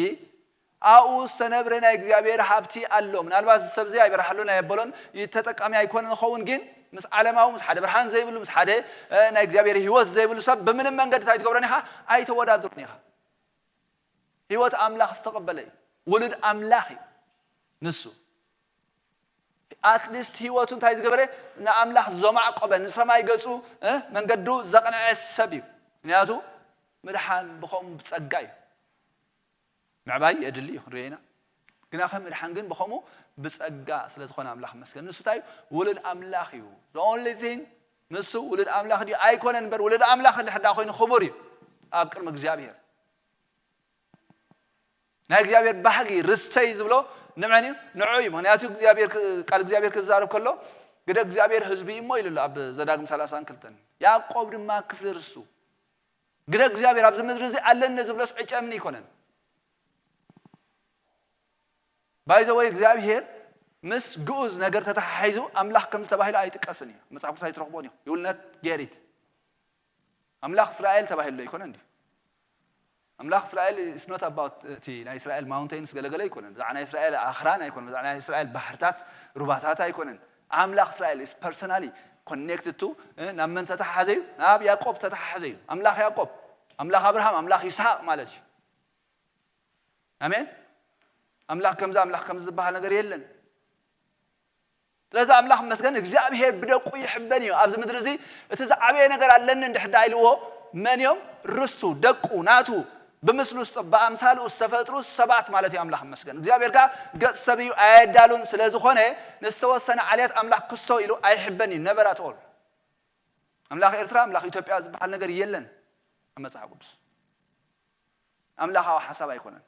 ኣብኡ ዝተነብረ ናይ እግዚኣብሔር ሃብቲ ኣሎ። ምናልባት እዚ ሰብ እዚ ኣይበርሃሉን ኣየበሎን፣ ተጠቃሚ ኣይኮነን ይኸውን፣ ግን ምስ ዓለማዊ፣ ምስ ሓደ ብርሃን ዘይብሉ፣ ምስ ሓደ፣ እ፣ ናይ እግዚኣብሔር ህይወት ዘይብሉ ሰብ ብምንም መንገዲ እንታይ ትገብሮን ኢኻ? ኣይተወዳድሮን ኢኻ። ህይወት ኣምላኽ ዝተቐበለ እዩ። ውሉድ ኣምላኽ እዩ ንሱ። ኣትሊስት ህይወቱ እንታይ ዝገበረ? ንኣምላኽ ዘማዕቆበ፣ ንሰማይ ገጹ፣ እ፣ መንገዱ ዘቕንዐ ሰብ እዩ። ምክንያቱ ምድሓን ብኸምኡ ብጸጋ እዩ። ምዕባይ የድሊ እዩ፣ ክንሪኦ ኢና። ግናኸ ምድሓን ግን ብኸምኡ ብጸጋ ስለ ዝኾነ ኣምላኽ ይመስገን። ንሱ እንታይ እዩ? ውሉድ ኣምላኽ እዩ። The only thing ንሱ ውሉድ ኣምላኽ ድዩ? ኣይኮነን እምበር፣ ውሉድ ኣምላኽ እንድሕር ደኣ ኮይኑ ክቡር እዩ ኣብ ቅድሚ እግዚኣብሔር። ናይ እግዚኣብሔር ባህጊ ርስተይ ዝብሎ ንመን እዩ? ንዑ እዩ። ምክንያቱ እግዚኣብሔር ክ-፣ ቃል እግዚኣብሔር ክዛረብ ከሎ፣ "ግደ እግዚኣብሔር ህዝቢ እዩ እሞ" ኢሉ ኣሎ ኣብ ዘዳግም ሰላሳን ክልተን። ያዕቆብ ድማ ክፍሊ ርስቱ። ግደ እግዚኣብሔር ኣብዚ ምድሪ እዚ ኣለኒ ዝብሎስ ዕጨ እምኒ ኣይኮነን። By the way እግዚኣብሔር ምስ ግኡዝ ነገር ተተሓሒዙ ኣምላኽ ከም ዝተባሂለ ኣይጥቀስን እዩ። መጽሓፍ ቅዱስ ኣይትረኽቦን እዩ። You will not get it። ኣምላኽ እስራኤል ተባሂሉ ኣይኮነን ድዩ? ኣምላኽ እስራኤል is not about እቲ ናይ እስራኤል ማውንቴንስ ገለገለ ኣይኮነን። ብዛዕባ ናይ እስራኤል ኣኽራን ኣይኮነን። ብዛዕባ ናይ እስራኤል ባሕርታት ሩባታት ኣይኮነን። ኣምላኽ እስራኤል is personally connected to፣ እ፣ ናብ መን ተተሓሓዘ እዩ? ናብ ያዕቆብ ተተሓሓዘ እዩ። ኣምላኽ ያዕቆብ፣ ኣምላኽ ኣብርሃም፣ ኣምላኽ ይስሐቅ ማለት እዩ። ኣሜን። ኣምላኽ ከምዚ ኣምላኽ ከምዚ ዝበሃል ነገር የለን። ስለዚ ኣምላኽ መስገን እግዚኣብሔር ብደቁ ይሕበን እዩ። ኣብዚ ምድሪ እዚ እቲ ዝዓበየ ነገር ኣለኒ እንድሕር ደኣ ኢልዎ መን እዮም? ርስቱ፣ ደቁ፣ ናቱ፣ ብምስሉ ዝጠ-፣ ብኣምሳልኡ ዝተፈጥሩ ሰባት ማለት እዩ። ኣምላኽ መስገን እግዚኣብሔር ከኣ ገጽ ሰብ እዩ ኣየዳሉን። ስለ ዝኾነ ንዝተወሰነ ዓልያት ኣምላኽ ክስቶ ኢሉ ኣይሕበን እዩ። ነበር ኣትኦል ኣምላኽ ኤርትራ ኣምላኽ ኢትዮጵያ ዝበሃል ነገር የለን ኣብ መጽሓፍ ቅዱስ። ኣምላኻዊ ሓሳብ ኣይኮነን።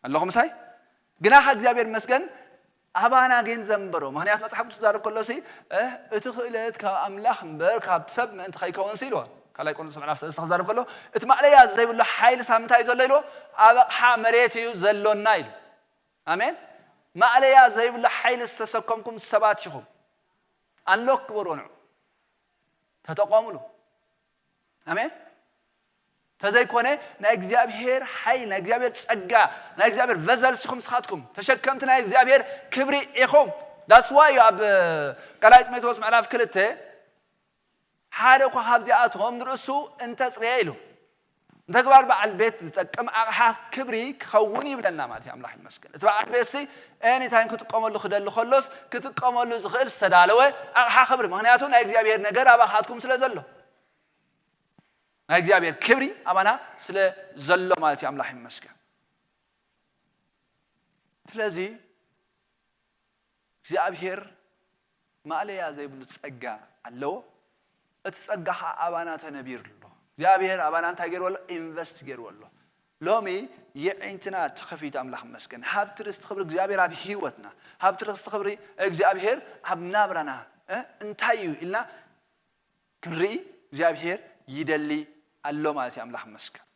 ኣለኹም ምሳይ? ግናኸ እግዚኣብሔር ይመስገን ኣባና ግን ዘንበሮ። ምኽንያት መጽሓፍ ቅዱስ ዝዛረብ ከሎ ሲ፣ እ፣ እቲ ክእለት ካብ ኣምላኽ እምበር ካብ ሰብ ምእንቲ ከይከውን ሲ ኢልዎ። ካልኣይ ቆሮንቶስ ምዕራፍ ሰለስተ ክዛረብ ከሎ፣ እቲ ማዕለያ ዘይብሉ ሓይሊ ሳብ ምንታይ እዩ ዘሎ ኢልዎ? ኣብ ኣቕሓ መሬት እዩ ዘሎና ኢሉ። ኣሜን። ማዕለያ ዘይብሉ ሓይሊ ዝተሰከምኩም ሰባት ኢኹም። ኣንሎክ ግበርዎ ንዑ። ተጠቐሙሉ። ኣሜን። ተዘይኮነ ናይ እግዚኣብሔር ሓይል፣ ናይ እግዚኣብሔር ጸጋ፣ ናይ እግዚኣብሔር ቨዘልስ ኢኹም ንስኻትኩም። ተሸከምቲ ናይ እግዚኣብሔር ክብሪ ኢኹም። That's why እዩ ኣብ ካልኣይ ጢሞቴዎስ ምዕራፍ ክልተ ሓደ እኳ ካብዚኣቶም ንርእሱ እንተጽረየ ኢሉ ንተግባር በዓል ቤት ዝጠቅም ኣቕሓ ክብሪ ክኸውን ይብለና ማለት እዩ። ኣምላኽ ይመስገን። እቲ በዓል ቤት ሲ ኤኒታይም ክጥቀመሉ ክደሊ ከሎስ ክጥቀመሉ ዝኽእል ዝተዳለወ ኣቕሓ ክብሪ። ምኽንያቱ ናይ እግዚኣብሔር ነገር ኣባኻትኩም ስለ ዘሎ። ናይ እግዚኣብሔር ክብሪ ኣባና ስለ ዘሎ ማለት እዩ። ኣምላኽ ይመስገን። ስለዚ እግዚኣብሔር ማእለያ ዘይብሉ ጸጋ ኣለዎ። እቲ ጸጋ ኸዓ ኣባና ተነቢሩ ኣሎ። እግዚኣብሔር ኣባና እንታይ ገይርዎ ኣሎ? ኢንቨስት ገይርዎ ኣሎ። ሎሚ የዒንትና ተኸፊቱ ኣምላኽ ይመስገን። ሃብቲ ርስቲ ክብሪ እግዚኣብሔር ኣብ ህይወትና፣ ሃብቲ ርስቲ ክብሪ እግዚኣብሔር ኣብ ናብራና፣ እ፣ እንታይ እዩ ኢልና ክንርኢ እግዚኣብሔር ይደሊ ኣሎ ማለት እዩ። ኣምላኽ ይመስገን።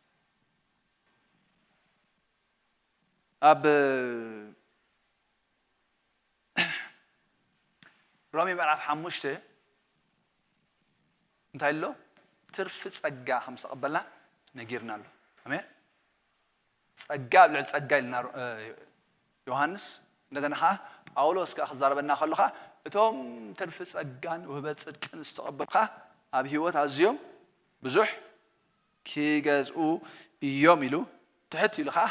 ኣብ ሮሜ ምዕራፍ ሓሙሽተ እንታይ ኣሎ? ትርፊ ጸጋ ከም ዝተቐበልና ነጊርና ኣሎ። ኣሜን። ጸጋ ኣብ ልዕሊ ጸጋ ኢልና ሮ- እ፣ ዮሃንስ። እንደገና ኸዓ ጳውሎስ ከኣ ክዛረበና ከሎ ኸዓ እቶም ትርፊ ጸጋን ውህበት ጽድቅን ዝተቐበሉ ኸዓ ኣብ ህይወት ኣዝዮም ብዙሕ ክገዝኡ እዮም ኢሉ ትሕት ኢሉ ኸዓ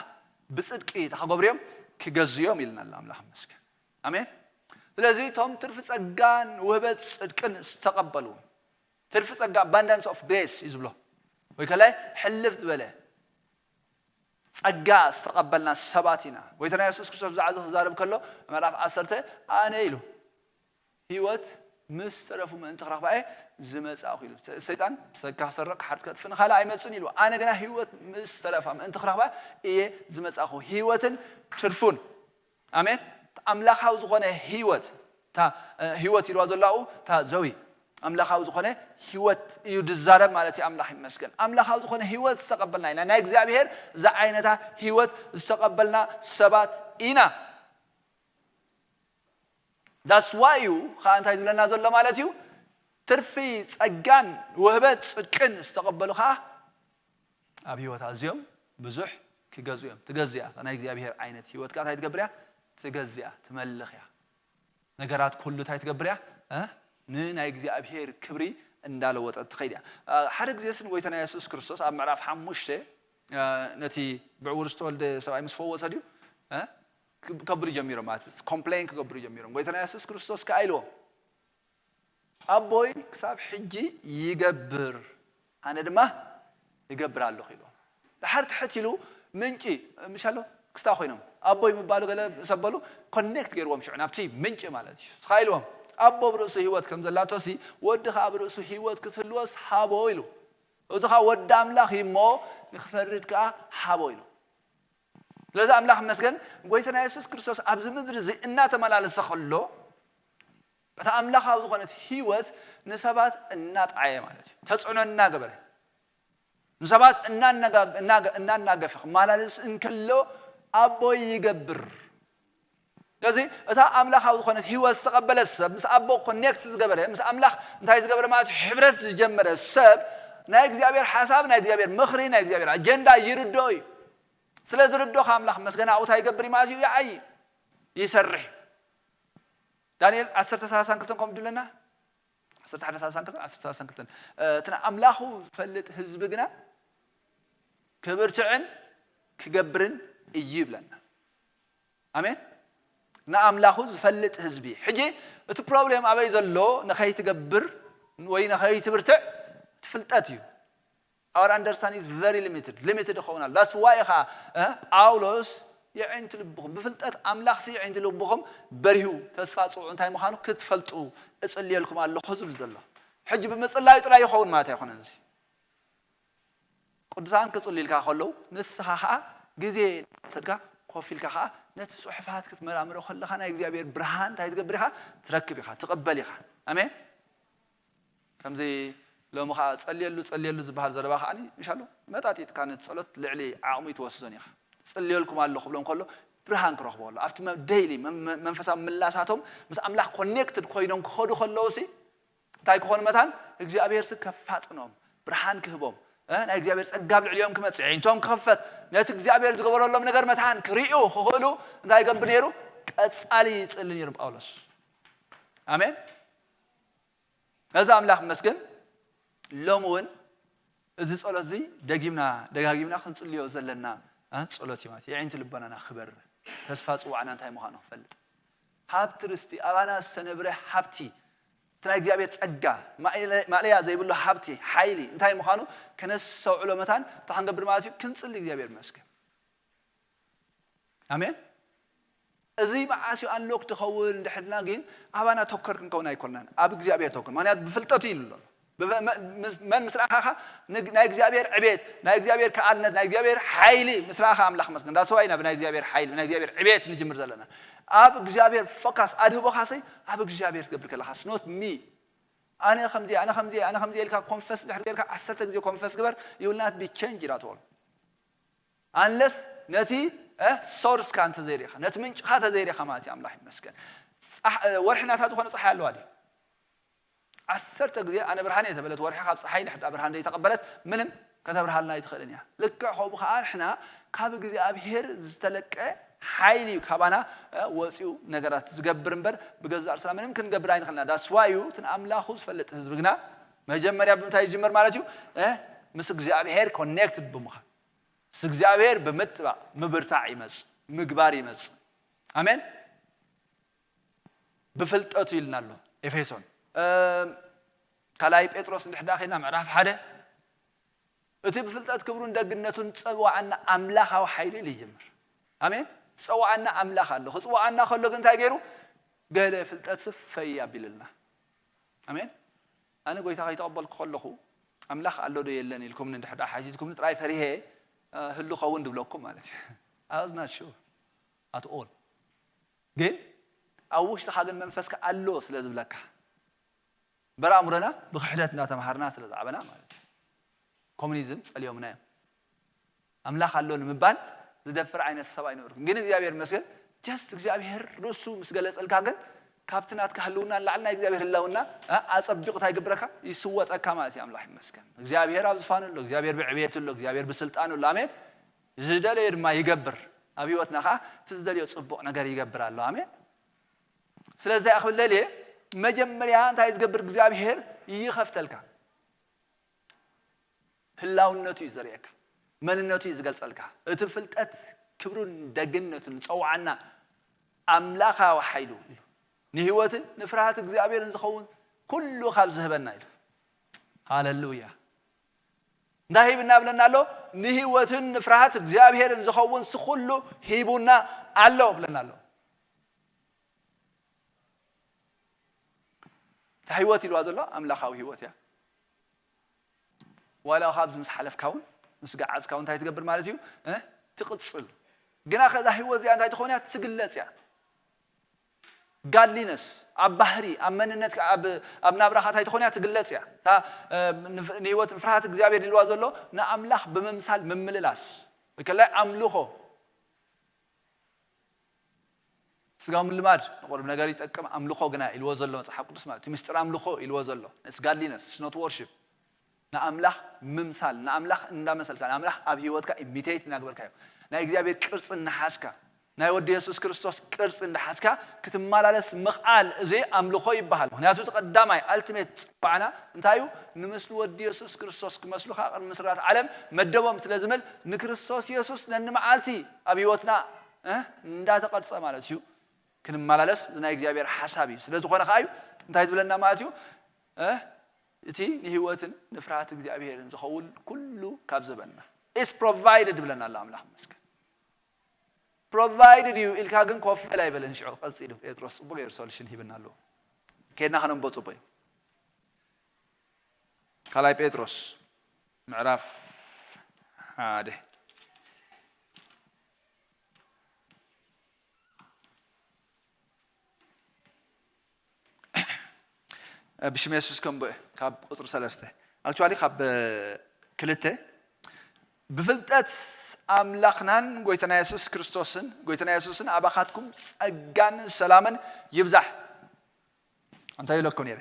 ብጽድቂ ተኸገብርዮም ክገዝኡ እዮም ኢልና ኣሎ። ኣምላኽ ይመስገን። ኣሜን። ስለዚ እቶም ትርፊ ጸጋን ውህበት ጽድቅን ዝተቐበሉ፣ ትርፊ ጸጋ፣ abundance of grace እዩ ዝብሎ፣ ወይ ከላይ ሕልፍ ዝበለ ጸጋ ዝተቐበልና ሰባት ኢና። ጎይታና የሱስ ክርስቶስ ብዛዕባ እዚ ክዛረብ ከሎ ምዕራፍ ዓሰርተ ኣነ ኢሉ ህይወት ምስ ተረፉ ምእንቲ ክረኽባ እየ ዝመጻእኹ ኢሉ። ሰይጣን ብሰጋ ክሰርቕ፣ ክሓርድ፣ ከጥፍእ ንኻልእ ኣይመጽን ኢሉ። ኣነ ግና ህይወት ምስ ተረፋ ምእንቲ ክረኽባ እየ ዝመጻእኹ። ህይወትን ትርፉን። ኣሜን። ኣምላኻዊ ዝኾነ ህይወት፣ እታ ህይወት ኢልዋ ዘሎ ኣብኡ፣ እታ ዘዊ ኣምላኻዊ ዝኾነ ህይወት እዩ ዝዛረብ ማለት እዩ። ኣምላኽ ይመስገን። ኣምላኻዊ ዝኾነ ህይወት ዝተቐበልና ኢና። ናይ እግዚኣብሔር ዝዓይነታ ህይወት ዝተቐበልና ሰባት ኢና። That's why እዩ ከዓ እንታይ ዝብለና ዘሎ ማለት እዩ? ትርፊ ጸጋን ውህበት ጽድቅን ዝተቐበሉ ከዓ ኣብ ህይወት ኣዝዮም ብዙሕ ክገዝኡ እዮም። ትገዝእ እያ። እታ ናይ እግዚኣብሔር ዓይነት ህይወት ከዓ እንታይ ትገብር እያ? ትገዝእ እያ፣ ትመልኽ እያ። ነገራት ኩሉ እንታይ ትገብር እያ? እ? ንናይ እግዚኣብሔር ክብሪ እንዳለወጠት ትኸይድ እያ። እ፣ ሓደ ግዜ ስን ጎይታና የሱስ ክርስቶስ ኣብ ምዕራፍ ሓሙሽተ፣ እ፣ ነቲ ብዕውር ዝተወልደ ሰብኣይ ምስ ፈወሰ ድዩ? እ? ክብ-፣ ከብሉ ጀሚሮም ማለት እዩ። ኮምፕሌን ክገብሩ ጀሚሮም። ጎይታና የሱስ ክርስቶስ ከኣ ኢልዎም፣ ኣቦይ ክሳብ ሕጂ ይገብር፣ ኣነ ድማ እገብር ኣለኹ ኢልዎም። ድሓር ትሕት ኢሉ ምንጪ፣ ምሽ ኣሎ ክስታ ኮይኖም ኣቦይ ምባሉ ገለ ሰበሉ ኮኔክት ገይርዎም ሽዑ ናብቲ ምንጪ ማለት እዩ። ስኻ ኢልዎም፣ ኣቦ ብርእሱ ህይወት ከም ዘላቶሲ ወዲ ኸዓ ብርእሱ ህይወት ክትህልወስ ሃቦ ኢሉ። እዚ ኸዓ ወዲ ኣምላኽ እዩ እሞ ንክፈርድ ከኣ ሃቦ ኢሉ። ስለዚ ኣምላኽ ይመስገን፣ ጎይታና የሱስ ክርስቶስ ኣብዚ ምድሪ እዚ እናተመላለሰ ከሎ እታ ኣምላኻዊ ዝኾነት ህይወት ንሰባት እናጣየ ማለት እዩ፣ ተጽዕኖ እናገበረ ንሰባት እናናጋ- እናገ- እናናገፈ ክመላለስ እንከሎ ኣቦይ ይገብር። ስለዚ እታ ኣምላኻዊ ዝኾነት ህይወት ዝተቐበለ ሰብ፣ ምስ ኣቦ ኮኔክት ዝገበረ፣ ምስ ኣምላኽ እንታይ ዝገበረ ማለት እዩ? ሕብረት ዝጀመረ ሰብ ናይ እግዚኣብሔር ሓሳብ፣ ናይ እግዚኣብሔር ምኽሪ፣ ናይ እግዚኣብሔር ኣጀንዳ ይርድኦ እዩ። ስለ ዝርድኦ ካብ ኣምላኽ መስገን ኣብኡ እንታይ ይገብር እዩ ማለት እዩ? ይዓይ ይሰርሕ። ዳንኤል ዓሰርተ ሰላሳን ክልተን ከምኡ ድለና? ዓሰርተ ሓደ ሰላሳን ክልተን፣ ዓሰርተ ሰላሳን ክልተን። እ፣ እቲ ንኣምላኹ ዝፈልጥ ህዝቢ ግና ክብርትዕን ክገብርን እዩ ይብለና። ኣሜን። ንኣምላኹ ዝፈልጥ ህዝቢ። ሕጂ እቲ ፕሮብሌም ኣበይ ዘሎ? ንኸይትገብር ወይ ንኸይትብርትዕ እቲ ፍልጠት እዩ። Our understanding is very limited. ሊሚትድ ይኸውን ኣሎ። That's why ኸዓ፣ እ፣ ጳውሎስ የዒንቲ ልብኹም፣ ብፍልጠት ኣምላኽሲ የዒንቲ ልብኹም በሪሁ፣ ተስፋ ጽውዑ እንታይ ምዃኑ ክትፈልጡ እጽልየልኩም ኣለኹ ዝብል ዘሎ። ሕጂ ብምጽላዩ ጥራይ ይኸውን ማለት ኣይኮነን። እዚ ቅዱሳን ክጽልዩልካ ከለዉ ንስኻ ኸዓ ግዜ ሰድካ ኮፍ ኢልካ ኸዓ ነቲ ጽሑፋት ክትመራምሮ ከለኻ ናይ እግዚኣብሔር ብርሃን እንታይ ትገብር ኢኻ? ትረክብ ኢኻ፣ ትቕበል ኢኻ። ኣሜን። ከምዚ ሎሚ ኸዓ ጸልየሉ፣ ጸልየሉ ዝበሃል ዘረባ ኸዓ ምሽ ኣሎ መጣጢጥካ ነቲ ጸሎት ልዕሊ ዓቕሙ ይትወስዶን ኢኻ። ጸልየልኩም ኣለኹ ክብሎም ከሎ ብርሃን ክረኽቦ ኣሎ። ኣብቲ መ-፣ ዴይሊ መ-፣ መ-፣ መንፈሳዊ ምላሳቶም ምስ ኣምላኽ ኮኔክትድ ኮይኖም ክኸዱ ከለዉ ሲ እንታይ ክኾኑ መታን እግዚኣብሔር ሲ ከፋጥኖም፣ ብርሃን ክህቦም፣ እ፣ ናይ እግዚኣብሔር ጸጋ ኣብ ልዕሊኦም ክመጽእ፣ ኣዒንቶም ክኸፈት፣ ነቲ እግዚኣብሔር ዝገበረሎም ነገር መታን ክርእዩ ክኽእሉ እንታይ ይገብር ነይሩ? ቀጻሊ ይጽሊ ነይሩ ጳውሎስ። ኣሜን። እዚ ኣምላኽ ይመስገን። ሎሚ እውን እዚ ጸሎት እዚ ደጊምና ደጋጊምና ክንጽልዮ ዘለና፣ እ፣ ጸሎት እዩ ማለት እዩ። የዒንቲ ልቦናና ክበርህ፣ ተስፋ ጽዋዕና እንታይ ምዃኑ ክፈልጥ፣ ሃብቲ ርስቲ ኣባና ዝተነብረ ሃብቲ፣ እቲ ናይ እግዚኣብሔር ጸጋ ማእለ-፣ ማእለያ ዘይብሉ ሃብቲ፣ ሓይሊ እንታይ ምዃኑ ከነስተውዕሎ መታን እንታይ ክንገብር ማለት እዩ? ክንጽሊ። እግዚኣብሔር ይመስገን። ኣሜን። እዚ መዓስ እዩ ኣንሎክ ትኸውን እንድሕድና ግን ኣባና ተኮር ክንከውን ኣይኮንናን፣ ኣብ እግዚኣብሔር ተኮር። ምክንያቱ ብፍልጠቱ ኢሉ ኣሎ። ብፈ-፣ መ-፣ ምስ-፣ መን ምስ ረኣኻኻ ንግ-፣ ናይ እግዚኣብሔር ዕቤት፣ ናይ እግዚኣብሔር ከኣልነት፣ ናይ እግዚኣብሔር ሓይሊ ምስ ረኣኻ ኣምላኽ መስገን። ዳስዋይ ኢና ብናይ እግዚኣብሔር ሓይሊ፣ ብናይ እግዚኣብሔር ዕቤት ንጅምር ዘለና። ኣብ እግዚኣብሔር ፎካስ ኣድህቦኻሲ ኣብ እግዚኣብሔር ትገብር ከለኻ፣ it's not me። ኣነ ከምዚ፣ ኣነ ከምዚ፣ ኣነ ከምዚ ኢልካ ኮንፈስ ድሕር ጌርካ ዓሰርተ ግዜ ኮንፈስ ግበር፣ you will not be change at all። Unless ነቲ እ ሶርስካ እንተዘይሪኢኻ፣ ነቲ ምንጭኻ ተዘይሪኢኻ ማለት እዩ። ኣምላኽ ይመስገን። ጻሕ- እ፣ ወርሒ ናታ ዝኾነ ጸሓይ ኣለዋ ድዩ? ዓሰርተ ግዜ ኣነ ብርሃን እየ ተበለት ወርሒ ካብ ጸሓይ ንሕዳእ ብርሃን ዘይተቐበለት ምንም ከተብርሃልና ኣይትኽእልን እያ። ልክዕ ከምኡ ከኣ ንሕና ካብ እግዚኣብሔር ዝተለቀ ሓይሊ እዩ ካባና፣ እ፣ ወፂኡ ነገራት ዝገብር እምበር ብገዛእ ርእስና ምንም ክንገብር ኣይንኽእልና። ዳስዋ እዩ እቲ ንኣምላኹ ዝፈልጥ ህዝቢ ግና መጀመርያ ብምንታይ ይጅምር ማለት እዩ? እ፣ ምስ እግዚኣብሔር ኮኔክትድ ብምዃን፣ ምስ እግዚኣብሔር ብምጥባቕ ምብርታዕ ይመጽእ፣ ምግባር ይመጽእ። ኣሜን። ብፍልጠቱ ኢልና ኣሎ ኤፌሶን። እም፣ ካልኣይ ጴጥሮስ እንድሕዳ ኸይና ምዕራፍ ሓደ፣ እቲ ብፍልጠት ክብሩን ደግነቱን ጸዋዓና ኣምላኻዊ ሓይሊ ኢሉ ይጅምር። ኣሜን። ጸዋዓና ኣምላኽ ኣሎ። ክጽዋዓና ከሎ ግን እንታይ ገይሩ? ገለ ፍልጠት ስፈይ ኣቢልልና። ኣሜን። ኣነ ጎይታ ከይተቐበልኩ ከለኹ ኣምላኽ ኣሎ ዶ የለን ኢልኩም እንድሕዳ ሓቲትኩም ጥራይ ፈሪሄ፣ እ፣ ህሉ ኸውን ድብለኩም ማለት እዩ። I was not sure at all። ግን ኣብ ውሽጥኻ ግን መንፈስካ ኣሎ ስለ ዝብለካ፣ በራ ኣእምሮና ብክሕደት እናተምሃርና ስለ ዝዓበና ማለት እዩ። ኮሙኒዝም ጸልዮምና እዮም። ኣምላኽ ኣሎ ንምባል ዝደፍር ዓይነት ሰብ ኣይነበርኩን። ግን እግዚኣብሔር ይመስገን፣ ጀስት እግዚኣብሔር ርእሱ ምስ ገለጸልካ ግን ካብቲ ናትካ ህልውና ንላዕሊ ናይ እግዚኣብሔር ህላውና፣ እ፣ ኣጸቢቑ እንታይ ይገብረካ? ይስወጠካ ማለት እዩ። ኣምላኽ ይመስገን። እግዚኣብሔር ኣብ ዝፋኑ ኣሎ፣ እግዚኣብሔር ብዕቤቱ ኣሎ፣ እግዚኣብሔር ብስልጣኑ ኣሎ። ኣሜን። ዝደለዮ ድማ ይገብር። ኣብ ህይወትና ከዓ እቲ ዝደልዮ ጽቡቕ ነገር ይገብር ኣሎ። ኣሜን። ስለዚ ክብል ደልየ፣ መጀመርያ እንታይ ዝገብር እግዚኣብሔር? ይኸፍተልካ። ህላውነቱ እዩ ዘርእየካ፣ መንነቱ እዩ ዝገልጸልካ። እቲ ፍልጠት ክብሩን ደግነቱን ዝጸውዓና ኣምላኻዊ ሓይሉ ኢሉ፣ ንህይወትን ንፍርሃት እግዚኣብሔርን ዝኸውን ኩሉ ካብ ዝህበና ኢሉ። ሃሌሉያ። እንታይ ሂብና ብለና ኣሎ? ንህይወትን ንፍርሃት እግዚኣብሔርን ዝኸውን ስኹሉ ሂቡና ኣሎ ብለና ኣሎ። እታ ህይወት ኢልዋ ዘሎ ኣምላኻዊ ህይወት እያ። ዋላ ካብዚ ምስ ሓለፍካ እውን ምስ ገዓዝካ እውን እንታይ ትገብር ማለት እዩ? እ? ትቕጽል። ግና ከዛ ህይወት እዚኣ እንታይ ትኸውን እያ? ትግለጽ እያ። ጋድሊነስ ኣብ ባህሪ፣ ኣብ መንነትካ፣ ኣብ፣ ኣብ ናብራኻ እንታይ ትኾን እያ? ትግለጽ እያ። እታ፣ እ፣ ንፍ-፣ ንህይወት ንፍርሃት እግዚኣብሔር ኢልዋ ዘሎ ንኣምላኽ ብምምሳል ምምልላስ። ወይ ከላይ ኣምልኾ። ስጋዊ ምልማድ ንቑሩብ ነገር ይጠቅም፣ ኣምልኾ ግና ኢልዎ ዘሎ መጽሓፍ ቅዱስ ማለት እዩ። ምስጢር ኣምልኾ ኢልዎ ዘሎ። It's godliness, it's not worship። ንኣምላኽ ምምሳል፣ ንኣምላኽ እንዳመሰልካ፣ ንኣምላኽ ኣብ ህይወትካ ኢሚቴት እናግበርካዮ። ናይ እግዚኣብሔር ቅርጺ እናሓዝካ፣ ናይ ወዲ የሱስ ክርስቶስ ቅርጺ እንዳሓዝካ ክትመላለስ ምኽኣል፣ እዚ ኣምልኾ ይበሃል። ምኽንያቱ እቲ ቀዳማይ ኣልቲሜት ጽዋዕና እንታይ እዩ? ንምስሊ ወዲ የሱስ ክርስቶስ ክመስሉ ካብ ቅድሚ ምስራት ዓለም መደቦም ስለ ዝምል፣ ንክርስቶስ የሱስ ነንመዓልቲ ኣብ ህይወትና፣ እ፣ እንዳተቐርጸ ማለት እዩ። ክንመላለስ እዚ ናይ እግዚኣብሔር ሓሳብ እዩ። ስለ ዝኾነ ከኣ እዩ እንታይ ዝብለና ማለት እዩ? እ፣ እቲ ንህይወትን ንፍርሃት እግዚኣብሔርን ዝኸውን ኩሉ ካብ ዝህበና። Is provided ይብለና ኣሎ ኣምላኽ ይመስገን። ፕሮቫይድድ እዩ ኢልካ ግን ኮፍ በል ኣይበለን። ሽዑ ቀጺሉ ጴጥሮስ ጽቡቕ ገይሩ ሶሉሽን ሂብና ኣለዎ። ከድና ከነንቦ ጽቡቕ እዩ። ካልኣይ ጴጥሮስ ምዕራፍ ሓደ። ብሽም የሱስ ከንብእ ካብ ቁጽሪ ሰለስተ። ኣክቹዋሊ ካብ ክልተ፣ ብፍልጠት ኣምላኽናን ጎይታና የሱስ ክርስቶስን፣ ጎይታና የሱስን ኣባኻትኩም ጸጋን ሰላምን ይብዛሕ። እንታይ ኢለኩም ነይረ?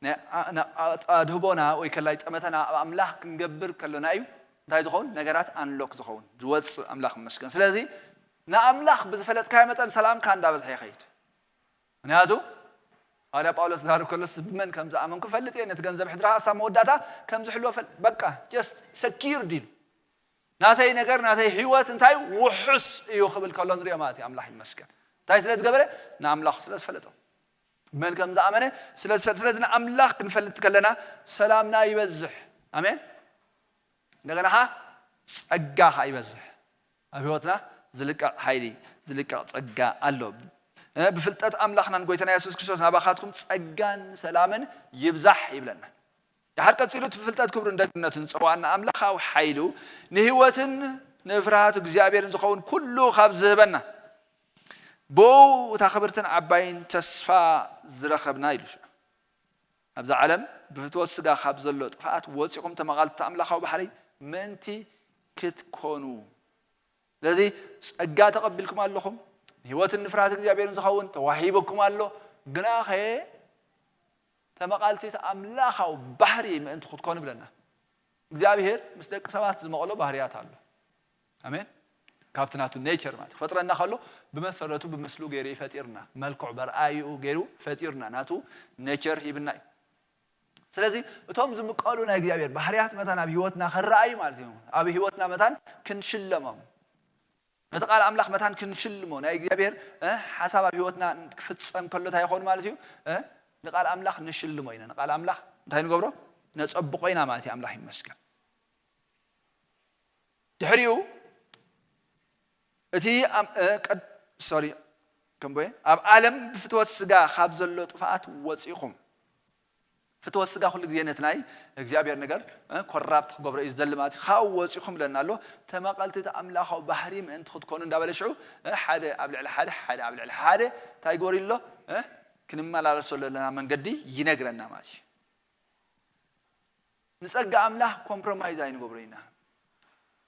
ናይ ኣ-፣ ና-፣ ኣ-፣ ኣድህቦና ወይ ከላይ ጠመተና ኣብ ኣምላኽ ክንገብር ከሎና እዩ እንታይ ዝኸውን? ነገራት ኣንሎክ ዝኸውን፣ ዝወጽእ። ኣምላኽ ይመስገን። ስለዚ ንኣምላኽ ብዝፈለጥካዮ መጠን ሰላምካ እንዳበዝሐ ይኸይድ። ምክንያቱ ሃዋርያ ጳውሎስ ዝዛረብ ከሎስ፣ "ብመን ከም ዝኣመንኩ እፈልጥ እየ፣ ነቲ ገንዘብ ሕድራ ክሳብ መወዳእታ ከም ዝሕልዎ እፈልጥ፣ በቃ፣ ጀስት ሰኪርድ" ኢሉ። ናተይ ነገር፣ ናተይ ህይወት እንታይ ውሑስ እዩ ክብል ከሎ ንሪኦ ማለት እዩ። ኣምላኽ ይመስገን። እንታይ ስለ ዝገበረ? ንኣምላኹ ስለ ዝፈለጦ። ብመን ከም ዝኣመነ ስለ ዝፈለጥ። ስለዚ ንኣምላኽ ክንፈልጥ ከለና ሰላምና ይበዝሕ። ኣሜን። እንደገና ኸዓ ጸጋ ኸዓ ይበዝሕ። ኣብ ህይወትና ዝልቀቕ ሓይሊ፣ ዝልቀቕ ጸጋ ኣሎ። እ፣ ብፍልጠት ኣምላኽናን ጎይታና የሱስ ክርስቶስ ናባኻትኩም ጸጋን ሰላምን ይብዛሕ ይብለና። ድሓር ቀጺሉ፣ እቲ ብፍልጠት ክብሩን ደግነቱን ዝጸዋዕና ኣምላኻዊ ሓይሉ ንህይወትን ንፍርሃት እግዚኣብሔርን ዝኸውን ኩሉ ካብ ዝህበና፣ ብኡ እታ ክብርትን ዓባይን ተስፋ ዝረኸብና ኢሉ። ኣብዛ ዓለም ብፍትወት ስጋ ካብ ዘሎ ጥፍኣት ወጺኹም ተመቓልቲ ኣምላኻዊ ባሕሪ ምእንቲ ክትኮኑ። ስለዚ ጸጋ ተቐቢልኩም ኣለኹም፣ ንህይወትን ንፍርሃት እግዚኣብሔርን ዝኸውን ተዋሂበኩም ኣሎ። ግናኸ ተመቓልቲ እቲ ኣምላኻዊ ባህሪ ምእንቲ ክትኮኑ ብለና። እግዚኣብሔር ምስ ደቂ ሰባት ዝመቐሎ ባህርያት ኣሎ። ኣሜን። ካብቲ ናቱ ኔቸር ማለት ክፈጥረና ከሎ ብመሰረቱ ብምስሉ ገይሩ እዩ ፈጢርና። መልክዑ በርኣይኡ ገይሩ ፈጢርና። ናቱ ኔቸር ሂብና እዩ። ስለዚ እቶም ዝምቀሉ ናይ እግዚኣብሔር ባህርያት መታን ኣብ ህይወትና ከረኣዩ ማለት እዩ። ኣብ ህይወትና መታን ክንሽለሞም። ነቲ ቃል ኣምላኽ መታን ክንሽልሞ ናይ እግዚኣብሔር እ፣ ሓሳብ ኣብ ህይወትና ክፍጸም ከሎ እንታይ ይኸውን ማለት እዩ? እ፣ ንቃል ኣምላኽ ንሽልሞ ኢና። ንቃል ኣምላኽ እንታይ ንገብሮ? ነጸብቆ ኢና ማለት እዩ። ኣምላኽ ይመስገን። ድሕሪኡ እቲ ኣም- እ፣ ቀድ- ሶሪ፣ ከምቦየ፣ ኣብ ዓለም ብፍትወት ስጋ ካብ ዘሎ ጥፍኣት ወጺኹም። ፍትወት ስጋ ኩሉ ግዜ ነቲ ናይ እግዚኣብሔር ነገር እ፣ ኮራፕት ክገብሮ እዩ ዝደሊ ማለት እዩ። ካብኡ ወጺኹም ብለና ኣሎ። ተመቐልቲ እቲ ኣምላኻዊ ባህሪ ምእንቲ ክትኮኑ እንዳበለ ሽዑ እ፣ ሓደ ኣብ ልዕሊ ሓደ ሓደ ኣብ ልዕሊ ሓደ እንታይ ግበሩ ኣሎ እ፣ ክንመላለሶ ዘለና መንገዲ ይነግረና ማለት እዩ። ንጸጋ ኣምላኽ ኮምፕሮማይዝ ኣይንገብሮ ኢና።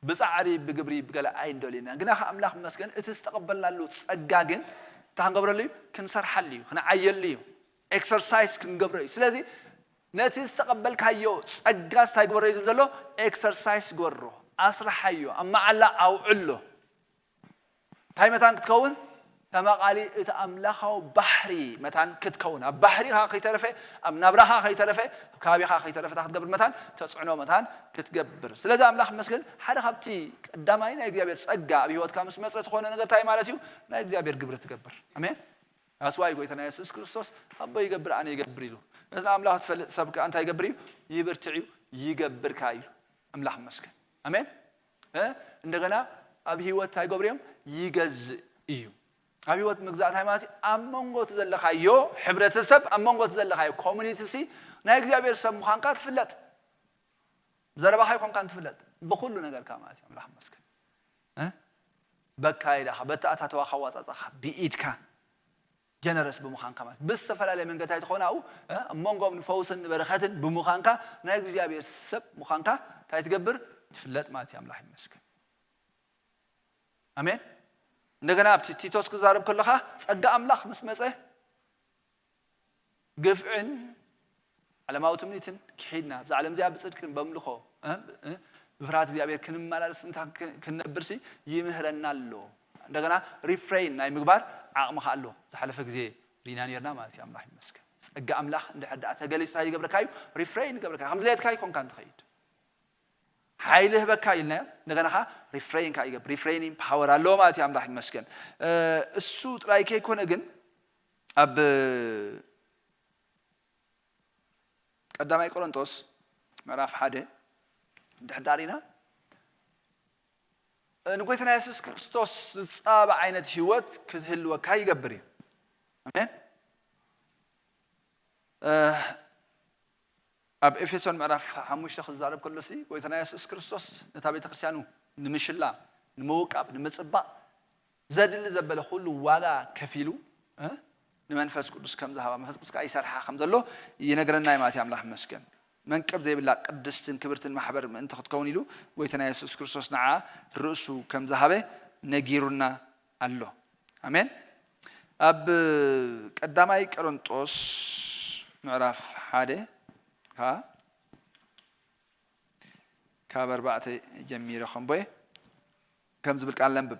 ብጻዕሪ ብግብሪ ብገለ ኣይንደልዮ ኢና። ግና ኣምላኽ ይመስገን እቲ ዝተቐበልናሉ ጸጋ ግን እንታይ ክንገብረሉ እዩ? ክንሰርሓሉ እዩ፣ ክንዓየሉ እዩ፣ ኤክሰርሳይዝ ክንገብሮ እዩ። ስለዚ ነቲ ዝተቐበልካዮ ጸጋ እንታይ ግበሮ እዩ ዝብል ዘሎ? ኤክሰርሳይዝ ግበሮ፣ ኣስርሓዮ፣ ኣብ መዓላ ኣውዕሎ። እንታይ መታን ክትከውን? ተመቓሊ እቲ ኣምላኻዊ ባሕሪ መታን ክትከውን፣ ኣብ ባሕሪኻ ከይተረፈ፣ ኣብ ናብራኻ ከይተረፈ፣ ኣብ ከባቢኻ ከይተረፈ እንታይ ክትገብር መታን? ተጽዕኖ መታን ክትገብር። ስለዚ ኣምላኽ ይመስገን ሓደ ካብቲ ቀዳማይ ናይ እግዚኣብሔር ጸጋ ኣብ ህይወትካ ምስ መጸ ዝኾነ ነገር እንታይ ማለት እዩ? ናይ እግዚኣብሔር ግብሪ ትገብር። ኣሜን። ኣስዋይ ጎይታና የሱስ ክርስቶስ ኣቦ ይገብር ኣነ ይገብር ኢሉ። ነቲ ንኣምላኽ ዝፈልጥ ሰብ ከኣ እንታይ ይገብር እዩ? ይብርትዕ እዩ፣ ይገብር ከኣ እዩ። ኣምላኽ ይመስገን። ኣሜን። እ? እንደገና ኣብ ህይወት እንታይ ይገብር እዮም? ይገዝእ እዩ። ኣብ ህይወት ምግዛእ እንታይ ማለት እዩ? ኣብ መንጎ እቲ ዘለኻዮ ሕብረተሰብ፣ ኣብ መንጎ እቲ ዘለኻዮ ኮሚኒቲ ሲ ናይ እግዚኣብሔር ሰብ ምዃንካ ትፍለጥ። ብዘረባኻ ኣይኮንካን ትፍለጥ፣ ብኹሉ ነገርካ ማለት እዩ። ኣምላኽ ይመስገን። እ? በካ ኢላኻ፣ በተኣታተዋኻ፣ ኣወጻጽኣኻ፣ ብኢድካ ጀነረስ ብምዃንካ ማለት ብዝተፈላለየ መንገድታት ትኾን ኣብኡ እ፣ ኣብ መንጎም ንፈውስን ንበረኸትን ብምዃንካ ናይ እግዚኣብሔር ሰብ ምዃንካ እንታይ ትገብር? ትፍለጥ ማለት እዩ። ኣምላኽ ይመስገን። ኣሜን። እንደገና ኣብቲ ቲቶስ ክዛረብ ከለኻ ጸጋ ኣምላኽ ምስ መጸ ግፍዕን ዓለማዊ ትምኒትን ክሒድና፣ ኣብዛ ዓለም እዚኣ ብጽድቅን በምልኾ፣ እ፣ እ፣ ብፍርሃት እግዚኣብሔር ክንመላለስ እንታ ክ-፣ ክንነብርሲ ይምህረና ኣሎ። እንደገና ሪፍሬን ናይ ምግባር ዓቕሚ ከኣ ኣሎ። ዝሓለፈ ግዜ ሪና ነርና ማለት እዩ። ኣምላኽ ይመስገን። ጸጋ ኣምላኽ እንድሕር ደኣ ተገሊጹ እንታይ ይገብረካ እዩ? ሪፍሬን ይገብረካ። ከም ድሌትካ ኣይኮንካን ትኸይድ። ሓይሊ ህበካ ኢልናዮ። እንደገና ከኣ ሪፍሬን ከኣ ይገብር። ሪፍሬኒንግ ፓወር ኣለዎ ማለት እዩ። ኣምላኽ ይመስገን። እ፣ እሱ ጥራይ ከይኮነ ግን ኣብ ቀዳማይ ቆሮንቶስ ምዕራፍ ሓደ እንድሕር ደኣ ሪና፣ ንጎይታና የሱስ ክርስቶስ ዝጻባእ ዓይነት ህይወት ክትህልወካ ይገብር እዩ። ኣሜን። እ፣ ኣብ ኤፌሶን ምዕራፍ ሓሙሽተ ክዛረብ ከሎሲ ጎይታና የሱስ ክርስቶስ ነታ ቤተ ክርስቲያኑ ንምሽላ፣ ንምውቃብ፣ ንምጽባቕ ዘድሊ ዘበለ ኩሉ ዋጋ ከፊሉ እ፣ ንመንፈስ ቅዱስ ከም ዝሃባ፣ መንፈስ ቅዱስ ከኣ ይሰርሓ ከም ዘሎ ይነግረና እዩ ማለት እዩ። ኣምላኽ ይመስገን። መንቅብ ዘይብላ ቅድስትን ክብርትን ማሕበር ምእንቲ ክትከውን ኢሉ ጎይታና የሱስ ክርስቶስ ንዓ ርእሱ ከም ዝሃበ ነጊሩና ኣሎ። ኣሜን። ኣብ ቀዳማይ ቆሮንጦስ ምዕራፍ ሓደ ከኣ ካብ ኣርባዕተ ጀሚረ ከንቦየ ከም ዝብል ቃል ነንብብ።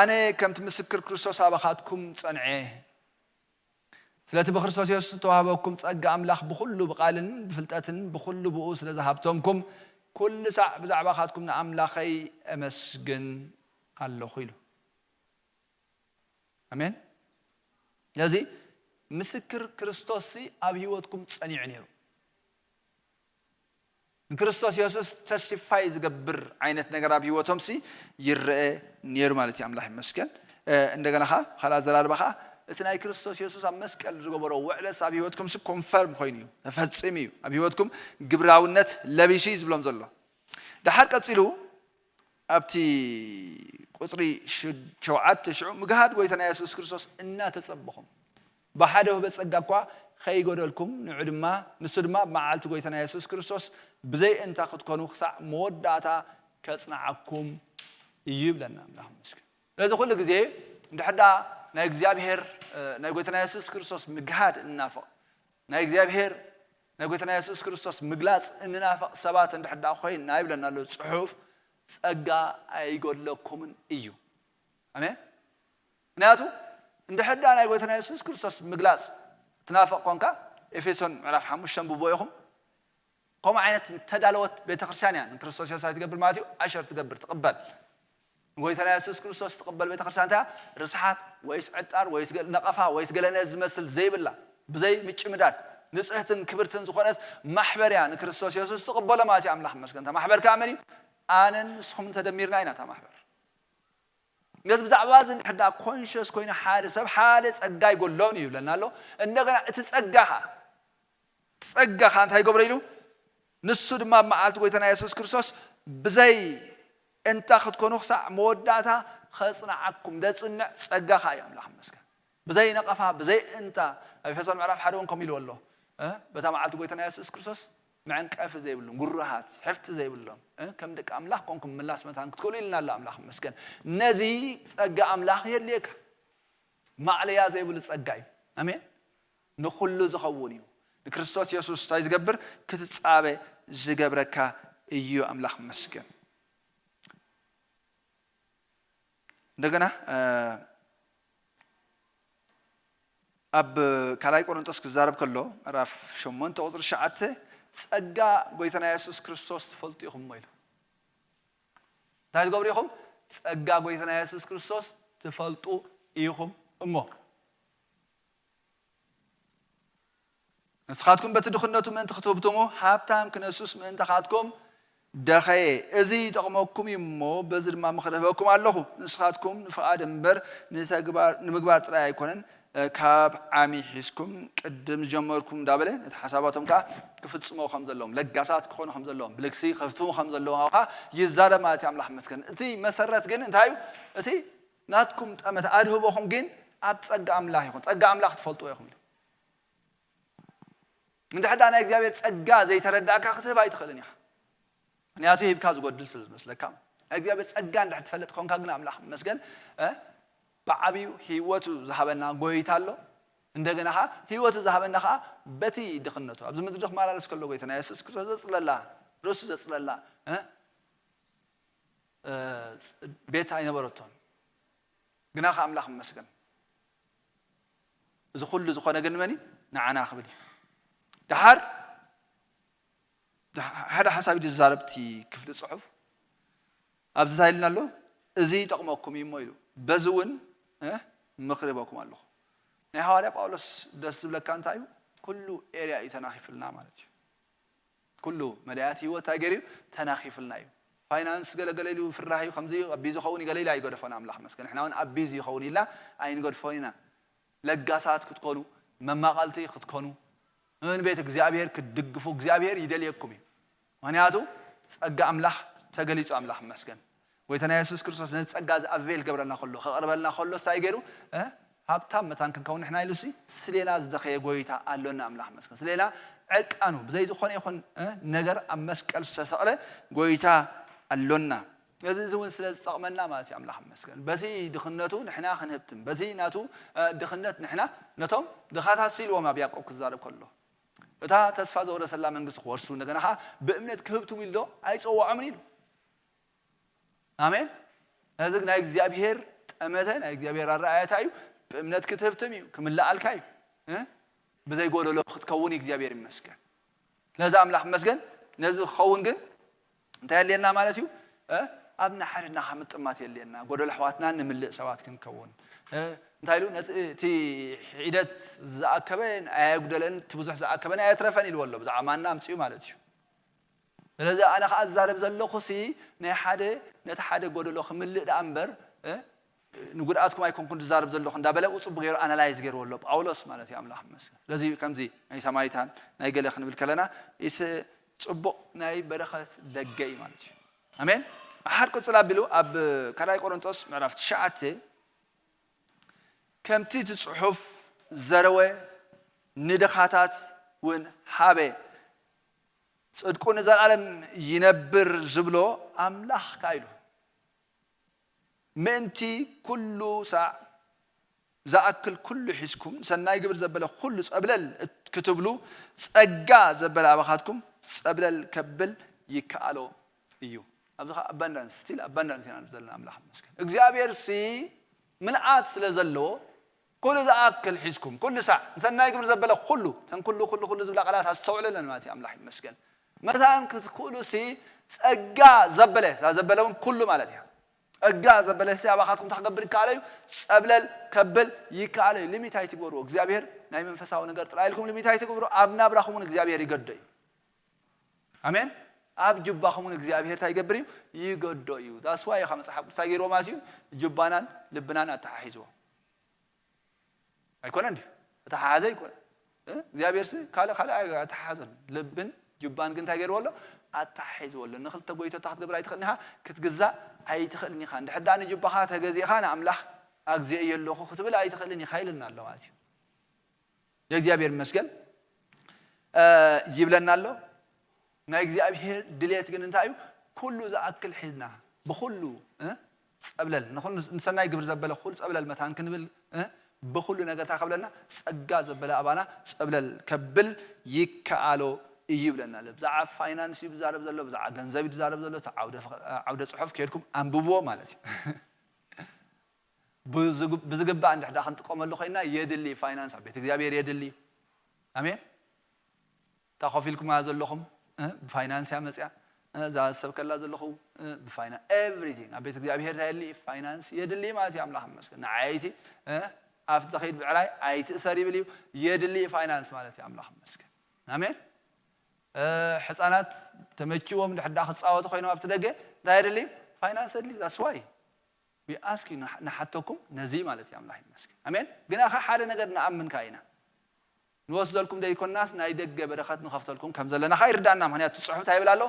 ኣነ ከምቲ ምስክር ክርስቶስ ኣባኻትኩም ጸንዐ። ስለቲ ብክርስቶስ የሱስ እተዋህበኩም ጸጋ ኣምላኽ ብኹሉ ብቓልን ብፍልጠትን ብኹሉ ብኡ ስለ ዝሃብቶምኩም፣ ኩሉ ሳዕ ብዛዕባኻትኩም ንኣምላኸይ እመስግን ኣለኹ ኢሉ። ኣሜን። ስለዚ ምስክር ክርስቶስሲ ኣብ ህይወትኩም ጸኒዑ ነይሩ። ንክርስቶስ የሱስ ተስቲፋይ ዝገብር ዓይነት ነገር ኣብ ህይወቶምሲ ይረአ ነይሩ ማለት እዩ። ኣምላኽ ይመስገን። እ፣ እንደገና ኸዓ፣ ካልእ ኣዘራርባ ኸዓ፣ እቲ ናይ ክርስቶስ የሱስ ኣብ መስቀል ዝገበሮ ውዕለትስ ኣብ ህይወትኩምሲ ኮንፈርም ኮይኑ እዩ፣ ተፈጺሙ እዩ። ኣብ ህይወትኩም ግብራውነት ለቢሱ እዩ ዝብሎም ዘሎ። ደሓር ቀጺሉ ኣብቲ ቁጽሪ ሽ-፣ ሸውዓተ ሽዑ ምግሃድ ጎይታና የሱስ ክርስቶስ እናተጸበኹም ብሓደ ውህበት ጸጋ እኳ ከይጎደልኩም፣ ንዑ ድማ፣ ንሱ ድማ ብመዓልቲ ጎይታና የሱስ ክርስቶስ ብዘይ እንታ ክትኮኑ ክሳዕ መወዳእታ ከጽንዓኩም እዩ ይብለና ኣምላኽ ይመስገን። ስለዚ ኩሉ ግዜ እንድሕር ደኣ ናይ እግዚኣብሔር፣ እ፣ ናይ ጎይታና የሱስ ክርስቶስ ምግሃድ እንናፍቕ፣ ናይ እግዚኣብሔር ናይ ጎይታና የሱስ ክርስቶስ ምግላጽ እንናፍቕ ሰባት እንድሕር ደኣ ኮይንና ይብለና ኣሎ ጽሑፍ፣ ጸጋ ኣይጎድለኩምን እዩ። ኣሜን። ምክንያቱ እንድሕር ደኣ ናይ ጎይታና የሱስ ክርስቶስ ምግላጽ ትናፍቕ ኮንካ፣ ኤፌሶን ምዕራፍ ሓሙሽተ ኣንብቦ ኢኹም። ከምኡ ዓይነት ተዳለወት ቤተክርስትያን እያ ንክርስቶስ የሱስ ትገብር ማለት እዩ። ኣሸር ትገብር፣ ትቕበል። ንጎይታና የሱስ ክርስቶስ ትቕበል ቤተክርስትያን እንታይ እያ? ርስሓት ወይስ ዕጣር ወይስ ገ-፣ ነቐፋ ወይስ ገለ ነዚ ዝመስል ዘይብላ፣ ብዘይ ምጭምዳድ ንጽህትን ክብርትን ዝኾነት ማሕበር እያ ንክርስቶስ የሱስ ትቕበሎ ማለት እዩ። ኣምላኽ ይመስገን። እታ ማሕበር ከኣ መን እዩ? ኣነን ንስኹምን ተደሚርና ኢና እታ ማሕበር። ነዚ ብዛዕባ እዚ እንድሕር ደኣ ኮንሸስ ኮይኑ ሓደ ሰብ ሓደ ጸጋ ይጎድሎን እዩ ይብለና ኣሎ። እንደገና እቲ ጸጋ ኸኣ፣ እቲ ጸጋ ኸኣ እንታይ ይገብሮ ኢሉ? ንሱ ድማ ኣብ መዓልቲ ጎይታና የሱስ ክርስቶስ ብዘይ እንታ ክትኮኑ ክሳዕ መወዳእታ ኸጽንዓኩም። ዘጽንዕ ጸጋ ኸኣ እዩ፣ ኣምላኽ ይመስገን። ብዘይ ነቐፋ፣ ብዘይ እንታ፣ ኣብ ኤፌሶን ምዕራፍ ሓደ እውን ከምኡ ኢልዎ ኣሎ። እ? በታ መዓልቲ ጎይታና የሱስ ክርስቶስ መዕንቀፊ ዘይብሎም፣ ግሩሃት፣ ሕፍቲ ዘይብሎም፣ እ፣ ከም ደቂ ኣምላኽ ኮንኩም ምላስ መታን ክትክእሉ ኢልና ኣሎ። ኣምላኽ ይመስገን። ነዚ ጸጋ ኣምላኽ የድልየካ። ማዕለያ ዘይብሉ ጸጋ እዩ። ኣሜን። ንኹሉ ዝኸውን እዩ። ንክርስቶስ የሱስ እንታይ ዝገብር? ክትጻበ ዝገብረካ እዩ። ኣምላኽ ይመስገን። እንደገና፣ እ፣ ኣብ ካልኣይ ቆሮንቶስ ክዛረብ ከሎ ምዕራፍ ሸሞንተ ቁጽሪ ትሽዓተ፣ "ጸጋ ጎይታና የሱስ ክርስቶስ ትፈልጡ ኢኹም እሞ" ኢሉ። እንታይ ትገብሩ ኢኹም? ጸጋ ጎይታና የሱስ ክርስቶስ ትፈልጡ ኢኹም እሞ። ንስኻትኩም በቲ ድኽነቱ ምእንቲ ክትህብትሙ፣ ሃብታም ክነሱስ ምእንታኻትኩም ደኸየ። እዚ ይጠቕመኩም እዩ እሞ፣ በዚ ድማ ምኽሪ እህበኩም ኣለኹ። ንስኻትኩም ንፍቓድ እምበር ንተግባር፣ ንምግባር ጥራይ ኣይኮነን፣ እ፣ ካብ ዓሚ ሒዝኩም ቅድም ዝጀመርኩም እንዳበለ፣ ነቲ ሓሳባቶም ከኣ ክፍጽሞ ከም ዘለዎም፣ ለጋሳት ክኾኑ ከም ዘለዎም፣ ብልግሲ ክህብትሙ ከም ዘለዎም ከኣ ይዛረብ ማለት እዩ። ኣምላኽ ይመስገን። እቲ መሰረት ግን እንታይ እዩ? እቲ ናትኩም ጠመተ ኣድህቦኹም ግን ኣብ ጸጋ ኣምላኽ ይኹን። ጸጋ ኣምላኽ ትፈልጥዎ ኢኹም ኢሉ። እንድሕር ደኣ ናይ እግዚኣብሔር ጸጋ ዘይተረዳእካ ክትህብ ኣይትኽእልን ኢኻ። ምኽንያቱ ሂብካ ዝጎድል ስለ ዝመስለካ። ናይ እግዚኣብሔር ጸጋ እንድሕር ትፈልጥ ኮንካ ግን ኣምላኽ ይመስገን፣ እ፣ ብዓብዩ ህይወቱ ዝሃበና ጎይታ ኣሎ። እንደገና ኸኣ ህይወቱ ዝሃበና ኸኣ በቲ ድኽነቱ። ኣብዚ ምድሪ ክመላለስ ከሎ ጎይታና የሱስ ክርስቶስ ዘጽለላ፣ ርእሱ ዘጽለላ፣ እ፣ እ፣ ቤት ኣይነበረቶን። ግና ኸኣ ኣምላኽ ይመስገን። እዚ ኩሉ ዝኾነ ግን መን እዩ? ንዓና ክብል እዩ። ደሓር ሓደ ሓሳብ እዩ ዝዛረብ እቲ ክፍሊ ጽሑፍ። ኣብዚ እንታይ ኢልና ኣሎ? "እዚ ይጠቕመኩም እዩ እሞ" ኢሉ። "በዚ እውን፣ እ፣ ምኽሪ እህበኩም ኣለኹ።" ናይ ሃዋርያ ጳውሎስ ደስ ዝብለካ እንታይ እዩ? ኩሉ ኤርያ እዩ ተናኺፍልና ማለት እዩ። ኩሉ መዳያት ህይወት እንታይ ገይሩ እዩ? ተናኺፍልና እዩ። ፋይናንስ ገለገለ ኢሉ ፍራህ እዩ፣ ከምዚ እዩ፣ ኣቢዚ ይኸውን እዩ፣ ገለ ኢሉ ኣይገደፎን ኣምላኽ መስገን። ንሕና እውን ኣቢዚ ይኸውን ኢልና ኣይንገድፎን ኢና። ለጋሳት ክትኮኑ፣ መማቐልቲ ክትኮኑ፣ ንቤት እግዚኣብሔር ክትድግፉ እግዚኣብሔር ይደልየኩም እዩ። ምኽንያቱ ጸጋ ኣምላኽ ተገሊጹ፣ ኣምላኽ መስገን። ጎይታና የሱስ ክርስቶስ ነቲ ጸጋ እዚ ኣቬል ገብረልና ከሎ፣ ከቕርበልና ከሎ፣ እንታይ ገይሩ? እ? ሃብታም መታን ክንከውን ንሕና ኢሉሲ፣ ስሌና ዝደኸየ ጎይታ ኣሎና፣ ኣምላኽ መስገን። ስሌና ዕርቃኑ፣ ብዘይ ዝኾነ ይኹን፣ እ፣ ነገር ኣብ መስቀል ዝተሰቕለ ጎይታ ኣሎና። እዚ፣ እዚ እውን ስለ ዝጠቕመና ማለት እዩ፣ ኣምላኽ መስገን። በቲ ድኽነቱ ንሕና ክንህብትም፣ በቲ ናቱ፣ እ፣ ድኽነት ንሕና ነቶም ድኻታት ኢልዎም ኣብ ያዕቆብ ክዛረብ ከሎ። እታ ተስፋ ዘወረሰላ መንግስቲ ክወርሱ፣ እንደገና ኸዓ ብእምነት ክህብትሙ ኢሉ ዶ ኣይጸውዖምን ኢሉ። ኣሜን። ነዚ ናይ እግዚኣብሔር ጠመተ፣ ናይ እግዚኣብሔር ኣረኣእያታ እዩ። ብእምነት ክትህብትም እዩ፣ ክምልኣልካ እዩ። እ? ብዘይ ጎደሎ ክትከውን እዩ፣ እግዚኣብሔር ይመስገን። ስለዚ ኣምላኽ ይመስገን። ነዚ ክኸውን ግን እንታይ የድልየና ማለት እዩ? እ? ኣብ ንሓድሕድና ምጥማት የድልየና። ጎደሎ ኣሕዋትና ንምልእ ሰባት ክንከውን። እ? እንታይ ኢሉ? ነቲ፣ እቲ ሒደት ዝኣከበ ኣየጉደለን፣ እቲ ብዙሕ ዝኣከበን ኣየትረፈን ኢልዎ ኣሎ። ብዛዕባ ማና ኣምጺኡ ማለት እዩ። ስለዚ ኣነ ኸዓ ዝዛረብ ዘለኹሲ ናይ ሓደ፣ ነቲ ሓደ ጎደሎ ክምልእ ደኣ እምበር፣ እ፣ ንጉድኣትኩም ኣይኮንኩን ዝዛረብ ዘለኹ እንዳበለ፣ ኡ ጽቡቕ ገይሩ ኣናላይዝ ገይርዎ ኣሎ ጳውሎስ ማለት እዩ፣ ኣምላኽ ይመስገን። ስለዚ ከምዚ ናይ ሳማሪታን ናይ ገለ ክንብል ከለና፣ ኢስ ጽቡቕ ናይ በረኸት ደገ እዩ ማለት እዩ። ኣሜን። ሓር ቅጽል ኣቢሉ ኣብ ካልኣይ ቆሮንቶስ ምዕራፍ ትሽዓተ፣ "ከምቲ እቲ ጽሑፍ ዘረወ ንድኻታት እውን ሃበ፣ ጽድቁ ንዘለኣለም ይነብር ዝብሎ ኣምላኽ ከኣ" ኢሉ። ምእንቲ ኩሉ ሳዕ ዝኣክል ኩሉ ሒዝኩም፣ ሰናይ ግብሪ ዘበለ ኩሉ ጸብለል ክትብሉ፣ ጸጋ ዘበለ ኣባኻትኩም ጸብለል ከብል ይከኣሎ እዩ። ኣብዚ ኸዓ ኣባንዳንስ፣ ስቲል ኣባንዳንስ ኢና ዘለና። ኣምላኽ ይመስገን። እግዚኣብሔር ሲ ምልኣት ስለ ዘለዎ፣ ኩሉ ዝኣክል ሒዝኩም፣ ኩሉ ሳዕ፣ ንሰናይ ግብሪ ዘበለ ኩሉ፣ እተን ኩሉ፣ ኩሉ፣ ኩሉ ዝብላ ቃላት ኣስተውዕለለን ማለት እዩ። ኣምላኽ ይመስገን። መታን ክትክእሉ ሲ ጸጋ ዘበለ፣ እዛ ዘበለ እውን ኩሉ ማለት እያ። ጸጋ ዘበለ ሲ ኣባኻትኩም እንታይ ክገብር ይከኣሎ እዩ? ጸብለል ከብል ይከኣሎ እዩ። ሊሚት ኣይትግበርዎ። እግዚኣብሔር ናይ መንፈሳዊ ነገር ጥራይ ኢልኩም ሊሚት ኣይትግበሩ። ኣብ ናብራኹም እውን እግዚኣብሔር ይገዶ እዩ። ኣሜን። ኣብ ጁባኹም እውን እግዚኣብሔር እንታይ ይገብር እዩ? ይገዶ እዩ። That's why እዩ መጽሓፍ ቅዱስ እንታይ ገይርዎ ማለት እዩ? ጁባናን ልብናን ኣተሓሒዝዎ። ኣይኮነን ድዩ? እተሓሓዘ ኣይኮነን። እ? እግዚኣብሔር ሲ ካልእ ካልእ ኣይ-፣ ኣተሓሓዘን። ልብን ጁባን ግን እንታይ ገይርዎ ኣሎ? ኣተሓሒዝዎ ኣሎ። ንኽልተ ጎይቶታ ክትገብር ኣይትኽእልን ኢኻ፣ ክትግዛእ ኣይትኽእልን ኢኻ። እንድሕር ደኣ ንጁባኻ ተገዚእኻ ንኣምላኽ ኣግዝኤዮ ኣለኹ ክትብል ኣይትኽእልን ኢኻ ኢሉና ኣሎ ማለት እዩ። የእግዚኣብሔር ይመስገን፣ እ፣ ይብለና ኣሎ። ናይ እግዚኣብሔር ድሌት ግን እንታይ እዩ? ኩሉ ዝኣክል ሒዝና ብኹሉ፣ እ፣ ጸብለል፣ ንኹሉ ንሰናይ ግብሪ ዘበለ ኩሉ ጸብለል መታን ክንብል፣ እ፣ ብኹሉ ነገር እንታይ ከብለና? ጸጋ ዘበለ ኣባና ጸብለል ከብል ይከኣሎ እዩ ይብለና ኣሎ። ብዛዕባ ፋይናንስ እዩ ዝዛረብ ዘሎ፣ ብዛዕባ ገንዘብ እዩ ዝዛረብ ዘሎ። እቲ ዓውደ ፍቕ-፣ ዓውደ ጽሑፍ ከይድኩም ኣንብብዎ ማለት እዩ። ብዝግ-፣ ብዝግባእ እንድሕዳ ክንጥቀመሉ ኮይና የድሊ ፋይናንስ ኣብ ቤት እግዚኣብሔር የድሊ። ኣሜን። እታ ኮፍ ኢልኩማ ዘለኹም፣ እ፣ ብፋይናንስ እያ መጽያ፣ እ፣ እዛ ዝሰብከላ ዘለኹ፣ እ፣ ብፋይና-፣ ኤቭሪቲንግ ኣብ ቤት እግዚኣብሔር እንታይ የድሊ? ፋይናንስ የድሊ ማለት እዩ። ኣምላኽ ይመስገን። ንዓይቲ፣ እ፣ ኣፍቲ ዘኸይድ ብዕራይ ኣይትእሰር ይብል እዩ። የድሊ ፋይናንስ ማለት እዩ። ኣምላኽ ይመስገን። ኣሜን። እ፣ ሕፃናት ተመችዎም ድሕዳ ክጻወቱ ኮይኖም ኣብቲ ደገ እንታይ የድሊ? ፋይናንስ የድሊ። That's why we ask you፣ ንሓ-፣ ንሓተኩም ነዚ ማለት እዩ። ኣምላኽ ይመስገን። ኣሜን። ግና ኸ ሓደ ነገር ንኣምን ከኣ ኢና። ንወስደልኩም ደይኮናስ ናይ ደገ በረኸት ንኸፍተልኩም ከም ዘለና ኸኣ ይርዳና። ምኽንያቱ ጽሑፍ እንታይ ይብል ኣሎ?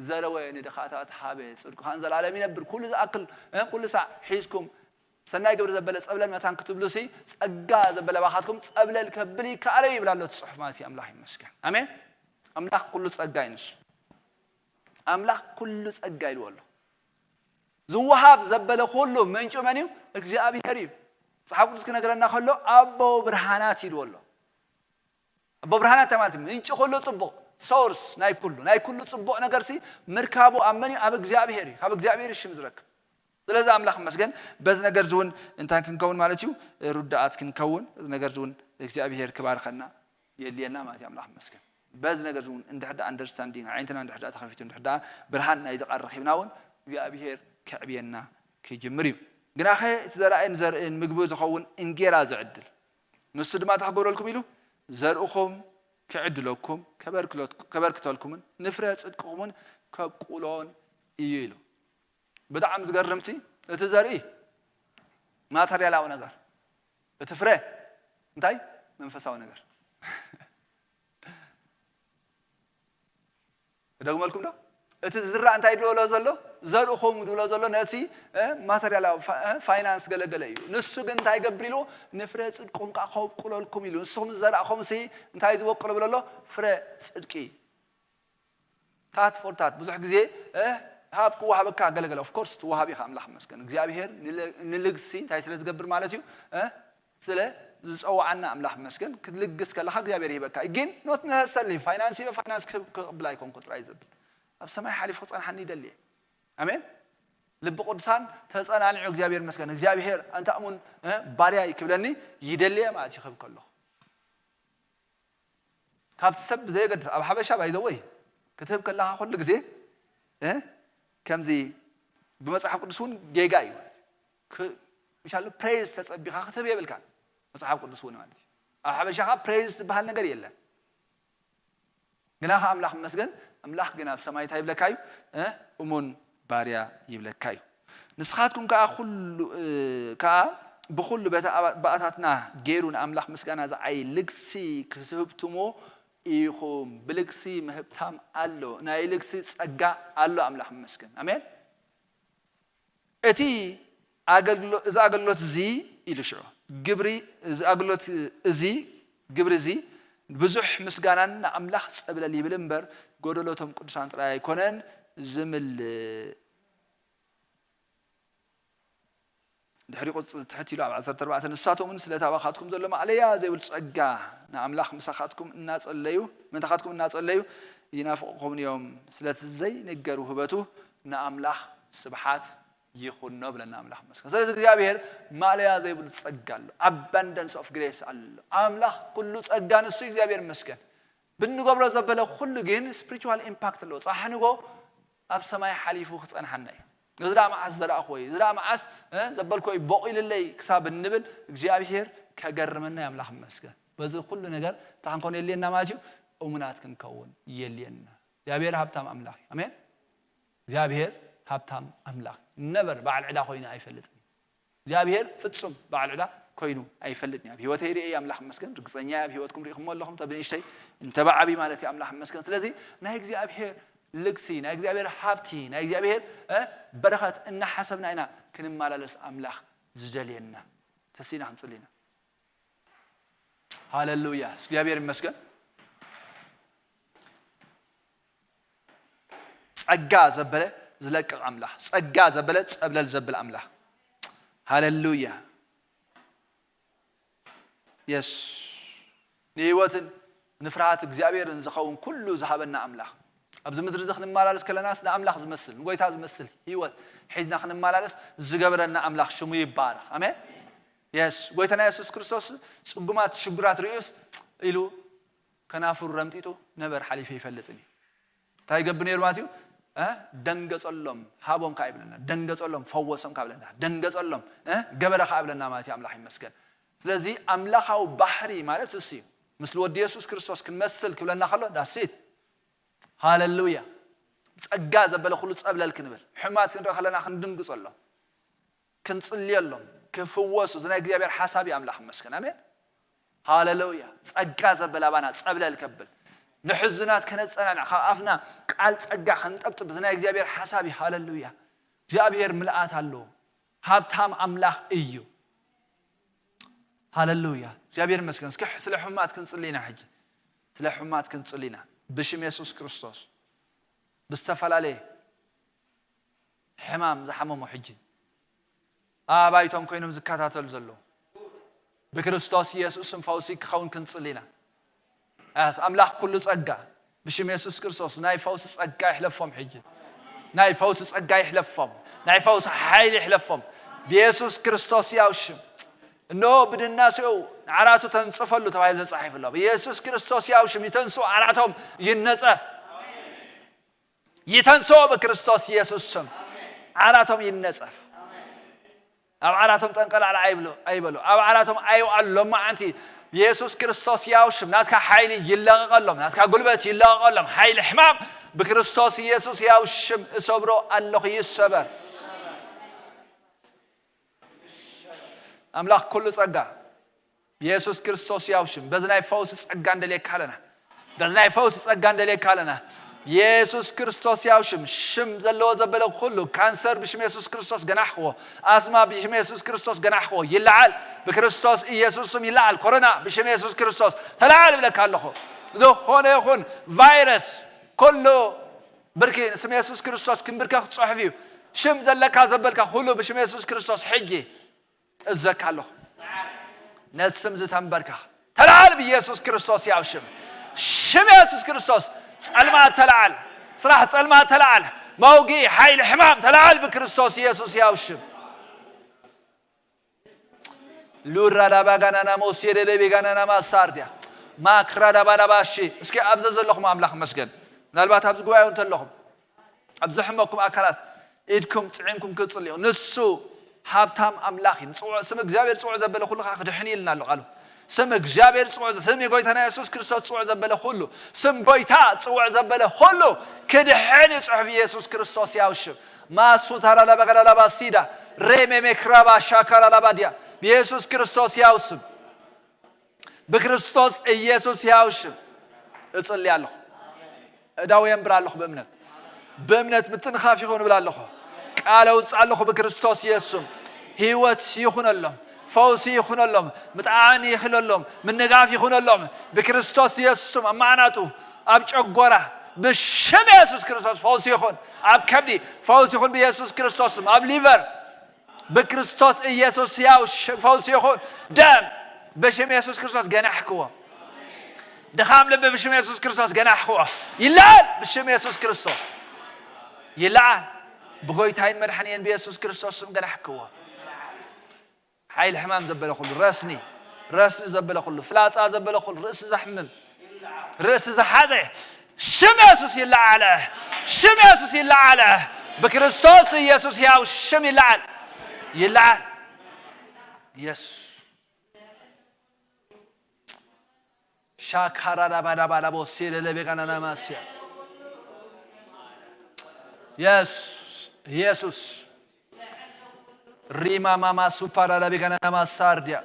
"ዘረወ ንድኻታት ሃበ፣ ጽድቁ ኸኣ ንዘለኣለም ይነብር።" ኩሉ ዝኣክል፣ እ፣ ኩሉ ሳዕ ሒዝኩም ሰናይ ግብሪ ዘበለ ጸብለል መታን ክትብሉ ሲ ጸጋ ዘበለ ኣባኻትኩም ጸብለል ከብል ይከኣሎ ይብል ኣሎ እቲ ጽሑፍ ማለት እዩ። ኣምላኽ ይመስገን። ኣሜን። ኣምላኽ ኩሉ ጸጋ እዩ ንሱ። ኣምላኽ ኩሉ ጸጋ ኢልዎ ኣሎ። ዝወሃብ ዘበለ ኩሉ ምንጩ መን እዩ? እግዚኣብሔር እዩ። መጽሓፍ ቅዱስ ክነግረና ከሎ ኣቦ ብርሃናት ኢልዎ ኣሎ። ኣቦ ብርሃናት እንታይ ማለት እዩ? ምንጪ ኩሉ ጽቡቕ፣ ሶርስ ናይ ኩሉ፣ ናይ ኩሉ ጽቡቕ ነገር ሲ ምርካቡ ኣብ መን እዩ? ኣብ እግዚኣብሔር እዩ። ካብ እግዚኣብሔር እዩ ሽም ዝረክብ። ስለዚ ኣምላኽ ይመስገን፣ በዚ ነገር እዚ እውን እንታይ ክንከውን ማለት እዩ? ርዱኣት ክንከውን፣ በዚ ነገር እዚ እውን እግዚኣብሔር ክባርኸና የድልየና ማለት እዩ። ኣምላኽ ይመስገን። በዚ ነገር እዚ እውን እንድሕር ደኣ ኣንደርስታንዲንግ ኣዒንትና እንድሕር ደኣ ተኸፊቱ፣ እንድሕር ደኣ ብርሃን ናይዚ ቃል ረኺብና እውን እግዚኣብሔር ከዕብየና ክጅምር እዩ። ግናኸ እቲ ዘራእን ዘርእን ምግቢ ዝኸውን እንጌራ ዝዕድል፣ ንሱ ድማ እንታይ ክገብረልኩም ኢሉ? ዘርእኹም ክዕድለኩም፣ ከበርክሎት-፣ ከበርክተልኩምን ንፍረ ጽድቅኹምን ከብቁሎን እዩ ኢሉ። ብጣዕሚ ዝገርምቲ፣ እቲ ዘርኢ ማተርያላዊ ነገር፣ እቲ ፍረ እንታይ? መንፈሳዊ ነገር። እደግመልኩም ዶ? እቲ ዝዝራእ እንታይ ድብሎ ዘሎ? ዘርእኹም ድብሎ ዘሎ ነቲ፣ እ፣ ማተርያላዊ ፋ-፣ እ፣ ፋይናንስ ገለገለ እዩ። ንሱ ግን እንታይ ገብር ኢሉ? ንፍረ ጽድቅኹም ከኣ ከብቁለልኩም ኢሉ። ንስኹም ዝዘራእኹም ሲ እንታይ ዝበቁል ብሎ ኣሎ? ፍረ ጽድቂ። ታት ፎር ታት። ብዙሕ ግዜ፣ እ፣ ሃብ ክወሃበካ ገለገለ። ኦፍ ኮርስ ትወሃብ ኢኻ፣ ኣምላኽ ይመስገን። እግዚኣብሔር ንለ-፣ ንልግሲ እንታይ ስለ ዝገብር ማለት እዩ? እ፣ ስለ ዝጸውዓና ኣምላኽ ይመስገን። ክትልግስ ከለኻ እግዚኣብሔር ይህበካ። ግን ኖት ነሰሰርሊ ፋይናንስ ይበ ፋይናንስ ክብ-፣ ክቕብል ኣይኮንኩ ጥራይ ዝብል። ኣብ ሰማይ ሓሊፉ ክጸንሓኒ ይደሊ እየ። ኣሜን። ልቢ ቅዱሳን ተጸናኒዑ እግዚኣብሔር ይመስገን። እግዚኣብሔር ኣንታ እሙን፣ እ፣ ባርያ እዩ ክብለኒ ይደሊ እየ ማለት እዩ ክህብ ከለኹ። ካብቲ ሰብ ብዘየገድስ፣ ኣብ ሓበሻ ባይ ዘ ወይ ክትህብ ከለኻ ኩሉ ግዜ፣ እ፣ ከምዚ ብመጽሓፍ ቅዱስ እውን ጌጋ እዩ። ክ-፣ ምሻሎ ፕሬዝ ተጸቢኻ ክትህብ የብልካን። መጽሓፍ ቅዱስ እውን ማለት እዩ። ኣብ ሓበሻ ኸኣ ፕሬዝ ዝበሃል ነገር የለን። ግና ኸኣ ኣምላኽ ይመስገን፣ ኣምላኽ ግን ኣብ ሰማይ እንታይ ይብለካ እዩ? እ፣ እሙን ባርያ ይብለካ እዩ። ንስኻትኩም ከኣ ኩሉ፣ እ፣ ከኣ ብኹሉ በቲ ኣባ-፣ ኣባታትና ገይሩ ንኣምላኽ ምስጋና ዝዓዪ ልግሲ ክትህብትሙ ኢኹም። ብልግሲ ምህብታም ኣሎ። ናይ ልግሲ ጸጋ ኣሎ፣ ኣምላኽ ይመስገን። ኣሜን። እቲ ኣገልግሎ-፣ እዚ ኣገልግሎት እዚ ኢሉ ሽዑ፣ ግብሪ፣ እዚ ኣገልግሎት እዚ፣ ግብሪ እዚ ብዙሕ ምስጋናን ንኣምላኽ ጸብለል ይብል እምበር፣ ጎደሎቶም ቅዱሳን ጥራይ ኣይኮነን ዝምልእ። ድሕሪ ቁጽ-፣ ትሕት ኢሉ ኣብ ዓሰርተ ኣርባዕተ፣ "ንሳቶም እውን ስለቲ ኣባኻትኩም ዘሎ ማእለያ ዘይብል ጸጋ ንኣምላኽ ምሳኻትኩም እናጸለዩ፣ ምእንታኻትኩም እናጸለዩ ይናፍቕኹም እዮም። ስለቲ ዘይንገር ውህበቱ ንኣምላኽ ስብሓት ይኹኖ" ብለና። ኣምላኽ መስገን። ስለዚ እግዚኣብሔር ማእለያ ዘይብሉ ጸጋ ኣሎ፣ abundance of grace ኣሎ። ኣምላኽ ኩሉ ጸጋ ንሱ እግዚኣብሔር መስገን። ብንገብሮ ዘበለ ኩሉ ግን ስፒሪቹዋል ኢምፓክት ኣለዎ። ጸሓ ንጎ ኣብ ሰማይ ሓሊፉ ክጸንሓና እዩ። እዚ ደኣ መዓስ ዘርኣኽዎ እዩ፣ እዚ ደኣ መዓስ፣ እ፣ ዘበልክዎ እዩ፣ ቦቒልለይ ክሳብ እንብል እግዚኣብሔር ከገርመና እዩ። ኣምላኽ ይመስገን። በዚ ኩሉ ነገር እንታይ ክንኮን የድልየና ማለት እዩ? እሙናት ክንከውን የድልየና። እግዚኣብሔር ሃብታም ኣምላኽ እዩ። ኣሜን። እግዚኣብሔር ሃብታም ኣምላኽ እዩ። ነበር በዓል ዕዳ ኮይኑ ኣይፈልጥን። እግዚኣብሔር ፍጹም በዓል ዕዳ ኮይኑ ኣይፈልጥን እዩ። ኣብ ህይወተይ ርእየ ኣምላኽ ይመስገን። ርግጸኛ እየ ኣብ ህይወትኩም ርኢኹሞ ኣለኹም። ተብንእሽተይ እንተበዓቢ ማለት እዩ ኣምላኽ ይመስገን። ስለዚ ናይ እግዚኣብሔር ልግሲ፣ ናይ እግዚኣብሔር ሃብቲ፣ ናይ እግዚኣብሔር፣ እ፣ በረኸት እናሓሰብና ኢና ክንመላለስ ኣምላኽ ዝደልየና። ተሲእና ክንጽሊ ኢና። ሃሌሉያ። እግዚኣብሔር ይመስገን። ጸጋ ዘበለ ዝለቅቕ ኣምላኽ፣ ጸጋ ዘበለ ጸብለል ዘብል ኣምላኽ። ሃሌሉያ። የስ። ንህይወትን ንፍርሃት እግዚኣብሔርን ዝኸውን ኩሉ ዝሃበና ኣምላኽ። ኣብዚ ምድሪ እዚ ክንመላለስ ከለናስ ንኣምላኽ ዝመስል፣ ንጎይታ ዝመስል ህይወት ሒዝና ክንመላለስ ዝገብረና ኣምላኽ ሽሙ ይባረኽ። ኣሜን። የስ። ጎይታና የሱስ ክርስቶስ ጽጉማት ሽጉራት ርእዩስ ኢሉ ከናፍሩ ረምጢጡ ነበር ሓሊፈ ይፈልጥን እዩ። እንታይ ይገብር ነይሩ ማለት እዩ? እ? ደንገጸሎም፣ ሃቦም ከኣ ይብለና። ደንገጸሎም፣ ፈወሶም ከኣ ይብለና። ደንገጸሎም፣ እ? ገበረ ከኣ ይብለና ማለት እዩ። ኣምላኽ ይመስገን። ስለዚ ኣምላኻዊ ባህሪ ማለት እሱ እዩ። ምስሊ ወዲ የሱስ ክርስቶስ ክንመስል ክብለና ከሎ፣ that's it። ሃሌሉያ። ጸጋ ዘበለ ኩሉ ጸብለል ክንብል፣ ሕማት ክንርኢ ከለና ክንድንግጸሎም፣ ክንጽልየሎም፣ ክፍወሱ፣ እዚ ናይ እግዚኣብሔር ሓሳብ እዩ። ኣምላኽ ይመስገን። ኣሜን። ሃሌሉያ። ጸጋ ዘበለ ኣባና ጸብለል ከብል፣ ንሕዙናት ከነጸናንዕ፣ ካብ ኣፍና ቃል ጸጋ ከንጠብጥብ፣ እዚ ናይ እግዚኣብሔር ሓሳብ እዩ። ሃሌሉያ። እግዚኣብሔር ምልኣት ኣለዎ። ሃብታም ኣምላኽ እዩ። ሃሌሉያ። እግዚኣብሔር ይመስገን። እስኪ ስለ ሕማት ክንጽሊ ኢና ሕጂ። ስለ ሕማት ክንጽሊ ኢና። ብሽም የሱስ ክርስቶስ ብዝተፈላለየ ሕማም ዝሓመሙ ሕጂ ኣባይቶም ኮይኖም ዝከታተሉ ዘለዉ ብክርስቶስ ኢየሱስ ስም ፈውሲ ክኸውን ክንጽሊ ኢና። ኣስ-፣ ኣምላኽ ኩሉ ጸጋ ብሽም የሱስ ክርስቶስ ናይ ፈውሲ ጸጋ ይሕለፎም ሕጂ። ናይ ፈውሲ ጸጋ ይሕለፎም። ናይ ፈውሲ ሓይሊ ይሕለፎም። ብየሱስ ክርስቶስ ያው ሽም። እንሆ ብድናሴኡ ንዓራቱ ተንጽፈሉ ተባሂሉ ተጻሒፉ ኣሎ። ብየሱስ ክርስቶስ ያው ሽም ይተንስኡ፣ ዓራቶም ይነጸፍ። ይተንስኡ ብክርስቶስ ኢየሱስ ስም። ዓራቶም ይነጸፍ። ኣብ ዓራቶም ጠንቀላዕላ ኣይብሉ፣ ኣይበሉ። ኣብ ዓራቶም ኣይውዓሉ። ሎማዓንቲ ብየሱስ ክርስቶስ ያው ሽም ናትካ ሓይሊ ይለቐቐሎም፣ ናትካ ጉልበት ይለቐቐሎም። ሓይሊ ሕማም ብክርስቶስ ኢየሱስ ያው ሽም እሰብሮ ኣለኹ፣ ይሰበር። ኣምላኽ ኩሉ ጸጋ ብየሱስ ክርስቶስ ያው ሽም በዚ ናይ ፈውሲ ጸጋ እንደልየካ ኣለና። በዚ ናይ ፈውሲ ጸጋ እንደልየካ ኣለና። የሱስ ክርስቶስ ያው ሽም፣ ሽም ዘለዎ ዘበለ ኩሉ፣ ካንሰር ብሽም የሱስ ክርስቶስ ገናሕክዎ፣ ኣስማ ብሽም የሱስ ክርስቶስ ገናሕክዎ፣ ይለዓል፣ ብክርስቶስ ኢየሱስ ስም ይለዓል። ኮሮና ብሽም የሱስ ክርስቶስ ተለዓል ብለካ ኣለኹ። ዝኾነ ይኹን ቫይረስ፣ ኩሉ ብርኪ ንስም የሱስ ክርስቶስ ክንብርከኽ ጽሑፍ እዩ። ሽም ዘለካ ዘበልካ ኩሉ ብሽም የሱስ ክርስቶስ ሕጂ እዘካ ኣለኹ። ነቲ ስም ዝተንበርካ ተለዓል፣ ብኢየሱስ ክርስቶስ ያው ሽም። ሽም የሱስ ክርስቶስ ጸልማት ተለዓል፣ ስራሕ ጸልማት ተለዓል፣ መውጊ ሓይሊ ሕማም ተለዓል ብክርስቶስ ኢየሱስ ያው ሽም። ሉራ ዳባ ጋናና ሞሴ ደለቤ ጋናና ማሳርዲያ ማክራ ዳባ ዳባ። እሺ፣ እስኪ ኣብዚ ዘለኹም ኣምላኽ መስገን። ምናልባት ኣብዚ ጉባኤ እውን ተለኹም፣ ኣብ ዝሕመኩም ኣካላት ኢድኩም ጽዒንኩም ክትጽልዩ። ንሱ ሃብታም ኣምላኽ እዩ። ንጽውዕ፣ ስም እግዚኣብሔር ጽውዕ ዘበለ ኩሉ ከዓ ክድሕን እዩ ኢልና ኣሎ ቃሉ። ስም እግዚኣብሔር ጽውዕ ዘ-፣ ስም ጎይታና የሱስ ክርስቶስ ጽውዕ ዘበለ ኩሉ፣ ስም ጎይታ ጽውዕ ዘበለ ኩሉ ክድሕን እዩ። ጽሑፍ ኢየሱስ ክርስቶስ ያው ሽም። ማሱ ታራላባ ጋዳላባ ሲዳ ሬሜሜ ክራባ ሻካራላባ ዲያ ብኢየሱስ ክርስቶስ ያው ስም፣ ብክርስቶስ ኢየሱስ ያው ሽም እጽሊ ኣለኹ። እዳው የንብር ኣለኹ ብእምነት። ብእምነት ምጥንኻፍ ይኹን እብል ኣለኹ። ቃል ኣውጽእ ኣለኹ ብክርስቶስ ኢየሱስ ስም። ህይወት ይኹነሎም፣ ፈውሲ ይኹነሎም፣ ምጥዓን ይኹነሎም፣ ምንጋፍ ይኹነሎም ብክርስቶስ ኢየሱስ ስም። ኣብ ማዕናጡ፣ ኣብ ጨጎራ ብሽም ኢየሱስ ክርስቶስ ፈውሲ ይኹን። ኣብ ከብዲ ፈውሲ ይኹን ብኢየሱስ ክርስቶስ ስም። ኣብ ሊቨር ብክርስቶስ ኢየሱስ ሕያው ሽም ፈውሲ ይኹን። ደም ብሽም ኢየሱስ ክርስቶስ ገናሕክዎ። ድኻም ልቢ ብሽም ኢየሱስ ክርስቶስ ገናሕክዎ። ይለዓል ብሽም ኢየሱስ ክርስቶስ። ይለዓል። ብጎይታይን መድሓኒየን ብኢየሱስ ክርስቶስ ስም ገናሕክዎ። ሓይል ሕማም ዘበለ ኩሉ፣ ረስኒ፣ ረስኒ ዘበለ ኩሉ፣ ፍላጻ ዘበለ ኩሉ፣ ርእሲ ዘሕምም፣ ርእሲ ዝሓዘ፣ ሽም የሱስ ይለዓለ፣ ሽም የሱስ ይለዓለ። ብክርስቶስ ኢየሱስ ሕያው ሽም ይለዓል፣ ይለዓል። የሱስ። ሻካራዳባዳባዳቦ ሴለለቤጋናናማስያ። የሱስ፣ የሱስ። ሪማ ማማ ሱፓራዳቤጋናናማሳርዲያ።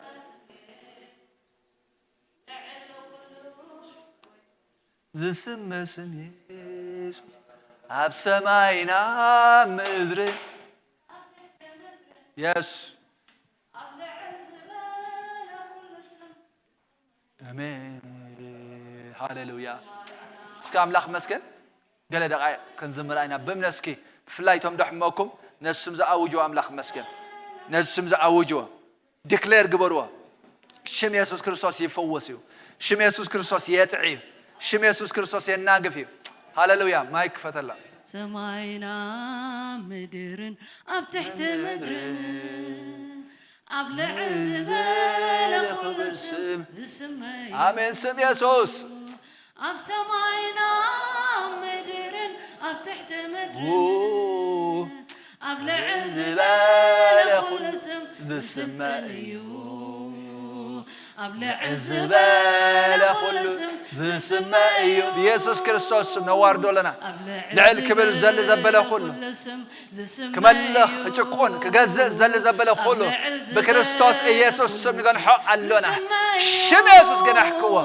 ዝስመ ስም የሱስ ኣብ ሰማይና ምድሪ። የሱስ። ኣሜን። ሃሌሉያ። እስከ ኣምላኽ መስገን። ገለ ደቓይቕ ክንዝምራ ኢና። ብእምነት እስኪ ብፍላይ እቶም ደሕመኩም ነዚ ስም ዝኣውጅዎ ኣምላኽ መስገን። ነዚ ስም ዝኣውጅዎ። ዲክሌር ግበርዎ። ሽም የሱስ ክርስቶስ ይፈውስ እዩ። ሽም የሱስ ክርስቶስ የጥዒ እዩ። ሽም የሱስ ክርስቶስ የናግፍ እዩ። ሃሌሉያ። ማይክ ክፈተላ። ሰማይና ምድርን ኣብ ትሕቲ ምድርን ኣብ ልዕል ዝበለ ኩሉ ስም ዝስመ እዩ። ኣሜን። ስም የሱስ። ኣብ ሰማይና ኣብ ምድርን ኣብ ትሕቲ ምድርን ኣብ ልዕል ዝበለ ኩሉ ስም ዝስመ እዩ። ኣብ ልዕል ዝበለ ኩሉ ስም ዝስመ እዩ። ብየሱስ ክርስቶስ ስም ነዋርዶ ኣለና። ኣብ ልዕል ክብል ዘሊ ዘበለ ኩሉ ክመልኽ፣ ክጭቁን፣ ክገዝእ ዘሊ ዘበለ ኩሉ ብክርስቶስ ኢየሱስ ስም ንገንሖ ኣሎና። ሽም የሱስ ገናሕክዎ።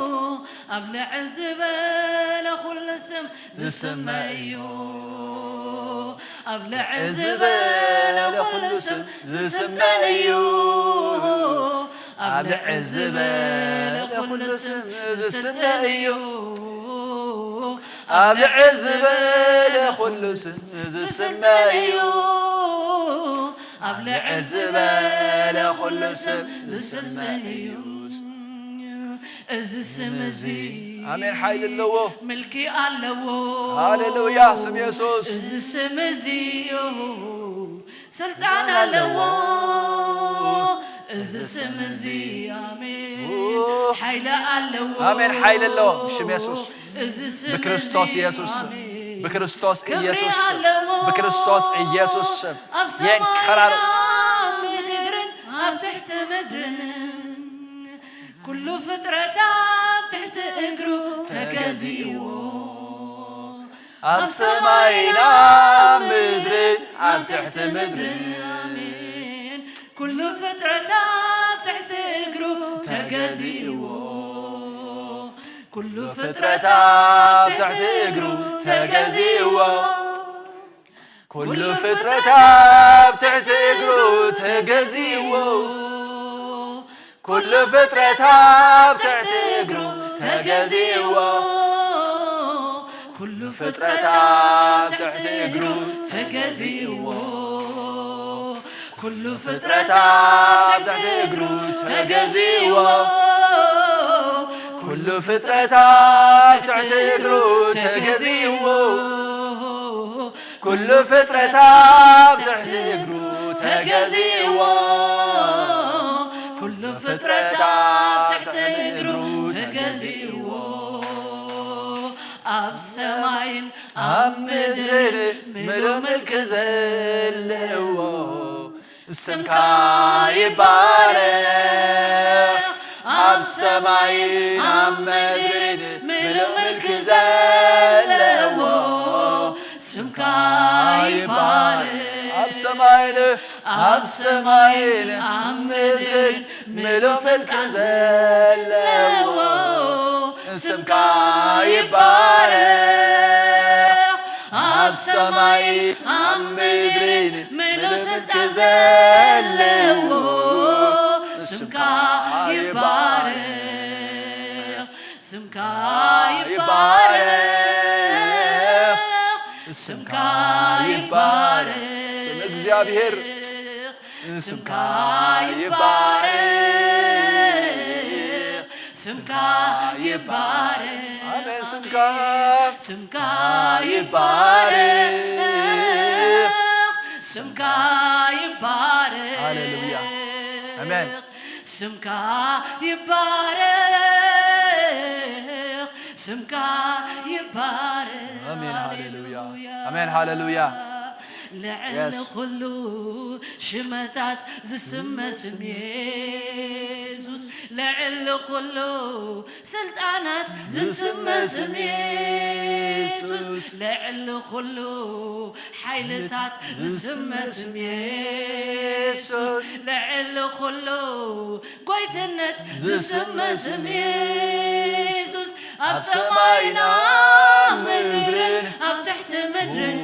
ኣብ ልዕል ዝበለ ኩሉ ስም ዝስመ እዩ። ኣብ ልዕል ዝበለ ኩሉ ስም ዝስመ እዩ። ኣብ ልዕል ዝበለ ኩሉ ስም ዝስመ እዩ። ኣብ ልዕል ዝበለ ኩሉ ስም ዝስመ እዩ። ኣብ ልዕል ዝበለ ኩሉ ስም ዝስመ እዩ። እዚ ስም እዚ ኣሜን፣ ሓይሊ ኣለዎ። ምልኪ ኣለዎ። ሃሌሉያ፣ ስም የሱስ። እዚ ስም እዚ ስልጣን ኣለዎ። እዚ ስም እዚ ኣሜን፣ ኡ። ሓይሊ ኣለዎ። ኣሜን፣ ሓይሊ ኣለዎ። ሽም የሱስ። እዚ ስም ብክርስቶስ እዚ ኢየሱስ ስም፣ ኣሜን፣ ብክርስቶስ ክብሪ ኢየሱስ ስም፣ ኣለዎ። ብክርስቶስ ኢየሱስ ስም ኣብ የንከራሩ። ሰማይና ምድርን ኣብ ትሕቲ ምድርን ኩሉ ፍጥረት ኣብ ትሕቲ እግሩ ተገዚእዎ። ኣብ ሰማይን ኣብ ምድርን ኣብ ትሕቲ ምድርን። ኣሜን። ኩሉ ፍጥረት ኣብ ትሕቲ እግሩ ተገዚእዎ። ኩሉ ፍጥረት ኣብ ትሕቲ እግሩ ተገዚእዎ። ኩሉ ፍጥረት ኣብ ትሕቲ እግሩ ተገዚእዎ። ኩሉ ፍጥረት ኣብ ትሕቲ እግሩ ተገዚእዎ። ኩሉ ፍጥረት ኣብ ትሕቲ እግሩ ተገዚእዎ። ኩሉ ፍጥረት ኣብ ትሕቲ እግሩ ተገዚእዎ። ኩሉ ፍጥረት ኣብ ትሕቲ እግሩ ተገዚእዎ። ኩሉ ፍጥረት ኣብ ትሕቲ እግሩ ተገዚእዎ። ኩሉ ፍጥረት ኣብ ትሕቲ እግሩ ተገዚእዎ። ኣብ ሰማይን ኣብ ምድርን ምሉእ ምልኪ ዘለዎ ስምካ ይባረኽ። ኣብ ሰማይን ኣብ ምድርን ምሉእ ምልኪ ዘለዎ ስምካ ይባረኽ። ኣብ ሰማይን ኣብ ሰማይን ኣብ ምድርን ምሉእ ስልጣን ዘለዎ ስምካ ይባረኽ። ኣብ ሰማይ ኣብ ምድርን ምሉእ ስልጣን ዘለዎ ስምካ ይባረኽ። ስምካ ይባረኽ። ስምካ ይባረኽ። ስም እግዚኣብሔር ስምካ ይባረኽ፣ ስምካ ይባረኽ። ኣሜን። ስምካ፣ ስምካ ይባረኽ፣ ስምካ ይባረኽ። ሃሌሉያ። ኣሜን። ስምካ ይባረኽ፣ ስምካ ይባረኽ። ኣሜን። ሃሌሉያ። ኣሜን። ሃሌሉያ። ልዕሊ የስ። ኩሉ ሽመታት ዝስመ ስም የሱስ፣ ልዕሊ ኩሉ ስልጣናት ዝስመ ስም የሱስ፣ ልዕሊ ኩሉ ሓይልታት ዝስመ ስም የሱስ፣ ልዕሊ ኩሉ ጎይትነት ዝስመ ስም የሱስ፣ ኣብ ሰማይና ምድርን ኣብ ትሕቲ ምድርን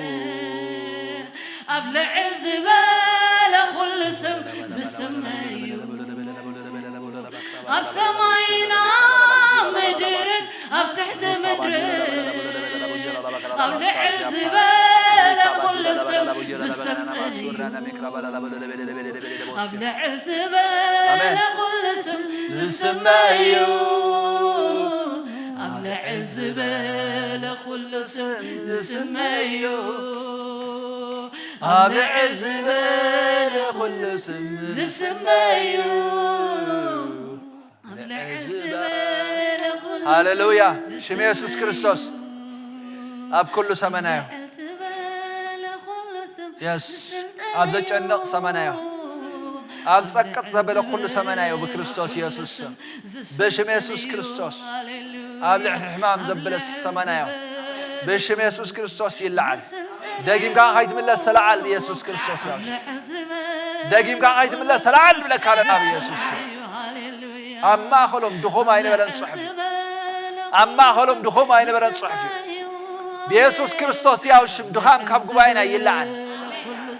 ኣብ ልዕል ዝበለ ኩሉ ስም ዝስመ እዩ። ኣብ ሰማይና ምድርን ኣብ ትሕቲ ምድርን ኣብ ልዕል ዝበለ ኩሉ ስም ዝስመ እዩ። ኣብ ልዕል ዝበለ ኣሜን። ኩሉ ስም ዝስመ እዩ። ኣብ ልዕል ዝበለ ኩሉ ስም ዝስመ እዩ። ኣብ ልዕል ዝበለ ኩሉ ስም ዝስመ እዩ። ኣብ ልዕል ዝበለ ኩሉ ስም ሃሌሉያ። ዝስመ ሽም የሱስ ክርስቶስ ኣብ ኩሉ ሰመናዮ። ልዕል ዝበለ ኩሉ ስም የስ ዝስልጠነ ኣብ ዘጨንቕ ሰመናዮ። ኣብ ጸቅጥ ዘበለ ኩሉ ሰመናዮ ብክርስቶስ የሱስ ስም። ብሽም የሱስ ክርስቶስ። ኣብ ልዕሊ ሕማም ዘበለ ሰመናዮ። ብሽም የሱስ ክርስቶስ ይለዓል። ደጊምካ ከይትምለስ ተለዓል ብየሱስ ክርስቶስ ያው። ደጊምካ ከይትምለስ ተለዓል ብለካ ኣለና ብየሱስ ስም። ኣብ ማእኸሎም ድኹም ኣይነበረን ጽሑፍ እዩ። ኣብ ማእኸሎም ድኹም ኣይነበረን ጽሑፍ እዩ። ብየሱስ ክርስቶስ ያው ሽም ድኻም ካብ ጉባኤና ይለዓል።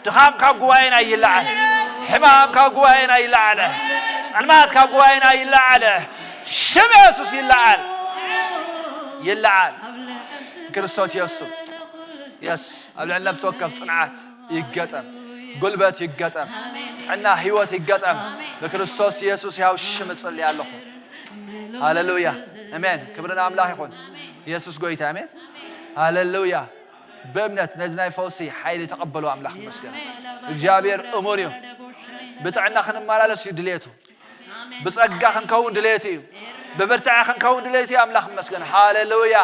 ድኻም ካብ ጉባኤና ይለዓል። ሕማም ካብ ጉባኤና ይለዓለ። ጸልማት ካብ ጉባኤና ይለዓለ። ሽም የሱስ ይለዓል። ይለዓል። ክርስቶስ የሱስ። የስ ኣብ ልዕሊ ነፍሲ ወከፍ ጽንዓት ይገጠም። ጉልበት ይገጠም። ጥዕና ህይወት ይገጠም። ብክርስቶስ የሱስ ያው ሽም እጽልይ ኣለኹ። ሃሌሉያ። ኣሜን። ክብሪ ንኣምላኽ ይኹን። የሱስ ጎይታ። ኣሜን። ሃሌሉያ። ብእምነት ነዚ ናይ ፈውሲ ሓይሊ ተቐበሉ። ኣምላኽ ይመስገን። እግዚኣብሔር እሙን እዩ። ብጥዕና ክንመላለስ እዩ ድሌቱ። ብጸጋ ክንከውን ድሌቱ እዩ። ብብርታዐ ክንከውን ድሌቱ እዩ። ኣምላኽ ይመስገን። ሃሌሉያ።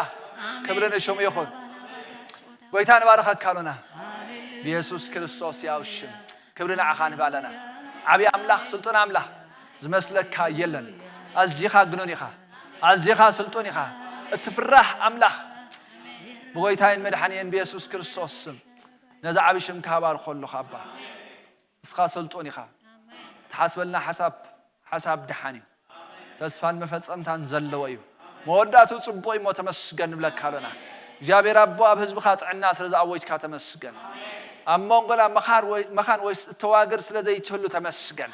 ክብሪ ንሽሙ ይኹን። ጎይታ ንባርኸካ ኣሎና። ብየሱስ ክርስቶስ ያው ሽም ክብሪ ንዓኻ ንህብ ኣለና። ዓብዪ ኣምላኽ፣ ስልጡን ኣምላኽ ዝመስለካ የለን። ኣዚኻ ግኑን ኢኻ። ኣዚኻ ስልጡን ኢኻ። እትፍራሕ ኣምላኽ ብጎይታይን መድሓንየን ብየሱስ ክርስቶስ ስም ነዚ ዓብዪ ሽምካ እባርኾ ኣለኹ ኣባ። ንስኻ ስልጡን ኢኻ። ትሓስበልና ሓሳብ፣ ሓሳብ ደሓን እዩ። ተስፋን መፈጸምታን ዘለዎ እዩ። መወዳእትኡ ጽቡቕ እዩ እሞ ተመስገን ንብለካ ኣሎና። እግዚኣብሔር ኣቦ ኣብ ህዝብኻ ጥዕና ስለ ዝኣወጅካ ተመስገን። ኣብ መንጎና መኻር ወይ፣ መኻን ወይ እተዋግር ስለ ዘይትህሉ ተመስገን።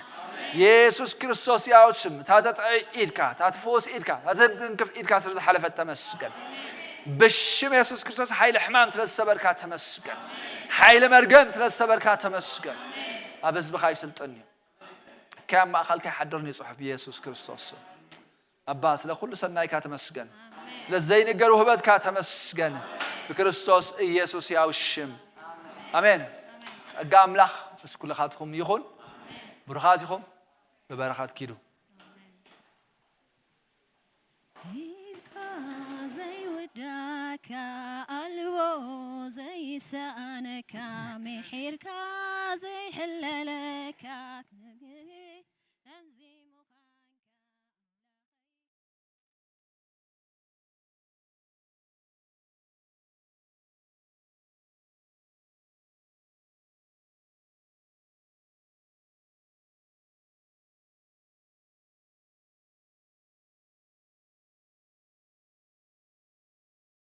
የሱስ ክርስቶስ ያው ሽም፣ እታ ተጥዕይ ኢድካ፣ እታ ትፍውስ ኢድካ፣ እታ ተትንክፍ ኢድካ ስለ ዝሓለፈት ተመስገን። ብሽም የሱስ ክርስቶስ ሓይሊ ሕማም ስለ ዝሰበርካ ተመስገን። ሓይሊ መርገም ስለ ዝሰበርካ ተመስገን። ኣብ ህዝብኻ ይስልጥን እዩ። ከይ ኣብ ማእኸልካ ይሓድርን እዩ ጽሑፍ ብየሱስ ክርስቶስ ስም። ኣባ ስለ ኩሉ ሰናይካ ተመስገን። ስለ ዘይንገር ውህበትካ ተመስገን። ብክርስቶስ ኢየሱስ ያው ሽም። ኣሜን። ጸጋ ኣምላኽ ምስ ኩልኻትኩም ይኹን። ብሩኻት ኢኹም። ብበረኸት ኪዱ። ሂብካ ዘይውዳካ ኣልቦ ዘይሰኣነካ ምሒርካ ዘይሕለለካ